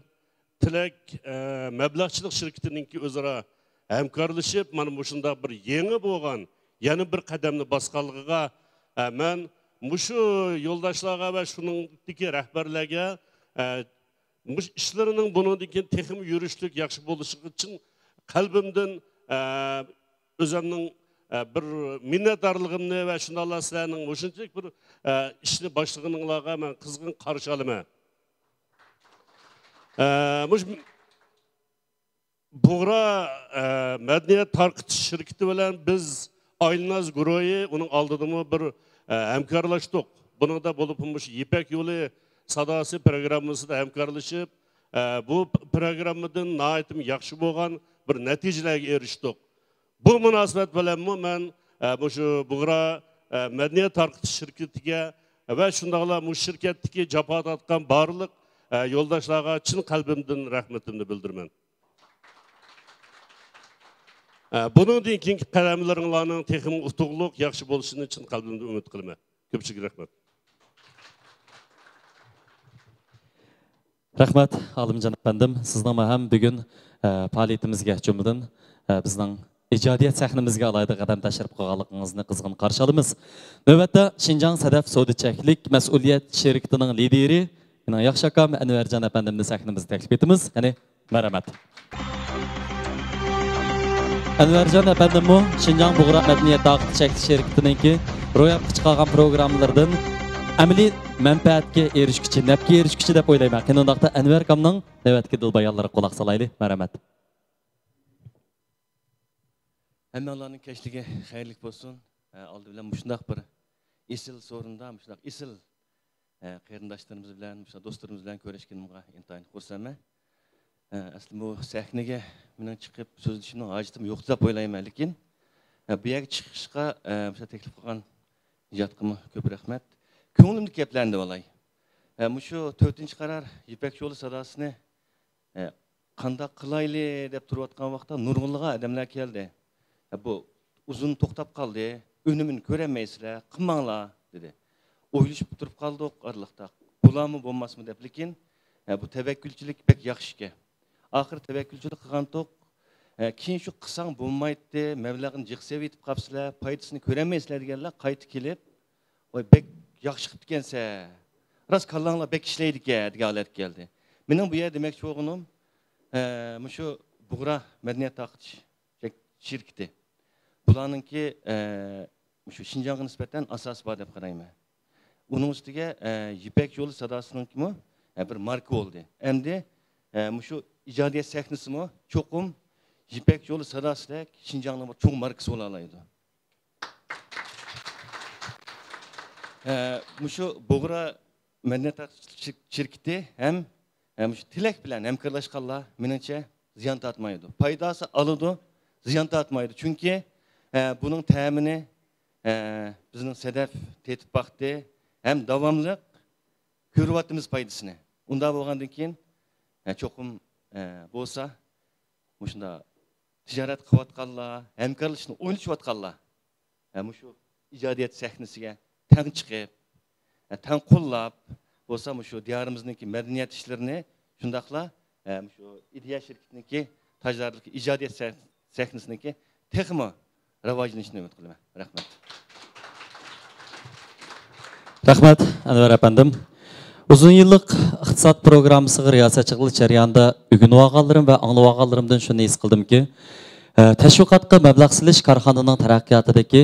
تىلەك، ئە، مەبلەغچىلىك شىركىتىنىڭكى ئۆزئارا ھەمكارلىشىپ، مانا مۇشۇنداق بىر يېڭى بولغان يەنە بىر قەدەمنى باسقانلىقىغا، ئە، مەن مۇشۇ يولداشلارغا ۋە شۇنىڭدىكى رەھبەرلەرگە، ئە، مۇشۇ ئىشلىرىنىڭ بۇنىڭدىن كېيىن تېخىمۇ يۈرۈشلۈك، ياخشى بولۇشىغا چىن قەلبىمدىن، ئە، ئۆزۈمنىڭ، ئە، بىر مىننەتدارلىقىمنى ۋە شۇنداقلا سىلەرنىڭ مۇشۇنچىلىك بىر، ئە، ئىشنى باشلىغىنىڭلارغا مەن قىزغىن قارشى ئالىمەن. ئە، مۇشۇ بۇغرا، ئە، مەدەنىيەت تارقىتىش شىركىتى بىلەن بىز ئايلىناز گۇرۇھى ئۇنىڭ ئالدىدىمۇ بىر، ئە، ھەمكارلاشتۇق. بۇنىڭدا بولۇپمۇ مۇشۇ يىپەك يولى ساداسى پىروگراممىسىدا ھەمكارلىشىپ، ئە، بۇ پ-، پىروگراممىدىن ناھايىتىمۇ ياخشى بولغان بىر نەتىجىلەرگە ئېرىشتۇق. بۇ مۇناسىۋەت بىلەنمۇ مەن، ئە، مۇشۇ بۇغرا، ئە، مەدەنىيەت تارقىتىش شىركىتىگە ۋە شۇنداقلا مۇشۇ شىركەتتىكى جاپا تارتقان بارلىق، ئە، يولداشلارغا چىن قەلبىمدىن رەھمىتىمنى بىلدۈرىمەن. ئە، بۇنىڭدىن كېيىنكى قەدەملىرىڭلارنىڭ تېخىمۇ ئۇتۇقلۇق، ياخشى بولۇشىنى چىن قەلبىمدىن ئۈمىد قىلىمەن. كۆپچىلىككە رەھمەت. رەھمەت، ئالىمجان ئەپەندىم. سىزنىڭمۇ ھەم بۈگۈن، ئە، پائالىيىتىمىزگە، جۈملىدىن، ئە، بىزنىڭ ئىجادىيەت سەھنىمىزگە ئالاھىدە قەدەم تەشرىپ قىلغانلىقىڭىزنى قىزغىن قارشى ئالىمىز. نۆۋەتتە شىنجاڭ سەدەف سودا چەكلىك مەسئۇلىيەت شىركىتىنىڭ لىدىرى، مېنىڭ ياخشى ئاكام ئەنۋەرجان ئەپەندىمنى سەھنىمىزگە تەكلىپ ئېتىمىز. قېنى، مەرھەمەت. ئەنۋەرجان ئەپەندىممۇ شىنجاڭ بۇغرا مەدەنىيەت تارقىتىش چەكلىك شىركىتىنىڭكى روياپقا چىقارغان پروگراممىلىرىدىن ئەمەلىي مەنپەئەتكە ئېرىشكۈچى، نەپكە ئېرىشكۈچى دەپ ئويلايمەن. قېنى ئۇنداقتا ئەنۋەر ئاكامنىڭ نۆۋەتتىكى دىلبايانلىرىغا قۇلاق سالايلى. مەرھەمەت. ھەممىڭلارنىڭ كەچلىكى خەيرلىك بولسۇن. ئە، ئالدى بىلەن مۇشۇنداق بىر ئېسىل سورۇندا، مۇشۇنداق ئېسىل، ئە، قېرىنداشلىرىمىز بىلەن، مۇشۇنداق دوستلىرىمىز بىلەن كۆرۈشكىنىمغا ئىنتايىن خۇرسەنمەن. ئە، ئەسلى بۇ سەھنىگە مېنىڭ چىقىپ سۆزلىشىمنىڭ ھاجىتىمۇ يوقتۇ دەپ ئويلايمەن، لېكىن، ئە، بۇ يەرگە چىقىشقا، ئە، مۇشۇنداق تەكلىپ قىلغان ئىجادقىمۇ كۆپ رەھمەت. كۆڭلۈمدىكى گەپلەرنى دەۋالاي. ئە، مۇشۇ تۆتىنچى قارار يىپەك يولى ساداسىنى ئە، قانداق قىلايلى دەپ تۇرۇۋاتقان ۋاقىتتا نۇرغۇنلىغان ئادەملەر كەلدى. ئە، بۇ ئۇزۇن توختاپ قالدى، ئۈنۈمىنى كۆرەلمەيسىلەر، قىلماڭلار، دېدى. ئويلىشىپ تۇرۇپ قالدۇق ئارىلىقتا، بولارمۇ بولماسمۇ دەپ، لېكىن، ئە، بۇ تەۋەككۈلچىلىك بەك ياخشى ئىكەن. ئاخىرى تەۋەككۈلچىلىك قىلغانتۇق، ئە، كېيىن شۇ قىلساڭ بولمايتتى، مەبلەغنى جىق سېلىۋېتىپ قاپسىلەر، پايدىسىنى كۆرەلمەيسىلەر دېگەنلەر قايتا كېلىپ، ۋاي، بەك ياخشى قىپتىكەنسەن، راست كاللاڭلار بەك ئىشلەيدىكەن دېگەن ھالەتكە كەلدى. مېنىڭ بۇ يەردە دېمەكچى بولغىنىم، ئە، مۇشۇ بۇغرا مەدەنىيەت تارقىتىش شىركىتى. بۇلارنىڭكى، ئە، مۇشۇ شىنجاڭغا نىسبەتەن ئاساسى بار دەپ قارايمەن. ئۇنىڭ ئۈستىگە، ئە، يىپەك يولى ساداسىنىڭكىمۇ، ئە، بىر ماركا بولدى. ئەمدى، ئە، مۇشۇ ئىجادىيەت سەھنىسىمۇ چوقۇم يىپەك يولى ساداسىدەك شىنجاڭنىڭ بىر چوڭ ماركىسى بولالايدۇ. ئە، مۇشۇ بۇغرا مەدەنىيەت شىر-، شىركىتى ھەم، ھەم مۇشۇ تىلەك بىلەن ھەمكارلاشقانلار، مېنىڭچە، زىيان تارتمايدۇ. پايداسى ئالىدۇ، زىيان تارتمايدۇ. چۈنكى، ئە، بۇنىڭ تەمىنى، ئە، بىزنىڭ سەدەف تېتىپ باقتى ھەم داۋاملىق كۆرۈۋاتىمىز پايدىسىنى. ئۇنداق بولغاندىن كېيىن، ئە، چوقۇم، ئە، بولسا مۇشۇنداق تىجارەت قىلىۋاتقانلار، ھەمكارلىشىشنى ئويلىشىۋاتقانلار، ھە، مۇشۇ ئىجادىيەت سەھنىسىگە تەڭ چىقىپ، ھە، تەڭ قوللاپ بولسا، مۇشۇ دىيارىمىزنىڭكى مەدەنىيەت ئىشلىرىنى، شۇنداقلا، ھە، مۇشۇ ئىدىيە شىركىتىنىڭكى تاجدارلىق ئىجادىيەت سەھ-، سەھنىسىنىڭكى تېخىمۇ راۋاجلىنىشىنى ئۈمىد قىلىمەن. رەھمەت. رەھمەت، ئەنۋەر ئەپەندىم. ئۇزۇن يىللىق ئىقتىساد پروگراممىسىغا رىياسەتچى قىلىش جەريانىدا ئۆگىنىۋالغانلىرىم ۋە ئاڭلىۋالغانلىرىمدىن شۇنى ھېس قىلدىمكى، ئە، تەشۋىقاتقا مەبلەغ سېلىش كارخانىنىڭ تەرەققىياتىدىكى،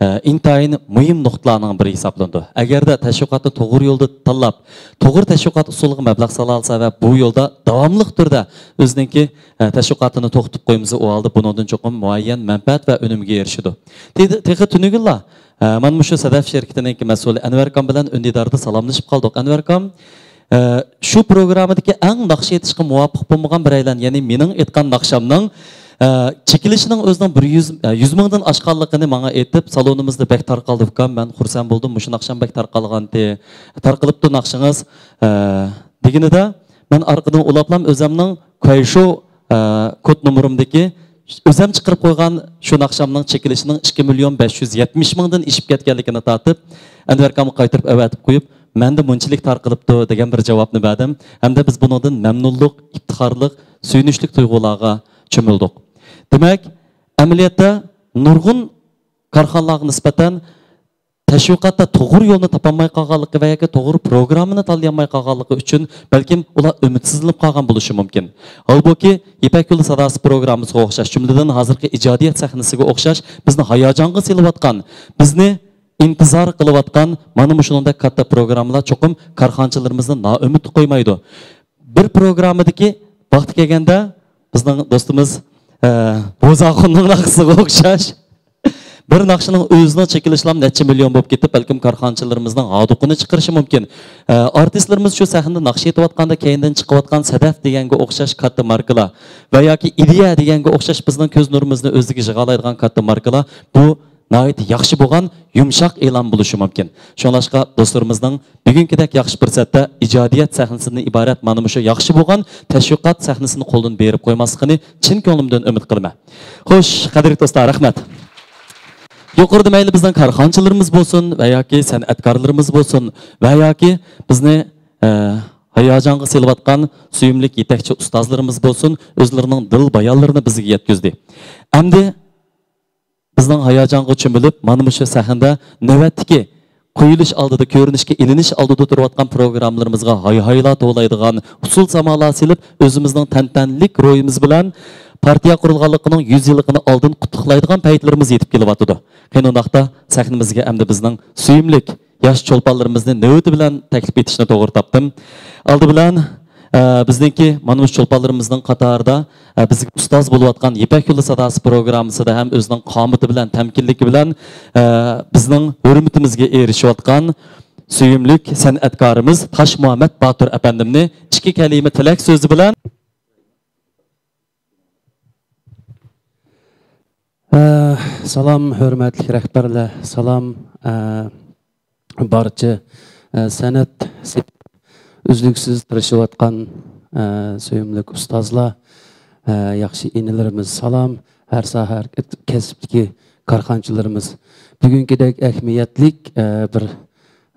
ئە، ئىنتايىن مۇھىم نۇقتىلارنىڭ بىرى ھېسابلىنىدۇ. ئەگەردە تەشۋىقاتنى توغرا يولدا تاللاپ، توغرا تەشۋىقات ئۇسۇلىغا مەبلەغ سالالىسا ۋە بۇ يولدا داۋاملىق تۈردە ئۆزىنىڭكى، ئە، تەشۋىقاتىنى توختىتىپ قويمىسا، ئۇ ھالدا بۇنىڭدىن چوقۇم مۇئەييەن مەنپەئەت ۋە ئۈنۈمگە ئېرىشىدۇ. تېخى، تېخى تۈنۈگۈنلا، ئە، مانا مۇشۇ سەدەف شىركىتىنىڭكى مەسئۇلى ئەنۋەر ئاكام بىلەن ئۈندىداردا سالاملىشىپ قالدۇق. ئەنۋەر ئاكام، ئە، شۇ پروگراممىدىكى ئەڭ ناخشا ئېيتىشقا مۇۋاپىق بولمىغان بىرەيلەن، يەنى مېنىڭ ئېيتقان ناخشامنىڭ، ئە، چېكىلىشىنىڭ ئۆزىنىڭ بىر يۈز، ئە، يۈز مىڭدىن ئاشقانلىقىنى ماڭا ئېيتىپ، سالونىمىزدا بەك تارقالدى، ئۇكام، مەن خۇرسەن بولدۇم، مۇشۇ ناخشام بەك تارقالغانتى، تارقىلىپتۇ ناخشىڭىز، ئە، دېگىنىدە، مەن ئارقىدىن ئۇلاپلام ئۆزەمنىڭ كۇەيشو، ئە، كود نومۇرۇمدىكى ئۆزەم چىقىرىپ قويغان شۇ ناخشامنىڭ چېكىلىشىنىڭ ئىككى مىليون بەش يۈز يەتمىش مىڭدىن ئېشىپ كەتكەنلىكىنى تارتىپ، ئەنۋەر ئاكامغا قايتۇرۇپ ئەۋەتىپ قويۇپ، مەندە مۇنچىلىك تارقىلىپتۇ دېگەن بىر جاۋابنى بەردىم. ھەمدە بىز بۇنىڭدىن مەمنۇنلۇق، ئىپتىخارلىق، سۆيۈنۈشلۈك تۇيغۇلارغا چۆمۈلدۇق. دېمەك، ئەمەلىيەتتە نۇرغۇن كارخانىلارغا نىسبەتەن تەشۋىقاتتا توغرا يولنى تاپالماي قالغانلىقى ۋە ياكى توغرا پروگراممىنى تاللىيالماي قالغانلىقى ئۈچۈن بەلكىم ئۇلار ئۈمىدسىزلىنىپ قالغان بولۇشى مۇمكىن. ھالبۇكى، يىپەك يولى ساداسى پروگراممىسىغا ئوخشاش، جۈملىدىن ھازىرقى ئىجادىيەت سەھنىسىگە ئوخشاش بىزنى ھاياجانغا سېلىۋاتقان، بىزنى ئىنتىزار قىلىۋاتقان مانا مۇشۇنىڭدەك كاتتا پروگراممىلار چوقۇم كارخانىچىلىرىمىزنى نائۈمىدتە قويمايدۇ. بىر پروگراممىدىكى ۋاقتى كەلگەندە بىزنىڭ دوستىمىز، ئە، بوزاخۇننىڭ ناخشىسىغا ئوخشاش. بىر ناخشىنىڭ ئۆزىنىڭ چېكىلىشىلا نەچچە مىليون بولۇپ كېتىپ، بەلكىم كارخانىچىلىرىمىزنىڭ ھاردۇقىنى چىقىرىشى مۇمكىن. ئە، ئارتىسلىرىمىز شۇ سەھنىدە ناخشا ئېيتىۋاتقاندا كەينىدىن چىقىۋاتقان سەدەف دېگەنگە ئوخشاش كاتتا ماركىلار ۋە ياكى ئىدىيە دېگەنگە ئوخشاش بىزنىڭ كۆز نۇرىمىزنى ئۆزىگە يىغالايدىغان كاتتا ماركىلار، بۇ ناھايىتى ياخشى بولغان يۇمشاق ئېلان بولۇشى مۇمكىن. شۇڭلاشقا دوستلىرىمىزنىڭ بۈگۈنكىدەك ياخشى پۇرسەتتە ئىجادىيەت سەھنىسىدىن ئىبارەت مانا مۇشۇ ياخشى بولغان تەشۋىقات سەھنىسىنى قولدىن بېرىپ قويماسلىقىنى چىن كۆڭلۈمدىن ئۈمىد قىلىمەن. خوش، قەدىرلىك دوستلار، رەھمەت. يۇقىرىدا مەيلى بىزنىڭ كارخانىچىلىرىمىز بولسۇن ۋە ياكى سەنئەتكارلىرىمىز بولسۇن ۋە ياكى بىزنى، ئە، ھاياجانغا سېلىۋاتقان سۆيۈملۈك يېتەكچى ئۇستازلىرىمىز بولسۇن، ئۆزلىرىنىڭ دىل بايانلىرىنى بىزگە يەتكۈزدى. ئەمدى بىزنىڭ ھاياجانغا چۆمۈلۈپ، مانا مۇشۇ سەھنىدە نۆۋەتتىكى قويۇلۇش ئالدىدا، كۆرۈنۈشكە ئېلىنىش ئالدىدا تۇرۇۋاتقان پروگراممىلىرىمىزغا ھايھايلار توۋلايدىغان، ئۇسسۇل سامالار سېلىپ، ئۆزىمىزنىڭ تەنتەنىلىك روھىمىز بىلەن پارتىيە قۇرۇلغانلىقىنىڭ يۈز يىللىقىنى ئالدىن قۇتلۇقلايدىغان پەيتلىرىمىز يېتىپ كېلىۋاتىدۇ. قېنى ئۇنداقتا سەھنىمىزگە ئەمدى بىزنىڭ سۆيۈملۈك ياش چولپانلىرىمىزنى نۆۋىتى بىلەن تەكلىپ ئېتىشنى توغرا تاپتىم. ئالدى بىلەن، ئە، بىزنىڭكى مانا مۇشۇ چولپانلىرىمىزنىڭ قاتارىدا، ئە، بىزگە ئۇستاز بولۇۋاتقان يىپەك يولى ساداسى پروگراممىسىدا ھەم ئۆزىنىڭ قامىتى بىلەن، تەمكىنلىكى بىلەن، ئە، بىزنىڭ ھۆرمىتىمىزگە ئېرىشىۋاتقان سۆيۈملۈك سەنئەتكارىمىز تاشمۇھەممەت باتۇر ئەپەندىمنى ئىككى كەلىمە تىلەك سۆزى بىلەن. ئە، سالام، ھۆرمەتلىك رەھبەرلەر، سالام، ئە، بارچە، ئە، سەنئەت سېپىدە ئۈزلۈكسىز تىرىشىۋاتقان، ئە، سۆيۈملۈك ئۇستازلار، ئە، ياخشى ئىنىلىرىمىز، سالام، ھەر ساھە، ھەر كەسىپتىكى كارخانىچىلىرىمىز. بۈگۈنكىدەك ئەھمىيەتلىك، ئە، بىر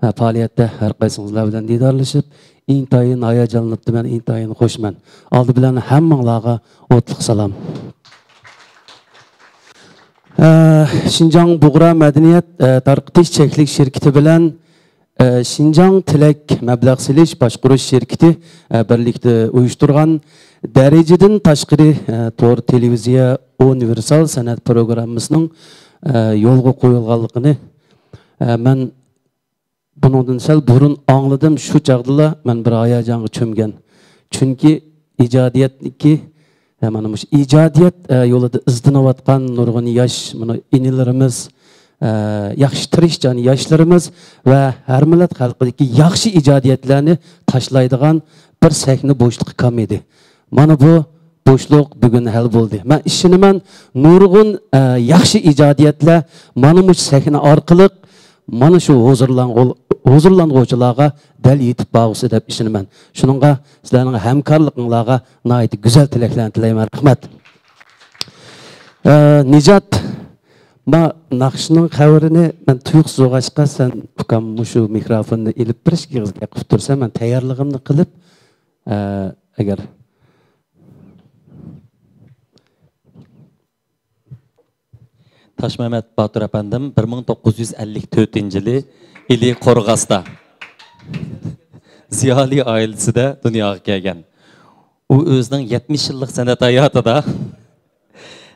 ھە، پائالىيەتتە ھەر قايسىڭىزلار بىلەن دىدارلىشىپ، ئىنتايىن ھاياجانلىنىپتىمەن، ئىنتايىن خۇشمەن. ئالدى بىلەن ھەممىڭلارغا ئوتلۇق سالام. شىنجاڭ بۇغرا مەدەنىيەت، ئە، تارقىتىش چەكلىك شىركىتى بىلەن، ئە، شىنجاڭ تىلەك مەبلەغ سېلىش باشقۇرۇش شىركىتى، ئە، بىرلىكتە ئۇيۇشتۇرغان دەرىجىدىن تاشقىرى، ئە، تور تېلېۋىزىيە ئۇنىۋېرسال سەنئەت پروگراممىسىنىڭ، ئە، يولغا قويۇلغانلىقىنى، ئە، مەن بۇنىڭدىن سەل بۇرۇن ئاڭلىدىم، شۇ چاغدىلا مەن بىر ھاياجانغا چۆمگەن. چۈنكى ئىجادىيەتنىڭكى، ھە، مانا مۇشۇ ئىجادىيەت، ئە، يولىدا ئىزدىنىۋاتقان نۇرغۇن ياش، مانا ئىنىلىرىمىز، ئە، ياخشى تىرىشچان ياشلىرىمىز ۋە ھەر مىللەت خەلقىدىكى ياخشى ئىجادىيەتلەرنى تاشلايدىغان بىر سەھنە بوشلۇقى كەلمىدى. مانا بۇ بوشلۇق بۈگۈن ھەل بولدى. مەن ئىشىنىمەن، نۇرغۇن، ئە، ياخشى ئىجادىيەتلەر مانا مۇشۇ سەھنە ئارقىلىق مانا شۇ ھۇزۇرلانغۇ-، ھۇزۇرلانغۇچىلارغا دەل يېتىپ بارغۇسى دەپ ئىشىنىمەن. شۇنىڭغا سىلەرنىڭ ھەمكارلىقىڭلارغا ناھايىتى گۈزەل تىلەكلەرنى تىلەيمەن. رەھمەت. ئە، نىجات، ما ناخشىنىڭ خەۋىرىنى مەن تۇيۇقسىز ئۇققاچقا، سەن ئۇكام مۇشۇ مىكروفوننى ئېلىپ بېرىشكە ئېغىز گەپ قىلىپ تۇرسەن، مەن تەييارلىقىمنى قىلىپ، ئە، ئەگەر تاشمەمەت باتۇر ئەپەندىم بىر مىڭ توققۇز يۈز ئەللىك تۆتىنچى يىلى ئىلى قورغاستا زىيالىي ئائىلىسىدە دۇنياغا كەلگەن. ئۇ ئۆزىنىڭ يەتمىش يىللىق سەنئەت ھاياتىدا،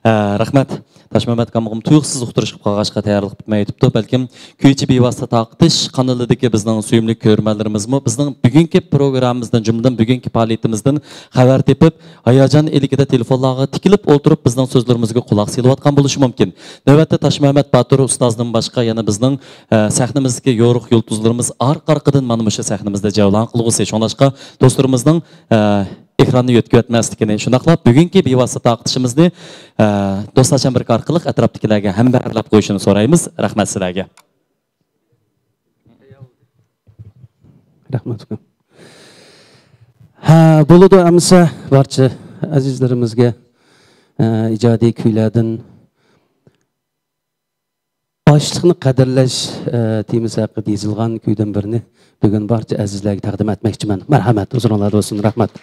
ئە، رەھمەت، تاشمەمەت ئاكامغىمۇ تۇيۇقسىز ئۇقتۇرۇشقا قالغاچقا تەييارلىق پۈتمەي ئۆتۈپتۇ. بەلكىم كۈيچى بىۋاسىتە تارقىتىش قانىلىدىكى بىزنىڭ سۆيۈملۈك كۆرۈرمەنلىرىمىزمۇ بىزنىڭ بۈگۈنكى پروگراممىمىزدىن، جۈملىدىن بۈگۈنكى پائالىيىتىمىزدىن خەۋەر تېپىپ، ھاياجان ئىلكىدە تېلېفونلارغا تىكىلىپ ئولتۇرۇپ، بىزنىڭ سۆزلىرىمىزگە قۇلاق سېلىۋاتقان بولۇشى مۇمكىن. نۆۋەتتە تاشمەمەت باتۇر ئۇستازدىن باشقا يەنە بىزنىڭ، ئە، سەھنىمىزدىكى يورۇق يۇلتۇزلىرىمىز ئارقا-ئارقىدىن مانا مۇشۇ سەھنىمىزدە جەۋلان قىلغۇسى. شۇڭلاشقا دوستلىرىمىزنىڭ، ئە، ئېكراننى يۆتكىۋەتمەسلىكىنى، شۇنداقلا بۈگۈنكى بىۋاسىتە تارقىتىشىمىزنى، ئە، دوستلارچان بىر ئارقىلىق ئەتراپتىكىلەرگە ھەمبەھىرلەپ قويۇشىنى سورايمىز. رەھمەت سىلەرگە. رەھمەت، ئۇكام. ھە، بولىدۇ، ئەمىسە بارچە ئەزىزلىرىمىزگە، ئە، ئىجادىي كۈيلەردىن ئاشلىقنى قەدىرلەش، ئە، تېمىسى ھەققىدە يېزىلغان كۈيدىن بىرنى بۈگۈن بارچە ئەزىزلەرگە تەقدىم ئەتمەكچىمەن. مەرھەمەت، ھۇزۇرۇڭلاردا بولسۇن. رەھمەت.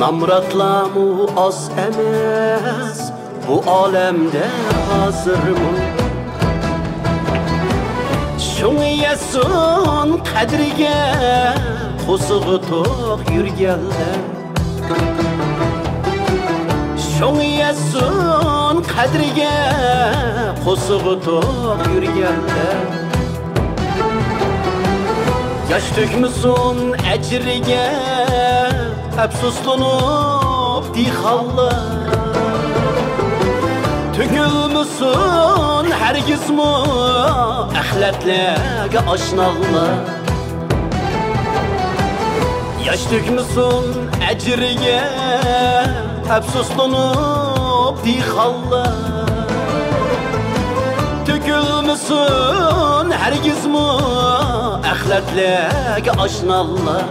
نامراتلارمۇ ئاز ئەمەس بۇ ئالەمدە ھازىرمۇ. شۇڭا يەتسۇن قەدرىگە قورسىقى توق يۈرگەنلەر. شۇڭا يەتسۇن قەدرىگە قورسىقى توق يۈرگەنلەر. ياش تۆكمىسۇن ئەجرىگە ئەپسۇسلىنىپ دېھقانلار. تۆكۈلمىسۇن ھەرگىزمۇ ئەخلەتلەرگە ئاشنانلار. ياش تۆكمىسۇن ئەجرىگە ئەپسۇسلىنىپ دېھقانلار. تۆكۈلمىسۇن ھەرگىزمۇ ئەخلەتلەرگە ئاشنانلار.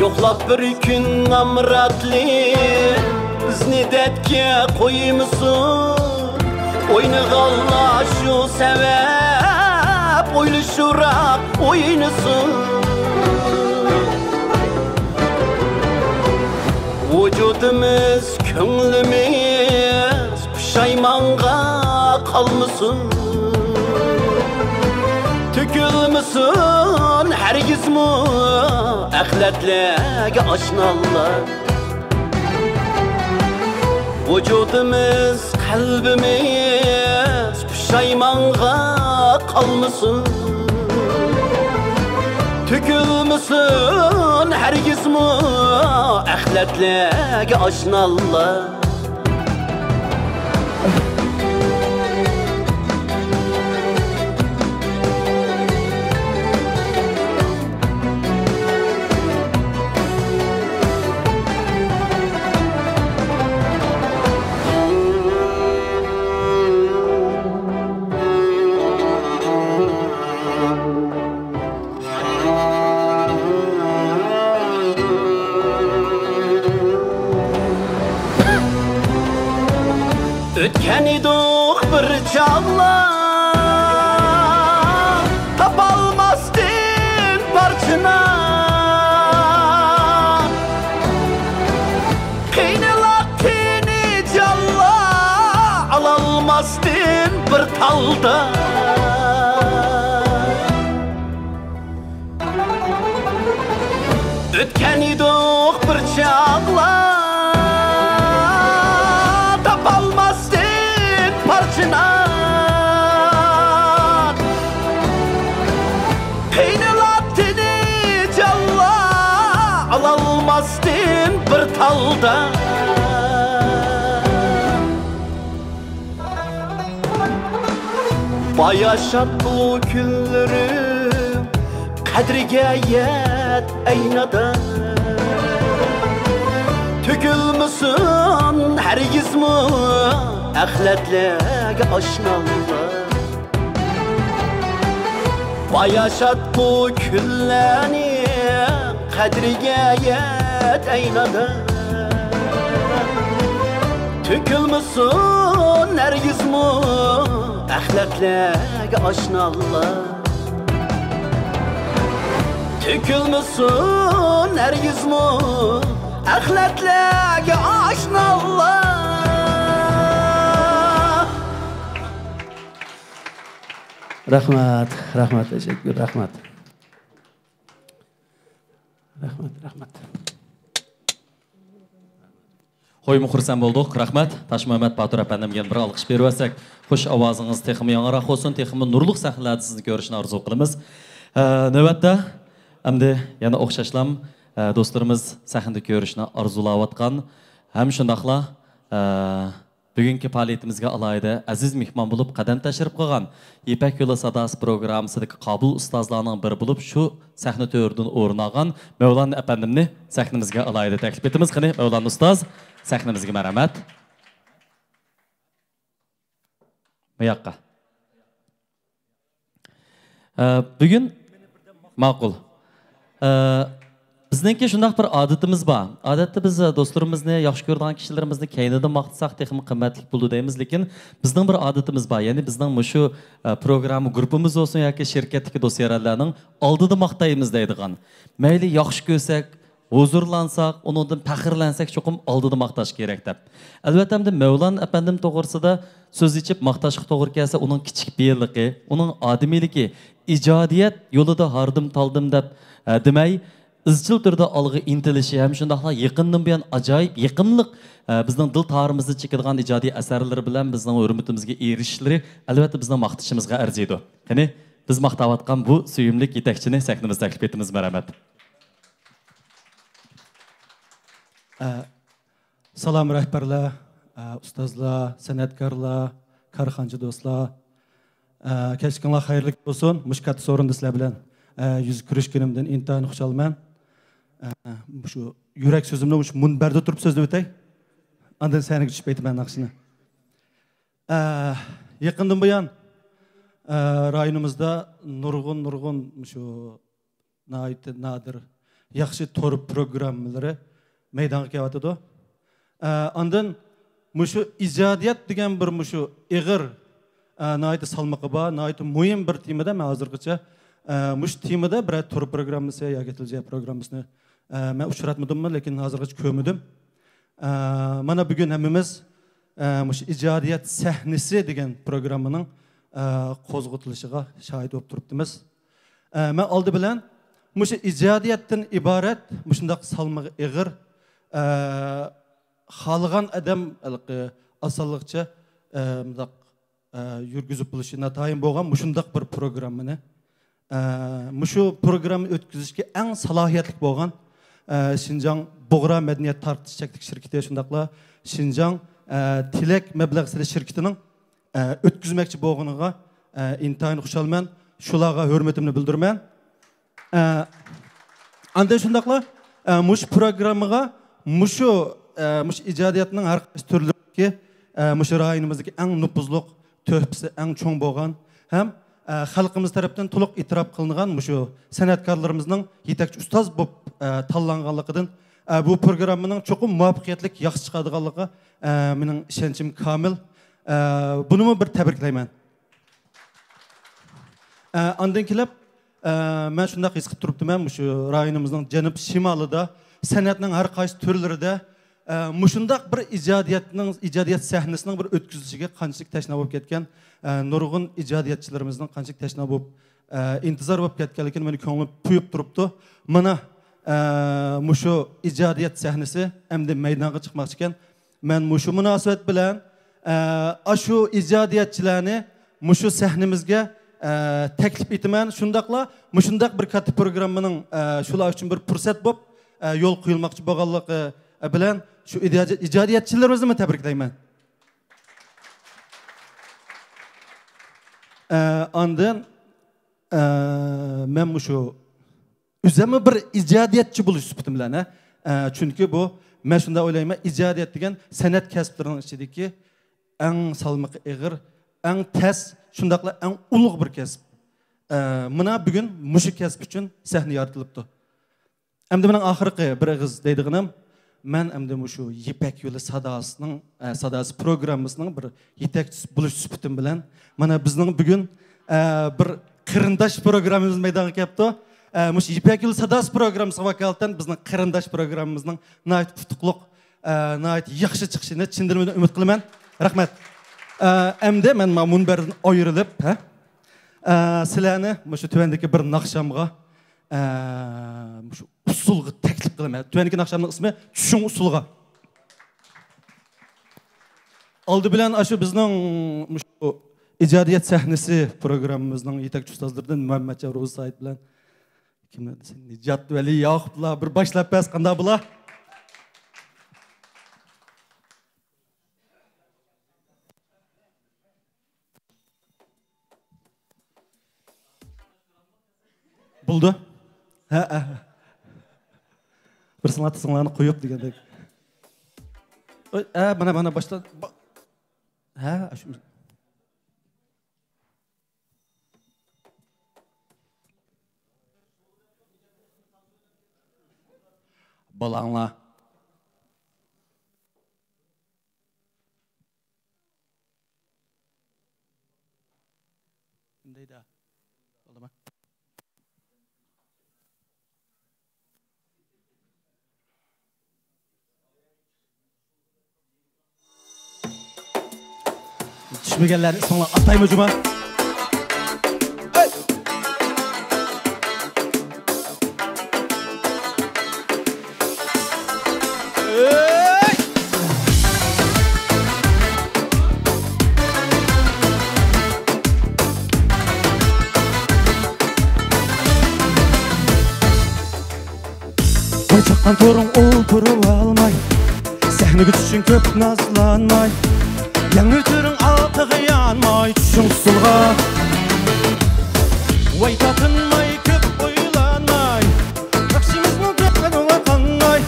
يوقلاپ بىر كۈن نامراتلىق بىزنى دەردكە قويمىسۇن. ئوينىغانلار شۇ سەۋەب ئويلىشىراق ئوينىسۇن. ۋۇجۇدىمىز، كۆڭلىمىز پۇشايمانغا قالمىسۇن. تۆكۈلمىسۇن ھەرگىزمۇ ئەخلەتلەرگە ئاشناللار. ۋۇجۇدىمىز، قەلبىمىز پۇشايمانغا قالمىسۇن. تۆكۈلمىسۇن ھەرگىزمۇ ئەخلەتلەرگە ئاشناللار. ئۆتكەن ئىدۇق بىر چاغلار، تاپالماستىن پارچىنى. قىينىلاتتىنى جانلار، ئالالماستىن بىر تالدا. ئۆتكەن ئىدۇق بىر چاغلار، تاپالماستىن پارچىنى. قىينىلاتتىنى جانلار، ئالالماستىن بىر تالدا. باياشاتقۇ كۈنلىرىم قەدرىگە يەت ئەينادا. تۆكۈلمىسۇن ھەرگىزمۇ ئەخلەتلەرگە ئاشنالار. باياشاتقۇ كۈنلەرنى قەدرىگە يەت ئەينادا. تۆكۈلمىسۇن ھەرگىزمۇ ئەخلەتلەرگە ئاشنالار. تۆكۈلمىسۇن ھەرگىزمۇ ئەخلەتلەرگە ئاشنالار. رەھمەت، رەھمەت، تەشەككۈر، رەھمەت. رەھمەت، رەھمەت. خويمۇ خۇرسەن بولدۇق. رەھمەت. تاشمۇھەممەت باتۇر ئەپەندىمگە يەنە بىر ئالقىش بېرىۋەتسەك، خۇش ئاۋازىڭىز تېخىمۇ ياڭراق بولسۇن، تېخىمۇ نۇرلۇق سەھنىلەردە سىزنى كۆرۈشنى ئارزۇ قىلىمىز. ئە، نۆۋەتتە ئەمدى يەنە ئوخشاشلام، ئە، دوستلىرىمىز سەھنىدە كۆرۈشنى ئارزۇلاۋاتقان ھەم شۇنداقلا، ئە، بۈگۈنكى پائالىيىتىمىزگە ئالاھىدە ئەزىز مېھمان بولۇپ قەدەم تەشرىپ قىلغان يىپەك يولى ساداسى پروگراممىسىدىكى قابىل ئۇستازلارنىڭ بىرى بولۇپ، شۇ سەھنە تۆرىدىن ئورۇن ئالغان مەۋلان ئەپەندىمنى سەھنىمىزگە ئالاھىدە تەكلىپ ئېتىمىز. قېنى، مەۋلان ئۇستاز، سەھنىمىزگە مەرھەمەت. بۇ ياققا. ئە، بۈگۈن ماقۇل. ئە، بىزنىڭكى شۇنداق بىر ئادىتىمىز بار. ئادەتتە بىز، ئە، دوستلىرىمىزنى، ياخشى كۆرىدىغان كىشىلىرىمىزنى كەينىدىن ماختىساق تېخىمۇ قىممەتلىك بولىدۇ دەيمىز، لېكىن بىزنىڭ بىر ئادىتىمىز بار. يەنى بىزنىڭ مۇشۇ، ئە، پروگرامما گۇرۇپپىمىز بولسۇن ياكى شىركەتتىكى دوست-يارەنلەرنىڭ ئالدىدا ماختايمىز دەيدىغان. مەيلى ياخشى كۆرسەك، ھۇزۇرلانساق، ئۇنىڭدىن پەخىرلەنسەك چوقۇم ئالدىدا ماختاش كېرەك دەپ. ئەلۋەتتە، ئەمدى مەۋلان ئەپەندىم توغرىسىدا سۆز ئېچىپ ماختاشقا توغرا كەلسە، ئۇنىڭ كىچىك پېئىللىقى، ئۇنىڭ ئادىمىيلىكى، ئىجادىيەت يولىدا ھاردىم-تالدىم دەپ، ئە، دېمەي، ئىزچىل تۈردە ئالغا ئىنتىلىشى ھەم شۇنداقلا يېقىندىن بۇيان ئاجايىپ يېقىملىق، ئە، بىزنىڭ دىل تارىمىزدا چېكىدىغان ئىجادىي ئەسەرلىرى بىلەن بىزنىڭ ھۆرمىتىمىزگە ئېرىشىشلىرى ئەلۋەتتە بىزنىڭ ماختىشىمىزغا ئەرزىيدۇ. قېنى، بىز ماختاۋاتقان بۇ سۆيۈملۈك يېتەكچىنى سەھنىمىزگە تەكلىپ ئېتىمىز، مەرھەمەت. ئە، سالام رەھبەرلەر، ئە، ئۇستازلار، سەنئەتكارلار، كارخانىچى دوستلار، ئە، كەچلىكىڭلار خەيرلىك بولسۇن. مۇشۇ كاتتا سورۇندا سىلەر بىلەن، ئە، يۈز كۆرۈشكىنىمدىن ئىنتايىن خۇشالمەن. ئە، مۇشۇ يۈرەك سۆزۈمنى مۇشۇ مۇنبەردە تۇرۇپ سۆزلەپ ئۆتەي. ئاندىن سەھنىگە چۈشۈپ ئېيتىمەن ناخشىنى. ئە، يېقىندىن بۇيان، ئە، رايونىمىزدا نۇرغۇن، نۇرغۇن مۇشۇ ناھايىتى نادىر، ياخشى تور پروگراممىلىرى مەيدانغا كېلىۋاتىدۇ. ئە، ئاندىن مۇشۇ ئىجادىيەت دېگەن بىر مۇشۇ ئېغىر، ئە، ناھايىتى سالمىقى بار، ناھايىتى مۇھىم بىر تېمىدا مەن ھازىرغىچە، ئە، مۇشۇ تېمىدا بىرەر تور پروگراممىسى ياكى تېلېۋىزىيە پروگراممىسىنى، ئە، مەن ئۇچراتمىدىممۇ، لېكىن ھازىرغىچە كۆرمىدىم. ئە، مانا بۈگۈن ھەممىمىز، ئە، مۇشۇ ئىجادىيەت سەھنىسى دېگەن پروگراممىنىڭ ئە، قوزغىتىلىشىغا شاھىت بولۇپ تۇرۇپتىمىز. ئە، مەن ئالدى بىلەن مۇشۇ ئىجادىيەتتىن ئىبارەت مۇشۇنداق سالمىقى ئېغىر، ئە، خالىغان ئادەم ھېلىقى ئاسانلىقچە، ئە، مۇنداق، ئە، يۈرگۈزۈپ بولۇشى ناتايىن بولغان مۇشۇنداق بىر پروگراممىنى، ئە، مۇشۇ پروگرامما ئۆتكۈزۈشكە ئەڭ سالاھىيەتلىك بولغان، ئە، شىنجاڭ بۇغرا مەدەنىيەت تارقىتىش چەكلىك شىركىتى، شۇنداقلا شىنجاڭ، ئە، تىلەك مەبلەغ سېلىش شىركىتىنىڭ، ئە، ئۆتكۈزمەكچى بولغىنىغا، ئە، ئىنتايىن خۇشالمەن. شۇلارغا ھۆرمىتىمنى بىلدۈرىمەن. ئە، ئاندىن شۇنداقلا، ئە، مۇشۇ پروگراممىغا مۇشۇ، ئە، مۇشۇ ئىجادىيەتنىڭ ھەر قايسى تۈرلىرىدىكى، ئە، مۇشۇ رايونىمىزدىكى ئەڭ نوپۇزلۇق، تۆھپىسى ئەڭ چوڭ بولغان ھەم، ئە، خەلقىمىز تەرەپتىن تولۇق ئېتىراپ قىلىنغان مۇشۇ سەنئەتكارلىرىمىزنىڭ يېتەكچى ئۇستاز بولۇپ، ئە، تاللانغانلىقىدىن، ئە، بۇ پروگراممىنىڭ چوقۇم مۇۋەپپەقىيەتلىك ياخشى چىقىدىغانلىقىغا، ئە، مېنىڭ ئىشەنچىم كامىل. ئە، بۇنىمۇ بىر تەبرىكلەيمەن. ئە، ئاندىن كېلىپ، ئە، مەن شۇنداق ھېس قىلىپ تۇرۇپتىمەن، مۇشۇ رايونىمىزنىڭ جەنۇب شىمالىدا سەنئەتنىڭ ھەر قايسى تۈرلىرىدە، ئە، مۇشۇنداق بىر ئىجادىيەتنىڭ، ئىجادىيەت سەھنىسىنىڭ بىر ئۆتكۈزۈلۈشىگە قانچىلىك تەشنا بولۇپ كەتكەن، ئە، نۇرغۇن ئىجادىيەتچىلىرىمىزنىڭ قانچىلىك تەشنا بولۇپ، ئە، ئىنتىزار بولۇپ كەتكەنلىكىنى مېنىڭ كۆڭلۈم پۈيۈپ تۇرۇپتۇ. مانا، ئە، مۇشۇ ئىجادىيەت سەھنىسى ئەمدى مەيدانغا چىقماقچىكەن. مەن مۇشۇ مۇناسىۋەت بىلەن، ئە، ئاشۇ ئىجادىيەتچىلەرنى مۇشۇ سەھنىمىزگە، ئە، تەكلىپ ئېتىمەن. شۇنداقلا مۇشۇنداق بىر كاتتا پروگراممىنىڭ، ئە، شۇلار ئۈچۈن بىر پۇرسەت بولۇپ، ئە، يول قويۇلماقچى بولغانلىقى، ئە، بىلەن شۇ ئىجادىيەتچىلىرىمىزنىمۇ تەبرىكلەيمەن. ئە، ئاندىن، ئە، مەن مۇشۇ ئۆزۈممۇ بىر ئىجادىيەتچى بولۇش سۈپىتىم بىلەن، ھە. ئە، چۈنكى بۇ، مەن شۇنداق ئويلايمەن، ئىجادىيەت دېگەن سەنئەت كەسىپلىرىنىڭ ئىچىدىكى ئەڭ سالمىقى ئېغىر، ئەڭ تەس، شۇنداقلا ئەڭ ئۇلۇغ بىر كەسىپ. ئە، مانا بۈگۈن مۇشۇ كەسىپ ئۈچۈن سەھنە يارىتىلىپتۇ. ئەمدى مېنىڭ ئاخىرقى بىر ئېغىز دەيدىغىنىم، مەن ئەمدى مۇشۇ يىپەك يولى ساداسىنىڭ، ئە، ساداسى پروگراممىسىنىڭ بىر يېتەكچىسى بولۇش سۈپىتىم بىلەن، مانا بىزنىڭ بۈگۈن، ئە، بىر قېرىنداش پروگراممىمىز مەيدانغا كەپتۇ. ئە، مۇشۇ يىپەك يولى ساداسى پروگراممىسىغا ۋاكالىتەن بىزنىڭ قېرىنداش پروگراممىمىزنىڭ ناھايىتى ئۇتۇقلۇق، ئە، ناھايىتى ياخشى چىقىشىنى چىن دىلىمدىن ئۈمىد قىلىمەن. رەھمەت. ئە، ئەمدى مەن مانا مۇنبەردىن ئايرىلىپ، ھە؟ ئە، سىلەرنى مۇشۇ تۆۋەندىكى بىر ناخشامغا، ئە، مۇشۇ ئۇسسۇلغا تەكلىپ قىلىمەن. تۆۋەندىكى ناخشامنىڭ ئىسمى چۈشۈڭ ئۇسسۇلغا. ئالدى بىلەن ئاشۇ بىزنىڭ مۇشۇ ئىجادىيەت سەھنىسى پروگراممىمىزنىڭ يېتەكچى ئۇستازلىرىدىن مۇھەممەتجان روزى سايىت بىلەن كىم دېسە، نىجات ۋەلى ياقۇپلار بىر باشلاپ بەرسە قانداق بولا؟ بولدى. ھە، ھە. بىر سىڭلار تىزىڭلارنى قويۇپ دېگەندەك. ئۆي، ھە، مانا، مانا باشلا. با-، ھە، شۇ. بالاڭلار. شۇندايدا. بولدىمۇ؟ چۈشمىگەنلەرنى ئىسمىڭلار ئاتايمۇ جۇما؟ ۋاي چاققان تۇرۇڭ ئولتۇرۇۋالماي، سەھنىگە چۈشۈڭ كۆپ نازلانماي، يەڭنى تۇرۇڭ ئالقىغا يانماي، چۈشۈڭ ئۇسسۇلغا. ۋاي تارتىنماي كۆپ ئويلانماي، ناخشىمىزنىڭ تۆۋىنىغا قانماي،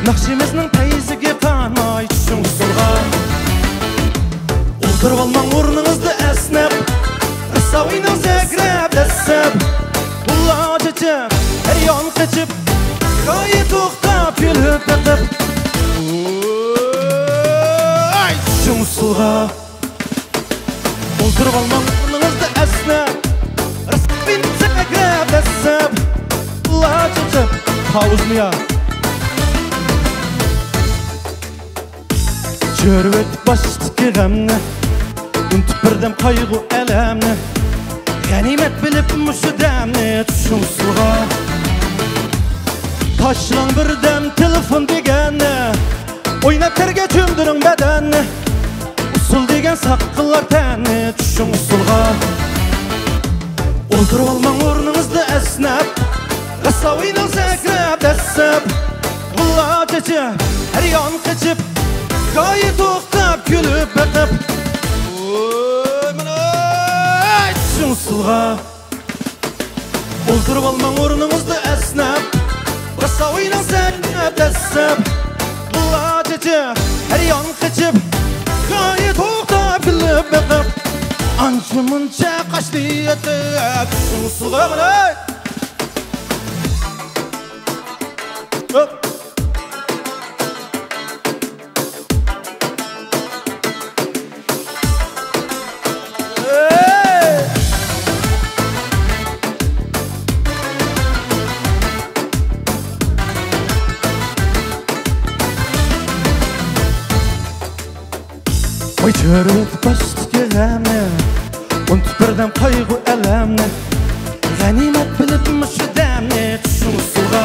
ناخشىمىزنىڭ پەيزىگە قانماي، چۈشۈڭ ئۇسسۇلغا. ئولتۇرۇۋالماڭ ئورنىڭىزدا ئەسنەپ، رەسساۋىنىڭ زەكرەپ دەسسەپ، ئۇلار چېچىپ، ھەر يان قېچىپ، غايە توختاپ كۈلۈپ بېقىپ. ئاي، چۈشۈڭ ئۇسسۇلغا. ئولتۇرۇۋالماڭ ئورنىڭىزدا ئەسنەپ، رەسساۋىنىڭ زەكرەپ دەسسەپ، ئۇلار چېچىپ، پاۋۇزنى يا. چۆرۈۋېتىپ باشتىكى غەمنى، ئۇنتۇپ بىردەم قايغۇ ئەلەمنى، غەنىيمەت بىلىپ مۇشۇ دەمنى چۈشۈڭ ئۇسسۇلغا. تاشلاڭ بىردەم تېلېفون دېگەننى، ئويناپ تەرگە چۆمدۈرۈڭ بەدەننى، ئۇسسۇل دېگەن ساققىلار تەننى چۈشۈڭ ئۇسسۇلغا. ئولتۇرۇۋالماڭ ئورنىڭىزدا ئەسنەپ، راسا ئويناڭ سەكرەپ دەسسەپ، غۇللا چېچىپ، ھەر يان قېچىپ، گاھى توختاپ كۈلۈپ بېقىپ. ۋوي، مانا، چۈشۈڭ ئۇسسۇلغا. ئولتۇرۇۋالماڭ ئورنىڭىزدا ئەسنەپ، راسا ئويناڭ سەكرەپ دەسسەپ، غۇللا چېچىپ، ھەر يان قېچىپ، گاھى توختاپ كۈلۈپ بېقىپ، ئانچە مۇنچە قاشنى ئېتىپ، چۈشۈڭ ئۇسسۇلغا. مانا. ھوپ. ۋاي چۆرۈۋېتىپ باشتىكى غەمنى، ئۇنتۇپ بىردەم قايغۇ ئەلەمنى، غەنىيمەت بىلىپ مۇشۇ دەمنى چۈشۈڭ ئۇسسۇلغا.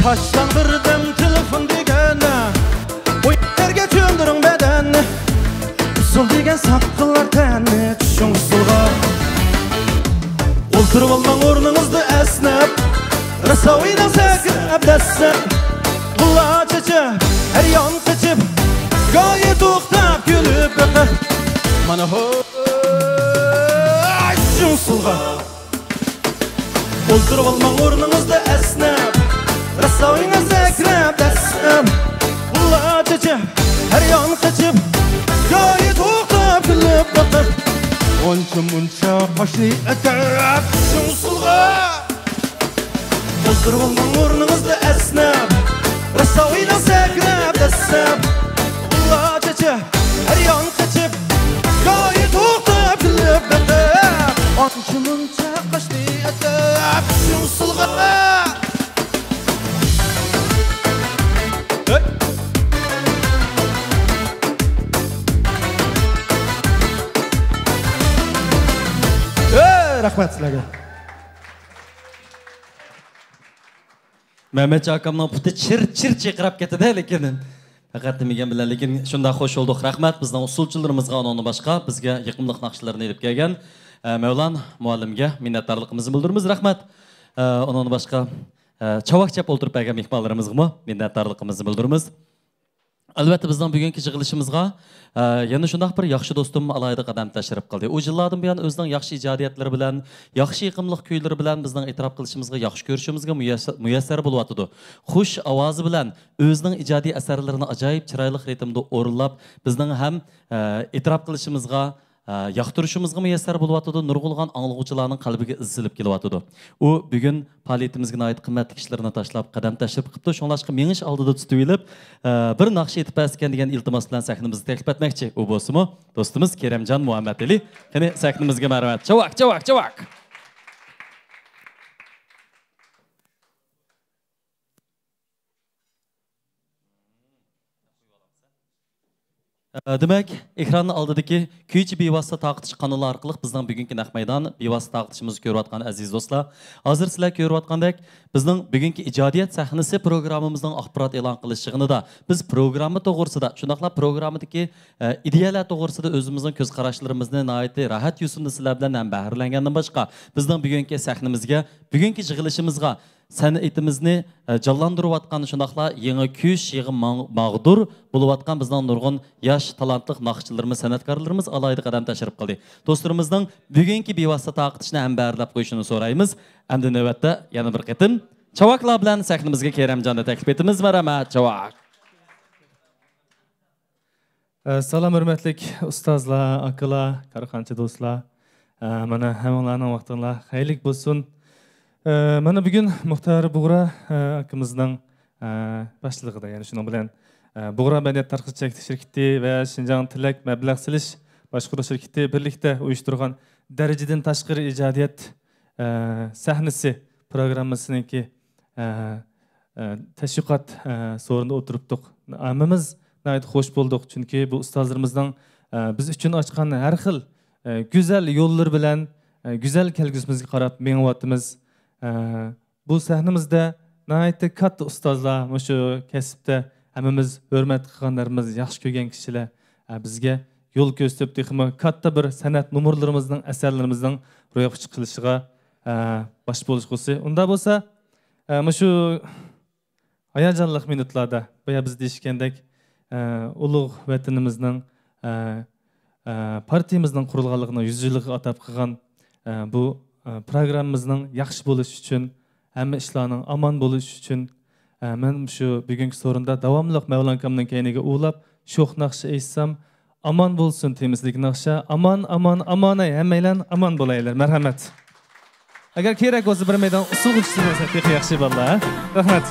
تاشلاڭ بىردەم تېلېفون دېگەننى، ئويۇن يەرگە چۆمدۈرۈڭ بەدەننى، ئۇسسۇل دېگەن ساققىلار تەننى چۈشۈڭ ئۇسسۇلغا. ئولتۇرۇۋالماڭ ئورنىڭىزدا ئەسنەپ، راسا ئويناڭ سەكرەپ دەسسەپ، غۇللا چېچىپ، ھەر يان قېچىپ، گاھى توختاپ كۈلۈپ بېقىپ. مانا ھوي، چۈشۈڭ ئۇسسۇلغا. ئولتۇرۇۋالماڭ ئورنىڭىزدا ئەسنەپ، راسا ئويناڭ سەكرەپ دەسسەپ، غۇللا چېچىپ، ھەر يان قېچىپ، گاھى توختاپ كۈلۈپ بېقىپ، ئانچە مۇنچە قاشنى ئېتىپ، چۈشۈڭ ئۇسسۇلغا. ئولتۇرۇۋالماڭ ئورنىڭىزدا ئەسنەپ، راسا ئويناڭ سەكرەپ دەسسەپ، غۇللا چېچىپ، ھەر يان قېچىپ، گاھى توختاپ كۈلۈپ بېقىپ، ئانچە مۇنچە قاشنى ئېتىپ، چۈشۈڭ ئۇسسۇلغا. ھەي! ھەي، رەھمەت سىلەرگە. مەمەتجان ئاكامنىڭ پۇتى چىر-چىر چىرقىراپ كەتتى-دە، لېكىن پەقەت دېمىگەن بىلەن، لېكىن شۇنداق خوش بولدۇق. رەھمەت بىزنىڭ ئۇسسۇلچىلىرىمىزغا، ئۇنىڭدىن باشقا بىزگە يېقىملىق ناخشىلارنى ئېلىپ كەلگەن، ئە، مەۋلان مۇئەللىمگە مىننەتدارلىقىمىزنى بىلدۈرىمىز. رەھمەت. ئە، ئۇنىڭدىن باشقا، ئە، چاۋاك چەپ ئولتۇرۇپ بەرگەن مېھمانلىرىمىزغىمۇ مىننەتدارلىقىمىزنى بىلدۈرىمىز. ئەلۋەتتە، بىزنىڭ بۈگۈنكى يىغىلىشىمىزغا، ئە، يەنە شۇنداق بىر ياخشى دوستۇم ئالاھىدە قەدەم تەشرىپ قىلدى. ئۇ يىللاردىن بۇيان ئۆزىنىڭ ياخشى ئىجادىيەتلىرى بىلەن، ياخشى يېقىملىق كۈيلىرى بىلەن بىزنىڭ ئېتىراپ قىلىشىمىزغا، ياخشى كۆرۈشىمىزگە مۇيەسسەر، مۇيەسسەر بولۇۋاتىدۇ. خۇش ئاۋازى بىلەن ئۆزىنىڭ ئىجادىي ئەسەرلىرىنى ئاجايىپ چىرايلىق رىتىمدا ئورۇنلاپ، بىزنىڭ ھەم، ئە، ئېتىراپ قىلىشىمىزغا، ئە، ياقتۇرۇشىمىزغا مۇيەسسەر بولۇۋاتىدۇ، نۇرغۇنلىغان ئاڭلىغۇچىلارنىڭ قەلبىگە ئىززىلىپ كېلىۋاتىدۇ. ئۇ بۈگۈن پائالىيىتىمىزگە ناھايىتى قىممەتلىك ئىشلىرىنى تاشلاپ، قەدەم تەشرىپ قىپتۇ. شۇڭلاشقا مېڭىش ئالدىدا تۇتۇۋېلىپ، ئە، بىر ناخشا ئېيتىپ بەرسىكەن دېگەن ئىلتىماس بىلەن سەھنىمىزگە تەكلىپ ئەتمەكچى. ئۇ بولسىمۇ دوستىمىز كېرەمجان مۇھەممەتئېلى. قېنى، سەھنىمىزگە مەرھەمەت. چاۋاك، چاۋاك، چاۋاك! ئە، دېمەك، ئېكران ئالدىدىكى كۈيچى بىۋاسىتە تارقىتىش قانىلى ئارقىلىق بىزنىڭ بۈگۈنكى نەق مەيدان بىۋاسىتە تارقىتىشىمىزنى كۆرۈۋاتقان ئەزىز دوستلار، ھازىر سىلەر كۆرۈۋاتقاندەك، بىزنىڭ بۈگۈنكى ئىجادىيەت سەھنىسى پروگراممىمىزنىڭ ئاخبارات ئېلان قىلىش يىغىنىدا بىز پروگرامما توغرىسىدا، شۇنداقلا پروگراممىدىكى، ئە، ئىدىيەلەر توغرىسىدا ئۆزىمىزنىڭ كۆز قاراشلىرىمىزنى ناھايىتى راھەت يوسۇندا سىلەر بىلەن ھەم بەھرىلەنگەندىن باشقا، بىزنىڭ بۈگۈنكى سەھنىمىزگە، بۈگۈنكى يىغىلىشىمىزغا سەنئىتىمىزنى، ئە، جانلاندۇرۇۋاتقان، شۇنداقلا يېڭى كۈچ، يېڭى ماڭ-، ماغدۇر بولۇۋاتقان بىزنىڭ نۇرغۇن ياش، تالانتلىق ناخشىچىلىرىمىز، سەنئەتكارلىرىمىز ئالاھىدە قەدەم تەشرىپ قىلدى. دوستلىرىمىزنىڭ بۈگۈنكى بىۋاسىتە تارقىتىشنى ھەم بەھرىلەپ قويۇشىنى سورايمىز. ئەمدى نۆۋەتتە يەنە بىر قېتىم چاۋاكلار بىلەن سەھنىمىزگە كېرەمجاننى تەكلىپ ئېتىمىز. مەرھەمەت، چاۋاك! ئە، سالام، ھۆرمەتلىك ئۇستازلار، ئاكىلار، كارخانىچى دوستلار. ئە، مانا، ھەممىڭلارنىڭ ۋاقتىڭلار خەيرلىك بولسۇن. ئە، مانا، بۈگۈن مۇختار بۇغرا، ئە، ئاكىمىزنىڭ، ئە، باشچىلىقىدا، يەنى شۇنىڭ بىلەن، ئە، بۇغرا مەدەنىيەت تارقىتىش چەكلىك شىركىتى ۋە شىنجاڭ تىلەك مەبلەغ سېلىش باشقۇرۇش شىركىتى بىرلىكتە ئۇيۇشتۇرغان دەرىجىدىن تاشقىرى ئىجادىيەت، ئە، سەھنىسى پروگراممىسىنىڭكى، ئە، ئە، تەشۋىقات، ئە، سورۇنىدا ئولتۇرۇپتۇق. ھەممىمىز ناھايىتى خوش بولدۇق، چۈنكى بۇ ئۇستازلىرىمىزنىڭ، ئە، بىز ئۈچۈن ئاچقان ھەر خىل، ئە، گۈزەل يوللىرى بىلەن، ئە، گۈزەل كەلگۈسىمىزگە قاراپ مېڭىۋاتىمىز. ئە، بۇ سەھنىمىزدە ناھايىتى كاتتا ئۇستازلار، مۇشۇ كەسىپتە ھەممىمىز ھۆرمەت قىلغان، ھەممىمىز ياخشى كۆرگەن كىشىلەر، ئە، بىزگە يول كۆرسىتىپ، تېخىمۇ كاتتا بىر سەنئەت نومۇرلىرىمىزنىڭ، ئەسەرلىرىمىزنىڭ روياپقا چىقىرىلىشىغا، ئە، باش بولغۇسى. ئۇنداق بولسا، ئە، مۇشۇ ھاياجانلىق مىنۇتلاردا، بايا بىز دېيىشكەندەك، ئە، ئۇلۇغ ۋەتىنىمىزنىڭ، ئە، ئە، پارتىيىمىزنىڭ قۇرۇلغانلىقىنىڭ يۈز يىللىقىغا ئاتاپ قىلغان، ئە، بۇ، ئە، پروگراممىمىزنىڭ ياخشى بولۇشى ئۈچۈن، ھەممە ئىشلارنىڭ ئامان بولۇشى ئۈچۈن، ئە، مەن شۇ بۈگۈنكى سورۇندا داۋاملىق مەۋلان ئاكامنىڭ كەينىگە ئۇۋىلاپ، شوخ ناخشا ئېيتسام، ئامان بولسۇن تېمىسىدىكى ناخشا، ئامان، ئامان، ئامانەي، ھەممەيلەن ئامان بولايلى. مەرھەمەت. ئەگەر كېرەك بولسا، بىر مەيدان ئۇسسۇلغا چۈشسىڭىز تېخى ياخشى، بالىلار، ھە؟ رەھمەت.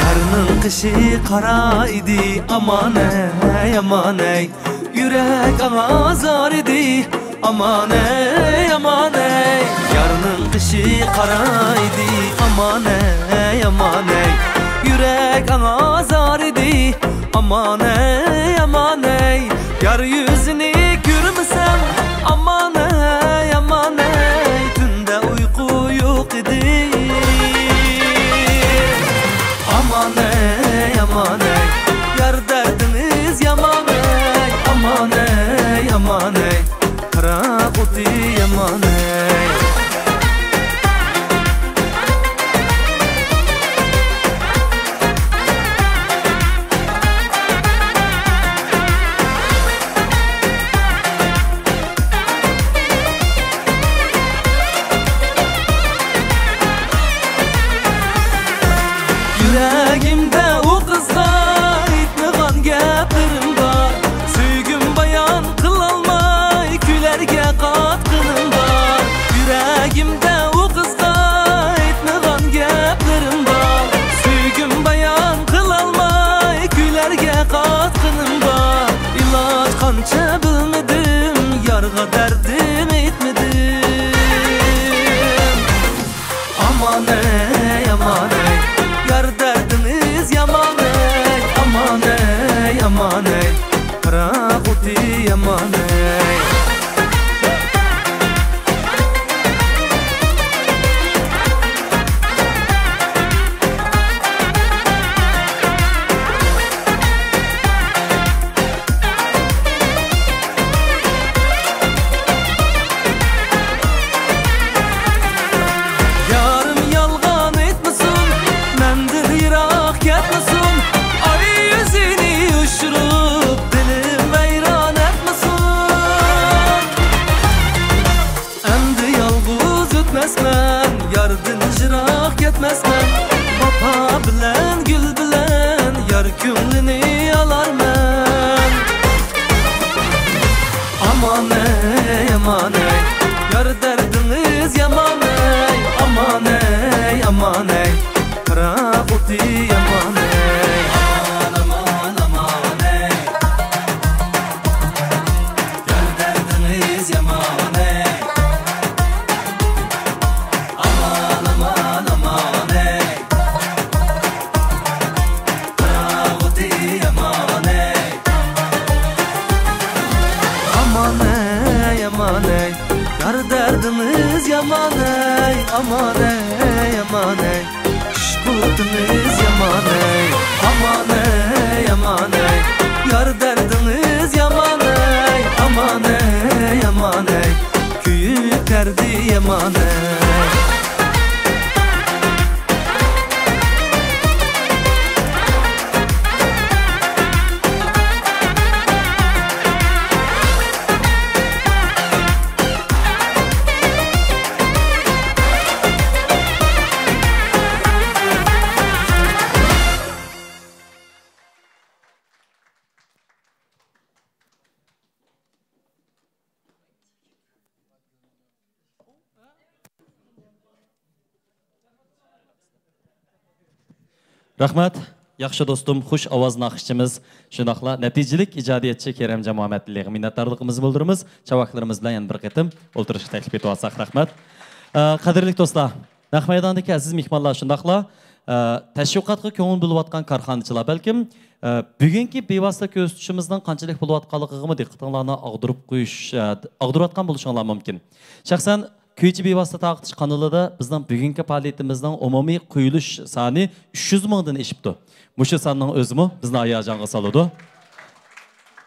يارنىڭ قېشى قارا ئىدى، ئامانەي، ئامانەي. يۈرەك ئاڭا زار ئىدى، ئامانەي، ئامانەي. يارنىڭ قېشى قارا ئىدى، ئامانەي، ئامانەي. يۈرەك ئاڭا زار ئىدى، ئامانەي، ئامانەي. يار يۈزىنى كۆرمىسەم، ئامانەي، ئامانەي. تۈندە ئۇيقۇ يوق ئىدى. ئامانەي، ئامانەي، يار دەردىڭىز يامانەي، ئامانەي، ئامانەي، قارا ئوتى يامانەي. يۈرەگىمدە ئۇ قىزغا ئېيتمىغان گەپلىرىم بار. سۆيگۈم بايان قىلالماي كۈيلەرگە قاتقىنىم بار. يۈرەگىمدە ئۇ قىزغا ئېيتمىغان گەپلىرىم بار. سۆيگۈم بايان قىلالماي كۈيلەرگە قاتقىنىم بار. ئىلاج قانچە بىلمىدىم، يارغا دەردىم ئېيتمىدىم. ئامانەي، ئامانەي، يار دەردىڭىز يامانەي، ئامانەي، ئامانەي، قارا ئوتى يامانەي. يارىم يالغان ئېيتمىسۇن، مەندىن يىراق كەتمىسۇن، ئاي يۈزىنى يوشۇرۇپ، دىلىم ۋەيران ئەتمىسۇن. ئەمدى يالغۇز ئۆتمەسمەن، ياردىن يىراق كەتمەسمەن. ۋاپا بىلەن، گۈل بىلەن يار كۆڭلىنى ئالارمەن. ئامانەي، ئامانەي، يار دەردىڭىز يامانەي. ئامانەي، ئامانەي، قارا ئوتى يامانەي. ئامان، ئامان، ئامانەي. يار دەردىڭىز يامانەي. ئامان، ئامان، ئامانەي. قارا ئوتى يامانەي. ئامانەي، ئامانەي، يار دەردىڭىز يامانەي. ئامانەي، ئامانەي، ئىشقىڭىز يامانەي، ئامانەي، ئامانەي، يار دەردىڭىز يامانەي، ئامانەي، ئامانەي، كۆيۈك دەردى يامانەي. رەھمەت. ياخشى دوستۇم، خۇش ئاۋاز ناخشىچىمىز، شۇنداقلا نەتىجىلىك ئىجادىيەتچى كېرەمجان مۇھەممەتئېلىگە مىننەتدارلىقىمىزنى بىلدۈرىمىز. چاۋاكلىرىمىز بىلەن يەنە بىر قېتىم ئولتۇرۇشقا تەكلىپ ئېتىۋاتساق رەھمەت. ئە، قەدىرلىك دوستلار، نەق مەيداندىكى ئەزىز مېھمانلار، شۇنداقلا، ئە، تەشۋىقاتقا كۆڭۈل بۆلۈۋاتقان كارخانىچىلار، بەلكىم، ئە، بۈگۈنكى بىۋاسىتە كۆرسىتىشىمىزنىڭ قانچىلىك بولۇۋاتقانلىقىغىمۇ دىققىتىڭلارنى ئاغدۇرۇپ قويۇش، ئە، ئاغدۇرۇۋاتقان بولۇشۇڭلار مۇمكىن. شەخسەن، كۈيچى بىۋاسىتە تارقىتىش قانىلىدا بىزنىڭ بۈگۈنكى پائالىيىتىمىزنىڭ ئومۇمىي قويۇلۇش سانى ئۈچ يۈز مىڭدىن ئېشىپتۇ. مۇشۇ ساننىڭ ئۆزىمۇ بىزنى ھاياجانغا سالىدۇ.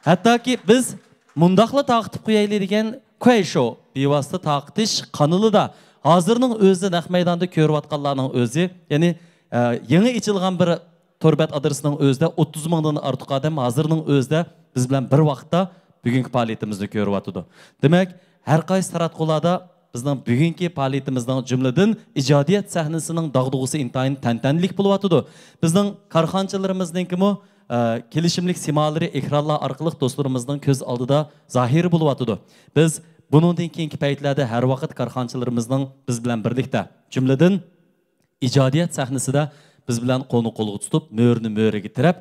ھەتتاكى بىز مۇنداقلا تارقىتىپ قويايلى دېگەن كۇەيشو بىۋاسىتە تارقىتىش قانىلىدا ھازىرنىڭ ئۆزى نەق مەيداندا كۆرۈۋاتقانلارنىڭ ئۆزى، يەنى، ئە، يېڭى ئېچىلغان بىر تور بەت ئادرېسىنىڭ ئۆزىدە ئوتتۇز مىڭدىن ئارتۇق ئادەم ھازىرنىڭ ئۆزىدە بىز بىلەن بىر ۋاقىتتا بۈگۈنكى پائالىيىتىمىزنى كۆرۈۋاتىدۇ. دېمەك، ھەر قايسى تاراتقۇلاردا بىزنىڭ بۈگۈنكى پائالىيىتىمىزنىڭ، جۈملىدىن ئىجادىيەت سەھنىسىنىڭ داغدۇغىسى ئىنتايىن تەنتەنىلىك بولۇۋاتىدۇ. بىزنىڭ كارخانىچىلىرىمىزنىڭكىمۇ، ئە، كېلىشىملىك سىمالىرى ئېكرانلار ئارقىلىق دوستلىرىمىزنىڭ كۆز ئالدىدا زاھىر بولۇۋاتىدۇ. بىز بۇنىڭدىن كېيىنكى پەيتلەردە ھەر ۋاقىت كارخانىچىلىرىمىزنىڭ بىز بىلەن بىرلىكتە، جۈملىدىن ئىجادىيەت سەھنىسىدە بىز بىلەن قولنى قولغا تۇتۇپ، مۆرىنى مۆرىگە تىرەپ،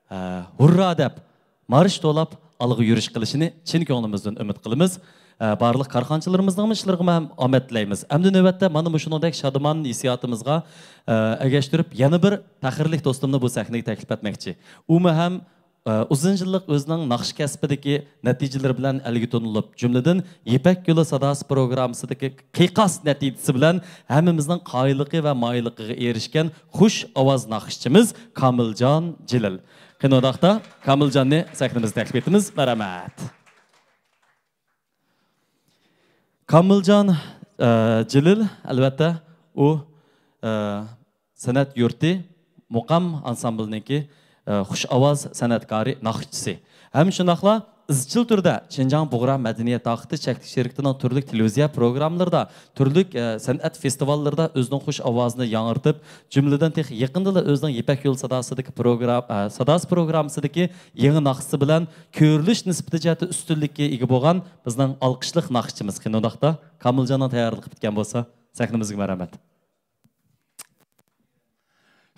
ئە، ھۇررا دەپ، مارش توۋلاپ ئالغا يۈرۈش قىلىشىنى چىن كۆڭلىمىزدىن ئۈمىد قىلىمىز. ئە، بارلىق كارخانىچىلىرىمىزنىڭمۇ ئىشلىرىغىمۇ ھەم ئامەت تىلەيمىز. ئەمدى نۆۋەتتە مانا مۇشۇنىڭدەك شادىمان ھېسسىياتىمىزغا، ئە، ئەگەشتۈرۈپ، يەنە بىر پەخىرلىك دوستۇمنى بۇ سەھنىگە تەكلىپ ئەتمەكچى. ئۇمۇ ھەم ئۇزۇن يىللىق ئۆزىنىڭ ناخشا كەسپىدىكى نەتىجىلىرى بىلەن ئەلگە تونۇلۇپ، جۈملىدىن يىپەك يولى ساداسى پروگراممىسىدىكى قىيقاس نەتىجىسى بىلەن ھەممىمىزنىڭ قايىللىقى ۋە مايىللىقىغا ئېرىشكەن خۇش ئاۋاز ناخشىچىمىز كامىلجان جېلىل. قېنى ئۇنداقتا كامىلجاننى سەھنىمىزگە تەكلىپ ئېتىمىز. مەرھەمەت. كامىلجان، ئە، جېلىل، ئەلۋەتتە، ئۇ، ئە، سەنئەت يۇرتى مۇقام ئانسامبىلىنىڭكى، ئە، خۇش ئاۋاز سەنئەتكارى، ناخشىچىسى. ھەم شۇنداقلا ئىزچىل تۈردە شىنجاڭ بۇغرا مەدەنىيەت تارقىتىش چەكلىك شىركىتىنىڭ تۈرلۈك تېلېۋىزىيە پروگراممىلىرىدا، تۈرلۈك، ئە، سەنئەت فېستىۋاللىرىدا ئۆزىنىڭ خۇش ئاۋازىنى ياڭرىتىپ، جۈملىدىن تېخى يېقىندىلا ئۆزىنىڭ يىپەك يولى ساداسىدىكى پروگرام-، ئە، ساداسى پروگراممىسىدىكى يېڭى ناخشىسى بىلەن كۆرۈلۈش نىسبىتى جەھەتتە ئۈستۈنلۈككە ئىگە بولغان بىزنىڭ ئالقىشلىق ناخشىچىمىز، قېنى ئۇنداقتا كامىلجاننىڭ تەييارلىق قىلىپ كەتكەن بولسا، سەھنىمىزگە مەرھەمەت.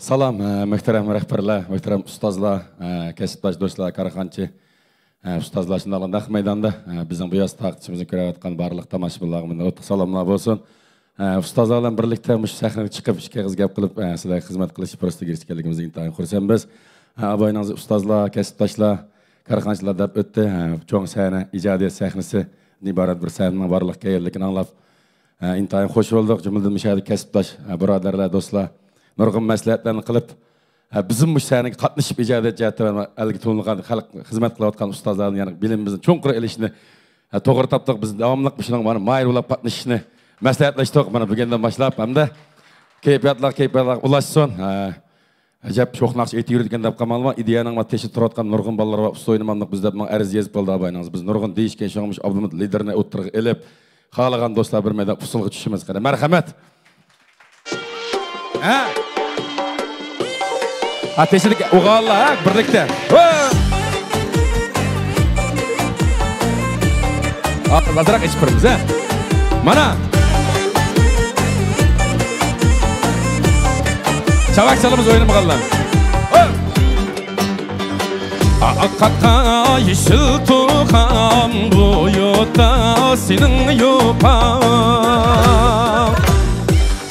سالام، ئە، مۆھتەرەم رەھبەرلەر، مۆھتەرەم ئۇستازلار، ئە، كەسىپداش دوستلار، كارخانىچى، ئە، ئۇستازلار، شۇنداقلا نەق مەيداندا، ئە، بىزنىڭ بۇ يازدا تارقىتىشىمىزنى كۆرۈۋاتقان بارلىق تاماشىبىنلارغا مىننەتلىق سالاملار بولسۇن. ئە، ئۇستازلار بىلەن بىرلىكتە مۇشۇ سەھنىگە چىقىپ، ئىككى ئېغىز گەپ قىلىپ، ئە، سىلەرگە خىزمەت قىلىش پۇرسىتىگە ئېرىشكەنلىكىمىزدىن ئىنتايىن خۇرسەنبىز. ئە، ئاباينىڭ ئۇستازلار، كەسىپداشلار، كارخانىچىلار دەپ ئۆتتى. ئە، چوڭ سەھنە، ئىجادىيەت سەھنىسىدىن ئىبارەت بىر سەھنىنىڭ بارلىققا كەلگەنلىكىنى ئاڭلاپ، ئە، ئىنتايىن خۇش بولدۇق. جۈملىدىن مۇشۇ يەردە كەسىپداش، ئە، بۇرادەرلەر، دوستلار نۇرغۇن مەسلىھەتلەرنى قىلىپ، ئە، بىزمۇ مۇشۇ سەھنىگە قاتنىشىپ، ئىجادىيەت جەھەتتە ئەلگە تونۇلغان، خەلق خىزمەت قىلىۋاتقان ئۇستازلاردىن يەنە بىلىمىمىزنى چوڭقۇر ئېلىشنى، ئە، توغرا تاپتۇق. بىز داۋاملىق مۇشۇنىڭ مانا ماھىر بولاپ قاتنىشىشنى مەسلىھەتلەشتۇق. مانا بۈگۈندىن باشلاپ ھەمدە كەيپىياتلار، كەيپىياتلار ئۇلاشسۇن. ئە، ئەجەب شوخ ناخشا ئېيتىپ يۈرىدىكەن دەپ قالماڭلار. ئىدىيەنىڭ تېشىدا تۇرۇۋاتقان نۇرغۇن بالىلار بار، ئۇستا ئوينىماملىق بىز دەپ ماڭا ئەرز يېزىپ قالدى ئاباينىڭ. بىز نۇرغۇن دېيىشكەن، شۇڭا مۇشۇ ئابلىمىت لىدېرنى ئوتتۇرىغا ئېلىپ، خالىغان دوستلار بىر مەيدان ئۇسسۇلغا چۈشىمىز. قېنى، مەرھەمەت. ھە؟ ھە، تېشىدىكى ئوغانلار، ھە، بىرلىكتە. ھو! ئازراق ئېچىپ بېرىمىز، ھە؟ مانا. چاۋاك چالىمىز ئوينىمىغانلار. ھو! ئاق قاتقان يېشىل تۇغقان بۇ يۇرتتا سېنىڭ يوقاڭ.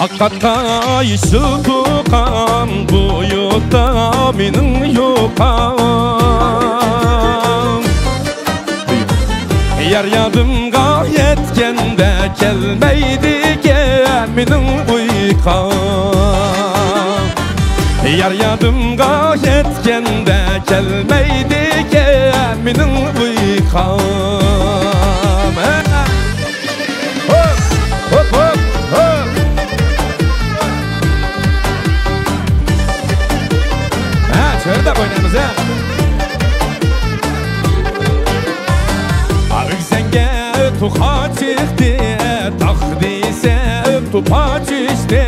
ئاق قاتقان يېشىل تۇغقان بۇ يۇرتتا مېنىڭ يوقاڭ. يار يادىمغا يەتكەندە كەلمەيدىكەن مېنىڭ ئۇيقۇم. يار يادىمغا يەتكەندە كەلمەيدىكەن مېنىڭ ئۇيقۇم. ھوپ، ھوپ، ھوپ، ھوپ. ھە، چۆرىدەپ ئوينايمىز، ھە. ئۆگزەڭگە توخا چىقتى، تاق دېسە توپا چۈشتى.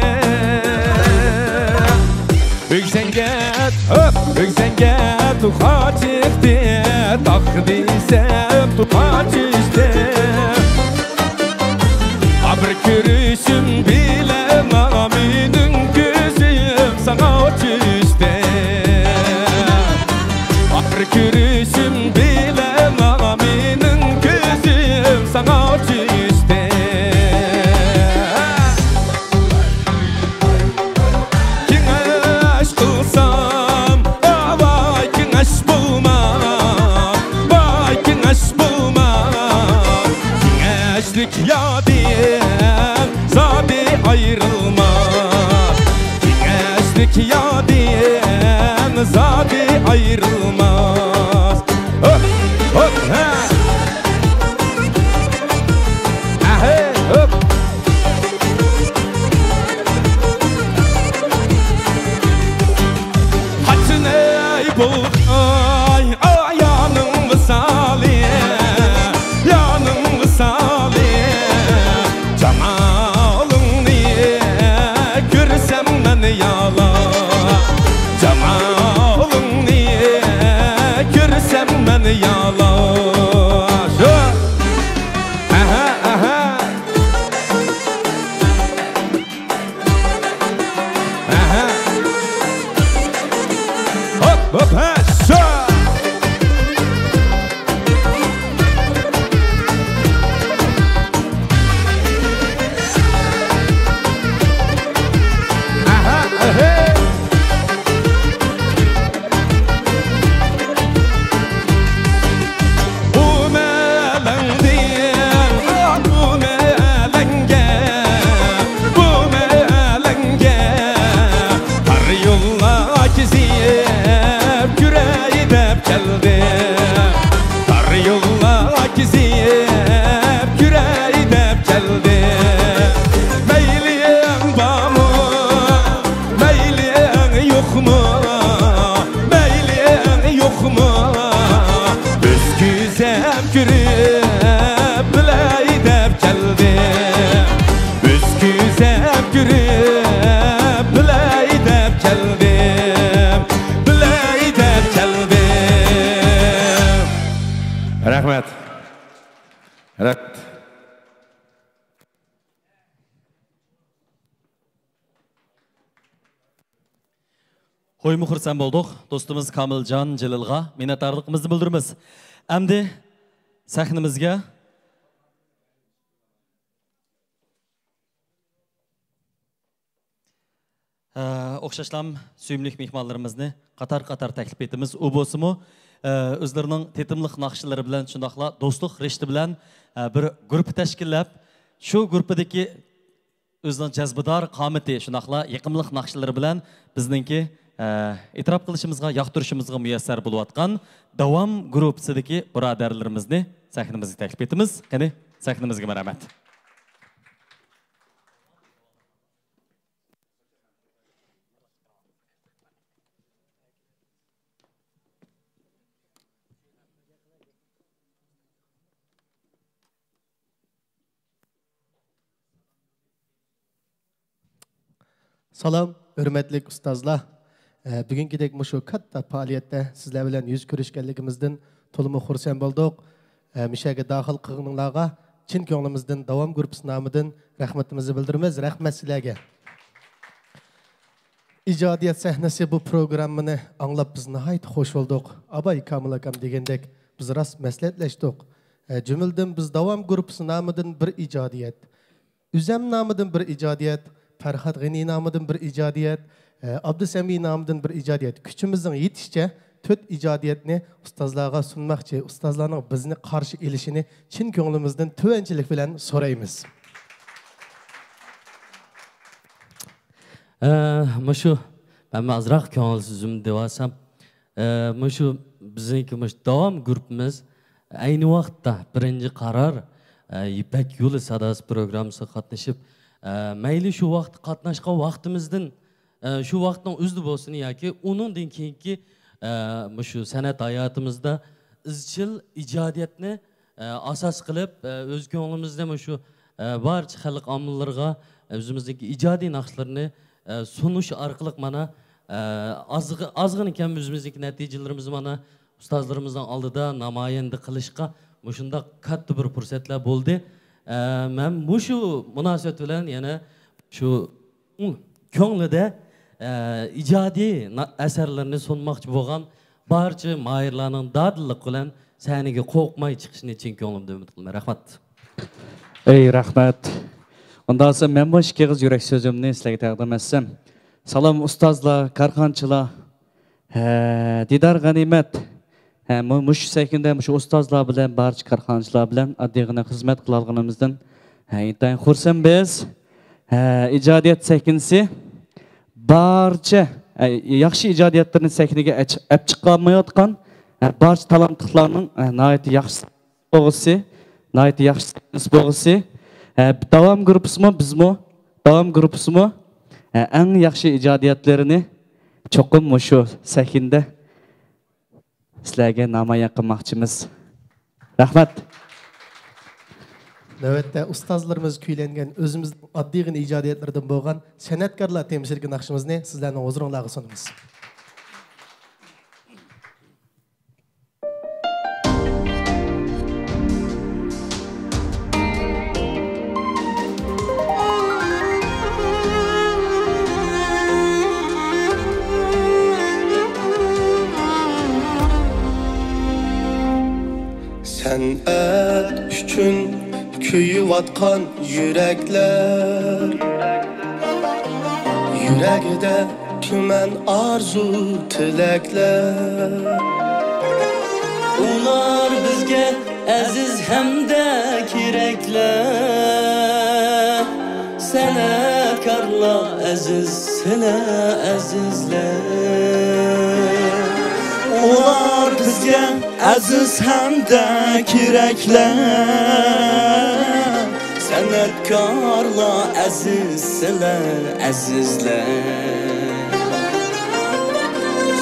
ئۆگزەڭگە، ھوپ، ئۆگزەڭگە توخا چىقتى، تاق دېسە توپا چۈشتى. بىر كۆرۈشۈم بىلەن مېنىڭ كۆزۈم ساڭا چۈشتى. يادىم زادى ئايرىلماس، كېڭەشلىك يادىم زادى ئايرىلماس. ھوپ، ھوپ، ھە. ئەھەي، ھوپ. قاچىنەي بولغاي، ئاي، يارنىڭ ۋىسالى، يارنىڭ ۋىسالى. جامالىڭنى كۆرسەم مەن يالا، جامالىڭنى كۆرسەم مەن يالا. شۇ. ئەھە، ئەھە. ئەھە. ھوپ، ھوپ، ھە، شا! ئەھە، ئەھە. بۇ مەلەڭدىن، بۇ مەلەڭگە، بۇ مەلەڭگە تار يوللار كېزىپ كۆرەي دەپ كەلدىم. تار يوللار كېزىپ كۆرەي دەپ كەلدىم. مەيلىڭ بارمۇ؟ مەيلىڭ يوقمۇ، مەيلىڭ يوقمۇ، بىز كۆزەم كۆرۈپ بىلەي دەپ كەلدىم. بىز كۆزەم كۆرۈپ بىلەي دەپ كەلدىم، بىلەي دەپ كەلدىم. رەھمەت. رەھمەت. خويمۇ خۇرسەن بولدۇق، دوستىمىز كامىلجان جېلىلغا مىننەتدارلىقىمىزنى بىلدۈرىمىز. ئەمدى سەھنىمىزگە، ئە، ئوخشاشلام سۆيۈملۈك مېھمانلىرىمىزنى قاتار-قاتار تەكلىپ ئېتىمىز. ئۇ بولسىمۇ، ئە، ئۆزلىرىنىڭ تېتىملىق ناخشىلىرى بىلەن، شۇنداقلا دوستلۇق رىشتە بىلەن، ئە، بىر گۇرۇپپا تەشكىللەپ، شۇ گۇرۇپپىدىكى ئۆزىنىڭ جەزبىدار قامىتى، شۇنداقلا يېقىملىق ناخشىلىرى بىلەن بىزنىڭكى، ئە، ئېتىراپ قىلىشىمىزغا، ياقتۇرۇشىمىزغا مۇيەسسەر بولۇۋاتقان داۋام گۇرۇپپىسىدىكى بۇرادەرلىرىمىزنى سەھنىمىزگە تەكلىپ ئېتىمىز. قېنى، سەھنىمىزگە مەرھەمەت. سالام، ھۆرمەتلىك ئۇستازلار. ئە، بۈگۈنكىدەك مۇشۇ كاتتا پائالىيەتتە سىزلەر بىلەن يۈز كۆرۈشكەنلىكىمىزدىن تولىمۇ خۇرسەن بولدۇق. ئە، مۇشۇ يەرگە داخىل قىلغىنىڭلارغا چىن كۆڭلىمىزدىن داۋام گۇرۇپپىسى نامىدىن رەھمىتىمىزنى بىلدۈرىمىز. رەھمەت سىلەرگە. ئىجادىيەت سەھنىسى بۇ پروگراممىنى ئاڭلاپ بىز ناھايىتى خۇش بولدۇق. ئاباي كامىل ئاكام دېگەندەك بىز راست مەسلىھەتلەشتۇق. ئە، جۈملىدىن بىز داۋام گۇرۇپپىسى نامىدىن بىر ئىجادىيەت، ئۆزەم نامىدىن بىر ئىجادىيەت، پەرھات غېنى نامىدىن بىر ئىجادىيەت، ئە، ئابدۇسەمى نامىدىن بىر ئىجادىيەت. كۈچىمىزنىڭ يېتىشىچە تۆت ئىجادىيەتنى ئۇستازلارغا سۇنماقچى. ئۇستازلارنىڭ بىزنى قارشى ئېلىشىنى چىن كۆڭلىمىزدىن تۆۋەنچىلىك بىلەن سورايمىز. ئە، مۇشۇ مەن ئازراق كۆڭۈل سۆزۈمنى دەۋالسام، ئە، مۇشۇ بىزنىڭكى مۇشۇ داۋام گۇرۇپپىمىز ئەينى ۋاقىتتا بىرىنچى قارار، ئە، يىپەك يولى ساداسى پروگراممىسىغا قاتنىشىپ، ئە، مەيلى شۇ ۋاقىتتا قاتناشقان ۋاقتىمىزدىن، ئە، شۇ ۋاقىتنىڭ ئۆزىدە بولسۇن ياكى ئۇنىڭدىن كېيىنكى، ئە، مۇشۇ سەنئەت ھاياتىمىزدا ئىزچىل ئىجادىيەتنى ئە، ئاساس قىلىپ، ئە، ئۆز كۆڭلىمىزنى مۇشۇ، ئە، بارچە خەلق ئاممىلىرىغا ئۆزىمىزنىڭكى ئىجادىي ناخشىلىرىنى، ئە، سۇنۇش ئارقىلىق مانا، ئە، ئازغ-، ئازغىنە كەم ئۆزىمىزنىڭكى نەتىجىلىرىمىزنى مانا ئۇستازلىرىمىزنىڭ ئالدىدا نامايەندە قىلىشقا مۇشۇنداق كاتتا بىر پۇرسەتلەر بولدى. ئە، مەن مۇشۇ مۇناسىۋەت بىلەن يەنە شۇ كۆڭلىدە، ئە، ئىجادىي نا-، ئەسەرلىرىنى سۇنماقچى بولغان بارچە ماھىرلارنىڭ دادىللىق بىلەن سەھنىگە قورقماي چىقىشىنى چىن كۆڭلۈمدىن ئۈمىد قىلىمەن. رەھمەت. ئەي، رەھمەت. ئۇنداقسا مەن بۇ ئىككى ئېغىز يۈرەك سۆزۈمنى سىلەرگە تەقدىم ئەتسەم. سالام ئۇستازلار، كارخانىچىلار. ھە، دىدار غەنىيمەت. ھە، مۇ-، مۇشۇ سەھنىدە مۇشۇ ئۇستازلار بىلەن، بارچە كارخانىچىلار بىلەن ئاددىيغىنە خىزمەت قىلالىغىنىمىزدىن، ھە، ئىنتايىن خۇرسەن بىز. ھە، ئىجادىيەت سەھنىسى بارچە، ھە، ياخشى ئىجادىيەتلىرىنى سەھنىگە ئەچ-، ئەپ چىقالمايۋاتقان، ھە، بارچە تالانتلىقلارنىڭ، ھە، ناھايىتى ياخشى بولغۇسى، ناھايىتى ياخشى سەھنىسى بولغۇسى. ھە، داۋام گۇرۇپپىسىمۇ، بىزمۇ، داۋام گۇرۇپپىسىمۇ، ھە، ئەڭ ياخشى ئىجادىيەتلىرىنى چوقۇم مۇشۇ سەھنىدە سىلەرگە نامايان قىلماقچىمىز. رەھمەت. نۆۋەتتە ئۇستازلىرىمىز كۈيلەنگەن ئۆزىمىزنىڭ ئاددىيغىنە ئىجادىيەتلىرىدىن بولغان سەنئەتكارلار تېمىسىدىكى ناخشىمىزنى سىزلەرنىڭ ھۇزۇرۇڭلارغا سۇنىمىز. سەنئەت ئۈچۈن كۆيۈۋاتقان يۈرەكلەر، يۈرەكدە تۈمەن ئارزۇ تىلەكلەر. ئۇلار بىزگە ئەزىز ھەمدە كېرەكلەر. سەنئەتكارلار ئەزىز، سىلەر ئەزىزلەر. ئۇلار بىزگە ئەزىز ھەمدە كېرەكلەر. سەنئەتكارلار ئەزىز، سىلەر ئەزىزلەر.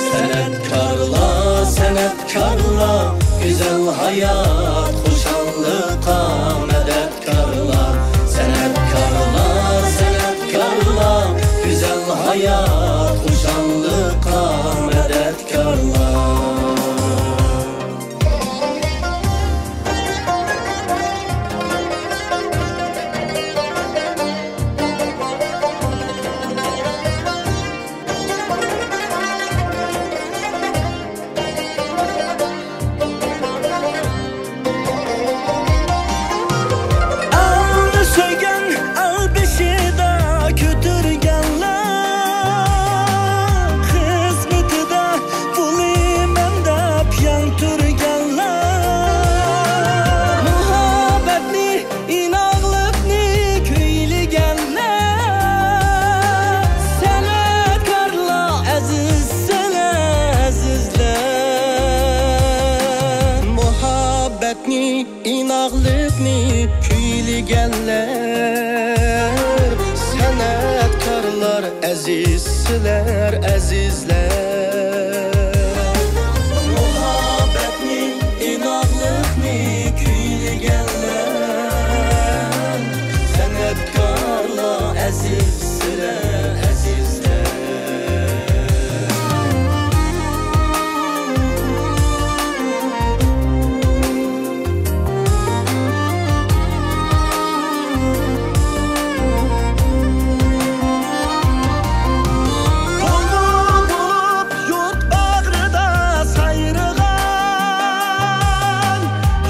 سەنئەتكارلار، سەنئەتكارلار، گۈزەل ھايات، خۇشاللىققا مەدەتكارلار. سەنئەتكارلار، سەنئەتكارلار، گۈزەل ھايات، خۇشاللىققا مەدەتكارلار. ئەلنى سۆيگەن ئەل بېشىدا كۆتۈرگەنلەر، خىزمىتىدە بولىمەن دەپ يان تۇرگەنلەر، مۇھەببەتنى، ئىناقلىقنى كۈيلىگەنلەر، سەنئەتكارلار ئەزىز، سىلەر ئەزىزلەر. مۇھەببەتنى، ئىناقلىقنى كۈيلىگەنلەر، سەنئەتكارلار ئەزىز، سىلەر ئەزىزلەر. مۇھەببەتنى، ئىناقلىقنى كۈيلىگەنلەر، سەنئەتكارلار ئەزىز، سىلەر ئەزىزلەر. يۇلتۇز بولۇپ يۇرت باغرىدا سايرىغان،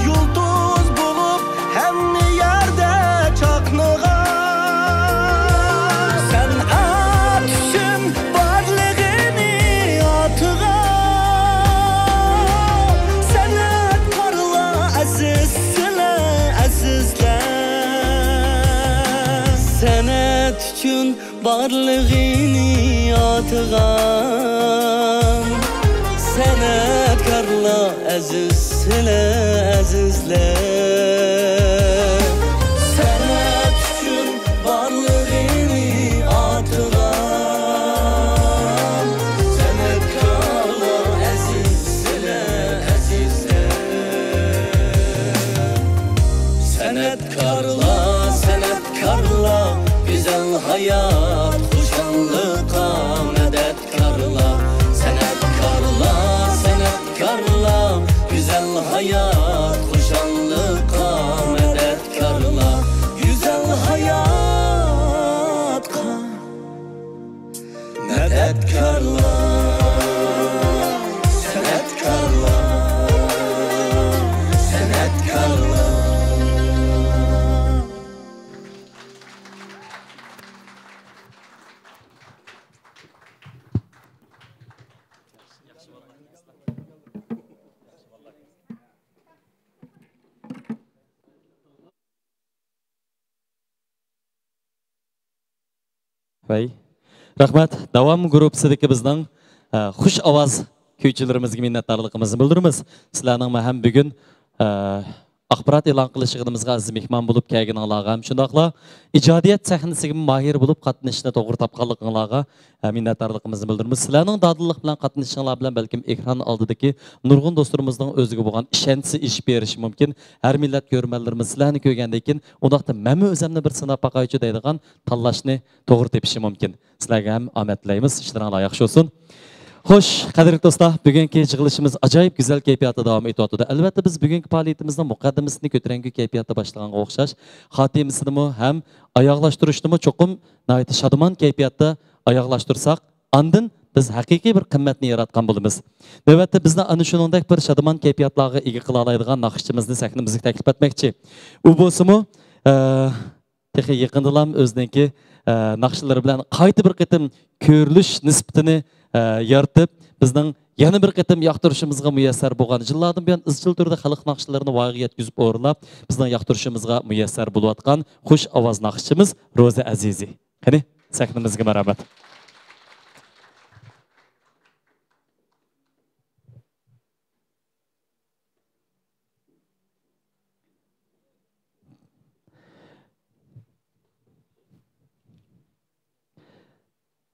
يۇلتۇز بولۇپ ھەممە يەردە چاقنىغان، سەنئەت ئۈچۈن بارلىقىنى ئاتىغان، سەنئەتكارلار ئەزىز، سىلەر ئەزىزلەر. سەنئەت ئۈچۈن بارلىقىنى ئاتىغان، سەنئەتكارلار ئەزىز، سىلەر ئەزىزلەر. سەنئەت ئۈچۈن بارلىقىنى ئاتىغان، سەنئەتكارلار ئەزىز، سىلەر ئەزىزلەر. سەنئەتكارلار، سەنئەتكارلار، گۈزەل ھايات، خۇشاللىققا مەدەتكارلار. سەنئەتكارلار، سەنئەتكارلار، گۈزەل ھايات، خۇشاللىققا مەدەتكارلار. گۈزەل ھاياتقا مەدەتكارلار، سەنئەتكارلار، سەنئەتكارلار. ۋەي. رەھمەت. داۋام گۇرۇپپىسىدىكى بىزنىڭ، ئە، خۇش ئاۋاز كۈيچىلىرىمىزگە مىننەتدارلىقىمىزنى بىلدۈرىمىز. سىلەرنىڭمۇ ھەم بۈگۈن، ئە، ئاخبارات ئېلان قىلىش يىغىنىمىزغا ئەزىز مېھمان بولۇپ كەلگىنىڭلارغا ھەم شۇنداقلا ئىجادىيەت سەھنىسىگە ماھىر بولۇپ قاتنىشىشنى توغرا تاپقانلىقىڭلارغا، ئە، مىننەتدارلىقىمىزنى بىلدۈرىمىز. سىلەرنىڭ دادىللىق بىلەن قاتنىشىشىڭلار بىلەن بەلكىم ئېكران ئالدىدىكى نۇرغۇن دوستلىرىمىزنىڭ ئۆزىگە بولغان ئىشەنچىسى ئېشىپ بېرىشى مۇمكىن. ھەر مىللەت كۆرۈرمەنلىرىمىز سىلەرنى كۆرگەندىن كېيىن، ئۇنداقتا مەنمۇ ئۆزۈمنى بىر سىناپ باقايچۇ دەيدىغان تاللاشنى توغرا تېپىشى مۇمكىن. سىلەرگە ھەم ئامەت تىلەيمىز. ئىشلىرىڭلار ياخشى بولسۇن. خوش، قەدىرلىك دوستلار، بۈگۈنكى يىغىلىشىمىز ئاجايىپ گۈزەل كەيپىياتتا داۋام ئېتىۋاتىدۇ. ئەلۋەتتە، بىز بۈگۈنكى پائالىيىتىمىزنىڭ مۇقەددىمىسىنى كۆتۈرەڭگۈ كەيپىياتتا باشلىغانغا ئوخشاش، خاتىمىسىنىمۇ ھەم ئاياغلاشتۇرۇشنىمۇ چوقۇم ناھايىتى شادىمان كەيپىياتتا ئاياغلاشتۇرساق، ئاندىن بىز ھەقىقىي بىر قىممەتنى ياراتقان بولىمىز. نۆۋەتتە بىزنى ئەنە شۇنىڭدەك بىر شادىمان كەيپىياتلارغا ئىگە قىلالايدىغان ناخشىچىمىزنى سەھنىمىزگە تەكلىپ ئەتمەكچى. ئۇ بولسىمۇ، ئە، تېخى يېقىندىلا ئۆزىنىڭكى، ئە، ناخشىلىرى بىلەن قايتا بىر قېتىم كۆرۈلۈش نىسبىتىنى، ئە، يارىتىپ، بىزنىڭ يەنە بىر قېتىم ياقتۇرۇشىمىزغا مۇيەسسەر بولغان، يىللاردىن بۇيان ئىزچىل تۈردە خەلق ناخشىلىرىنى ۋايىغا يەتكۈزۈپ ئورۇنلاپ، بىزنىڭ ياقتۇرۇشىمىزغا مۇيەسسەر بولۇۋاتقان خۇش ئاۋاز ناخشىچىمىز روزى ئەزىزى. قېنى، سەھنىمىزگە مۇرەھمەت.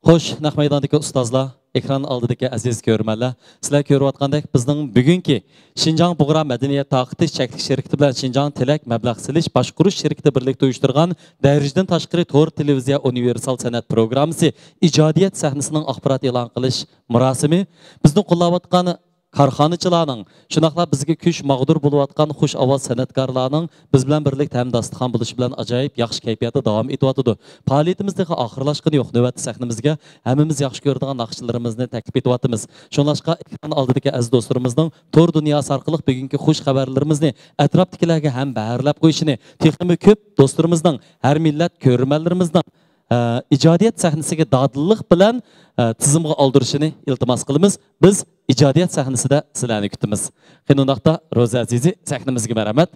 خوش، نەق مەيداندىكى ئۇستازلار، ئېكران ئالدىدىكى ئەزىز كۆرۈرمەنلەر، سىلەر كۆرۈۋاتقاندەك، بىزنىڭ بۈگۈنكى شىنجاڭ بۇغرا مەدەنىيەت تارقىتىش چەكلىك شىركىتى بىلەن شىنجاڭ تىلەك مەبلەغ سېلىش باشقۇرۇش شىركىتى بىرلىكتە ئۇيۇشتۇرغان دەرىجىدىن تاشقىرى تور تېلېۋىزىيە ئۇنىۋېرسال سەنئەت پروگراممىسى ئىجادىيەت سەھنىسىنىڭ ئاخبارات ئېلان قىلىش مۇراسىمى بىزنى قوللاۋاتقان كارخانىچىلارنىڭ، شۇنداقلا بىزگە كۈچ ماغدۇر بولۇۋاتقان خۇش ئاۋاز سەنئەتكارلارنىڭ بىز بىلەن بىرلىكتە ھەمداستىخان بولۇشى بىلەن ئاجايىپ ياخشى كەيپىياتتا داۋام ئېتىۋاتىدۇ. پائالىيىتىمىز تېخى ئاخىرلاشقىنى يوق. نۆۋەتتە سەھنىمىزگە ھەممىمىز ياخشى كۆرىدىغان ناخشىلىرىمىزنى تەكلىپ ئېتىۋاتىمىز. شۇڭلاشقا ئېكران ئالدىدىكى ئەزىز دوستلىرىمىزنىڭ تور دۇنياسى ئارقىلىق بۈگۈنكى خۇش خەۋەرلىرىمىزنى ئەتراپتىكىلەرگە ھەم بەھرىلەپ قويۇشىنى، تېخىمۇ كۆپ دوستلىرىمىزنىڭ، ھەر مىللەت كۆرۈرمەنلىرىمىزنىڭ ئە، ئىجادىيەت سەھنىسىگە دادىللىق بىلەن، ئە، تىزىمغا ئالدۇرۇشىنى ئىلتىماس قىلىمىز. بىز ئىجادىيەت سەھنىسىدە سىلەرنى كۈتىمىز. قېنى ئۇنداقتا، روزى ئەزىزى، سەھنىمىزگە مەرھەمەت.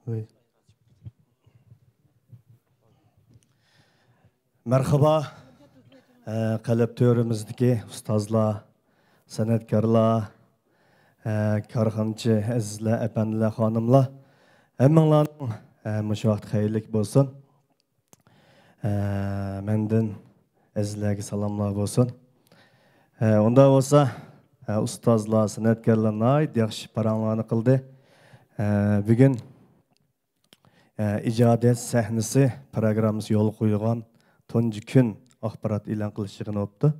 ۋەي. مەرھابا، ئە، قەلب تۆرىمىزدىكى ئۇستازلار، سەنئەتكارلار، ئە، كارخانىچى ئەزىزلەر، ئەپەندىلەر، خانىملار، ھەممىڭلارنىڭ، ئە، مۇشۇ ۋاقىت خەيرلىك بولسۇن. ئە، مەندىن ئەزىزلەرگە سالاملار بولسۇن. ئە، ئۇنداق بولسا، ئە، ئۇستازلار، سەنئەتكارلار ناھايىتى ياخشى پاراڭلارنى قىلدى. ئە، بۈگۈن، ئە، ئىجادىيەت سەھنىسى پىروگراممىسى يولغا قويۇلغان تۇنجى كۈن ئاخبارات ئېلان قىلىش يىغىنى بوپتۇ.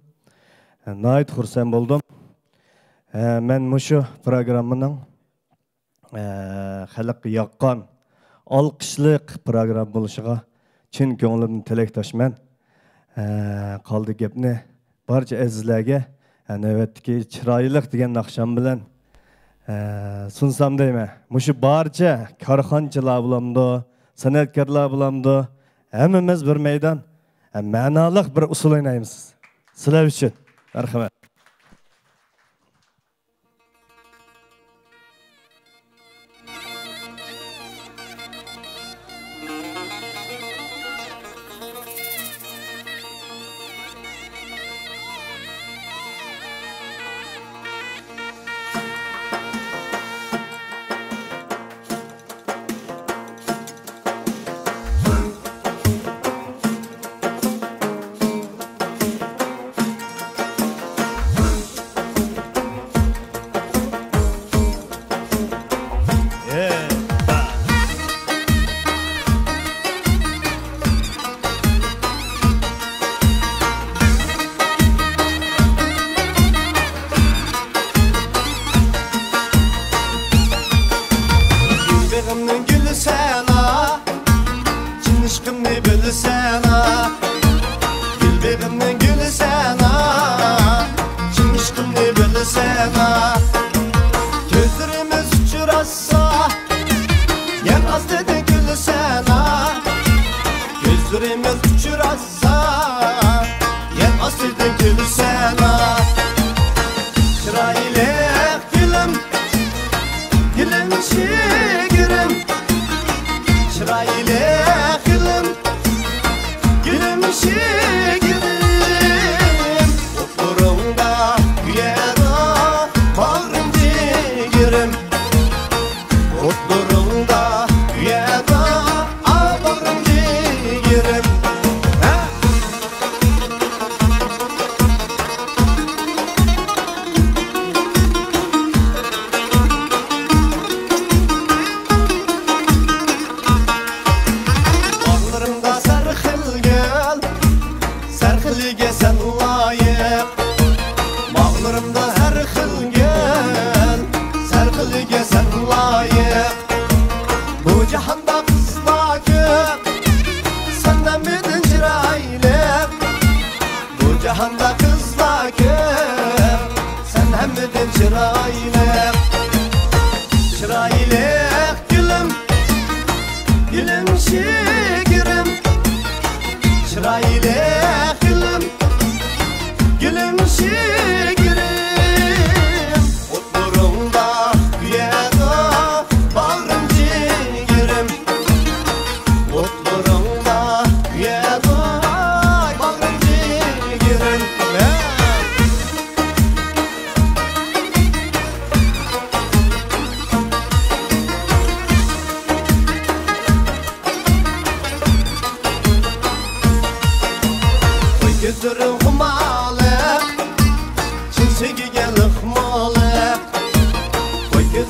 ئە، ناھايىتى خۇرسەن بولدۇم. ئە، مەن مۇشۇ پىروگراممىنىڭ ئە، خەلققە ياققان، ئالقىشلىق پىروگرامما بولۇشىغا چىن كۆڭلۈمدىن تىلەكداشمەن. ئە، قالدى گەپنى بارچە ئەزىزلەرگە، ئە، نۆۋەتتىكى چىرايلىق دېگەن ناخشام بىلەن، ئە، سۇنسام دەيمەن. مۇشۇ بارچە كارخانىچىلار بولامدۇ، سەنئەتكارلار بولامدۇ، ھەممىمىز بىر مەيدان، ئە، مەنالىق بىر ئۇسسۇل ئوينايمىز. سىلەر ئۈچۈن. مەرھەمەت.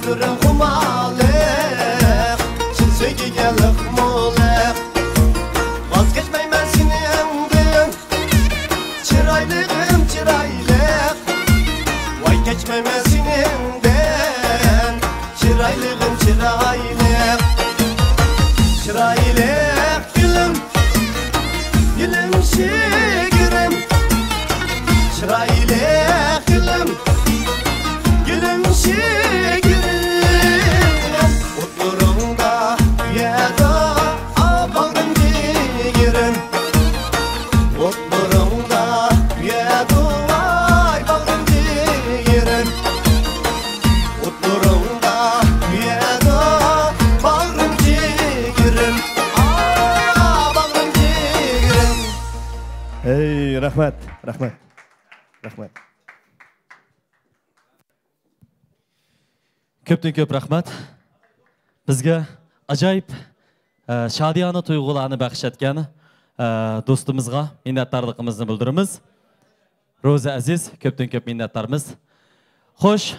ئوتتۇرىڭ خۇمارلىق، چىن سۆيگۈگە لىق مۇلىق. ۋاز كەچمەيمەن سېنىڭدىن، چىرايلىقىم چىرايلىق. ۋاي كەچمەيمەن سېنىڭدىن، چىرايلىقىم چىرايلىق. چىرايلىق گۈلۈم، گۈلۈم شېكىرىم، چىرايلىق گۈلۈم، گۈلۈم شېكىرىم. ئوتلىرىڭدا كۆيەدۇ، ئا، باغرىم جىگىرىم. ئوتلىرىڭدا كۆيەدۇ، ۋاي باغرىم جىگىرىم. ئوتلىرىڭدا كۆيەدۇ باغرىم جىگىرىم، ئا، باغرىم جىگىرىم. ھەي، رەھمەت، رەھمەت، رەھمەت. كۆپتىن كۆپ رەھمەت. بىزگە ئاجايىپ، ئە، شادىيانە تۇيغۇلارنى بەخش ئەتكەن، ئە، دوستىمىزغا مىننەتدارلىقىمىزنى بىلدۈرىمىز. روزا ئەزىز، كۆپتىن كۆپ مىننەتدارمىز. خوش،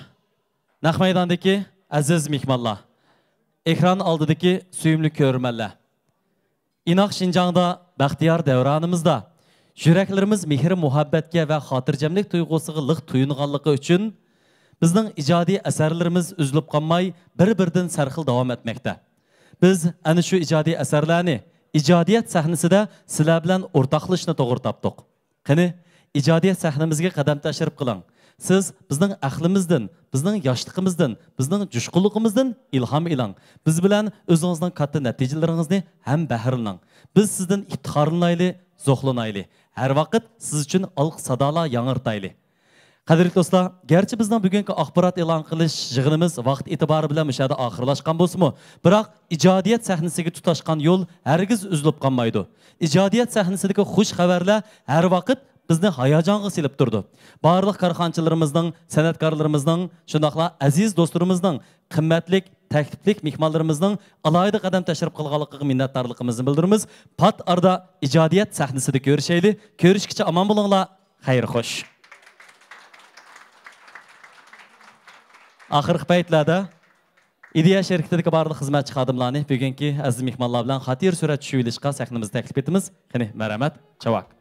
نەق مەيداندىكى ئەزىز مېھمانلار، ئېكران ئالدىدىكى سۆيۈملۈك كۆرۈرمەنلەر، ئىناق شىنجاڭدا بەختىيار دەۋرانىمىزدا يۈرەكلىرىمىز مېھىر-مۇھەببەتكە ۋە خاتىرجەملىك تۇيغۇسىغا لىق تويۇنغانلىقى ئۈچۈن بىزنىڭ ئىجادىي ئەسەرلىرىمىز ئۈزۈلۈپ قالماي بىر-بىرىدىن سەرخىل داۋام ئەتمەكتە. بىز ئەنە شۇ ئىجادىي ئەسەرلەرنى ئىجادىيەت سەھنىسىدە سىلەر بىلەن ئورتاقلىشىشنى توغرا تاپتۇق. قېنى، ئىجادىيەت سەھنىمىزگە قەدەم تەشرىپ قىلىڭ. سىز بىزنىڭ ئەقلىمىزدىن، بىزنىڭ ياشلىقىمىزدىن، بىزنىڭ جۇشقۇنلۇقىمىزدىن ئىلھام ئېلىڭ. بىز بىلەن ئۆزىڭىزنىڭ كاتتا نەتىجىلىرىڭىزنى ھەم بەھرىلىنىڭ. بىز سىزدىن ئىپتىخارلىنايلى، زوقلىنايلى. ھەر ۋاقىت سىز ئۈچۈن ئالقىش سادالار ياڭرىتايلى. قەدىرلىك دوستلار، گەرچە بىزنىڭ بۈگۈنكى ئاخبارات ئېلان قىلىش يىغىنىمىز ۋاقىت ئېتىبارى بىلەن مۇشۇ يەردە ئاخىرلاشقان بولسىمۇ، بىراق ئىجادىيەت سەھنىسىگە تۇتاشقان يول ھەرگىز ئۈزۈلۈپ قالمايدۇ. ئىجادىيەت سەھنىسىدىكى خۇش خەۋەرلەر ھەر ۋاقىت بىزنى ھاياجانغا سېلىپ تۇرىدۇ. بارلىق كارخانىچىلىرىمىزنىڭ، سەنئەتكارلىرىمىزنىڭ، شۇنداقلا ئەزىز دوستلىرىمىزنىڭ، قىممەتلىك تەكلىپلىك مېھمانلىرىمىزنىڭ ئالاھىدە قەدەم تەشرىپ قىلغانلىقىغا مىننەتدارلىقىمىزنى بىلدۈرىمىز. پات ئارىدا ئىجادىيەت سەھنىسىدە كۆرۈشەيلى. كۆرۈشكىچە ئامان بولۇڭلار. خەير خوش. ئاخىرقى پەيتلەردە ئىدىيە شىركىتىدىكى بارلىق خىزمەتچى خادىملارنى بۈگۈنكى ئەزىز مېھمانلار بىلەن خاتىرە سۈرەت چۈشۈۋېلىشقا سەھنىمىزگە تەكلىپ ئېتىمىز. قېنى، مەرھەمەت، چاۋاك.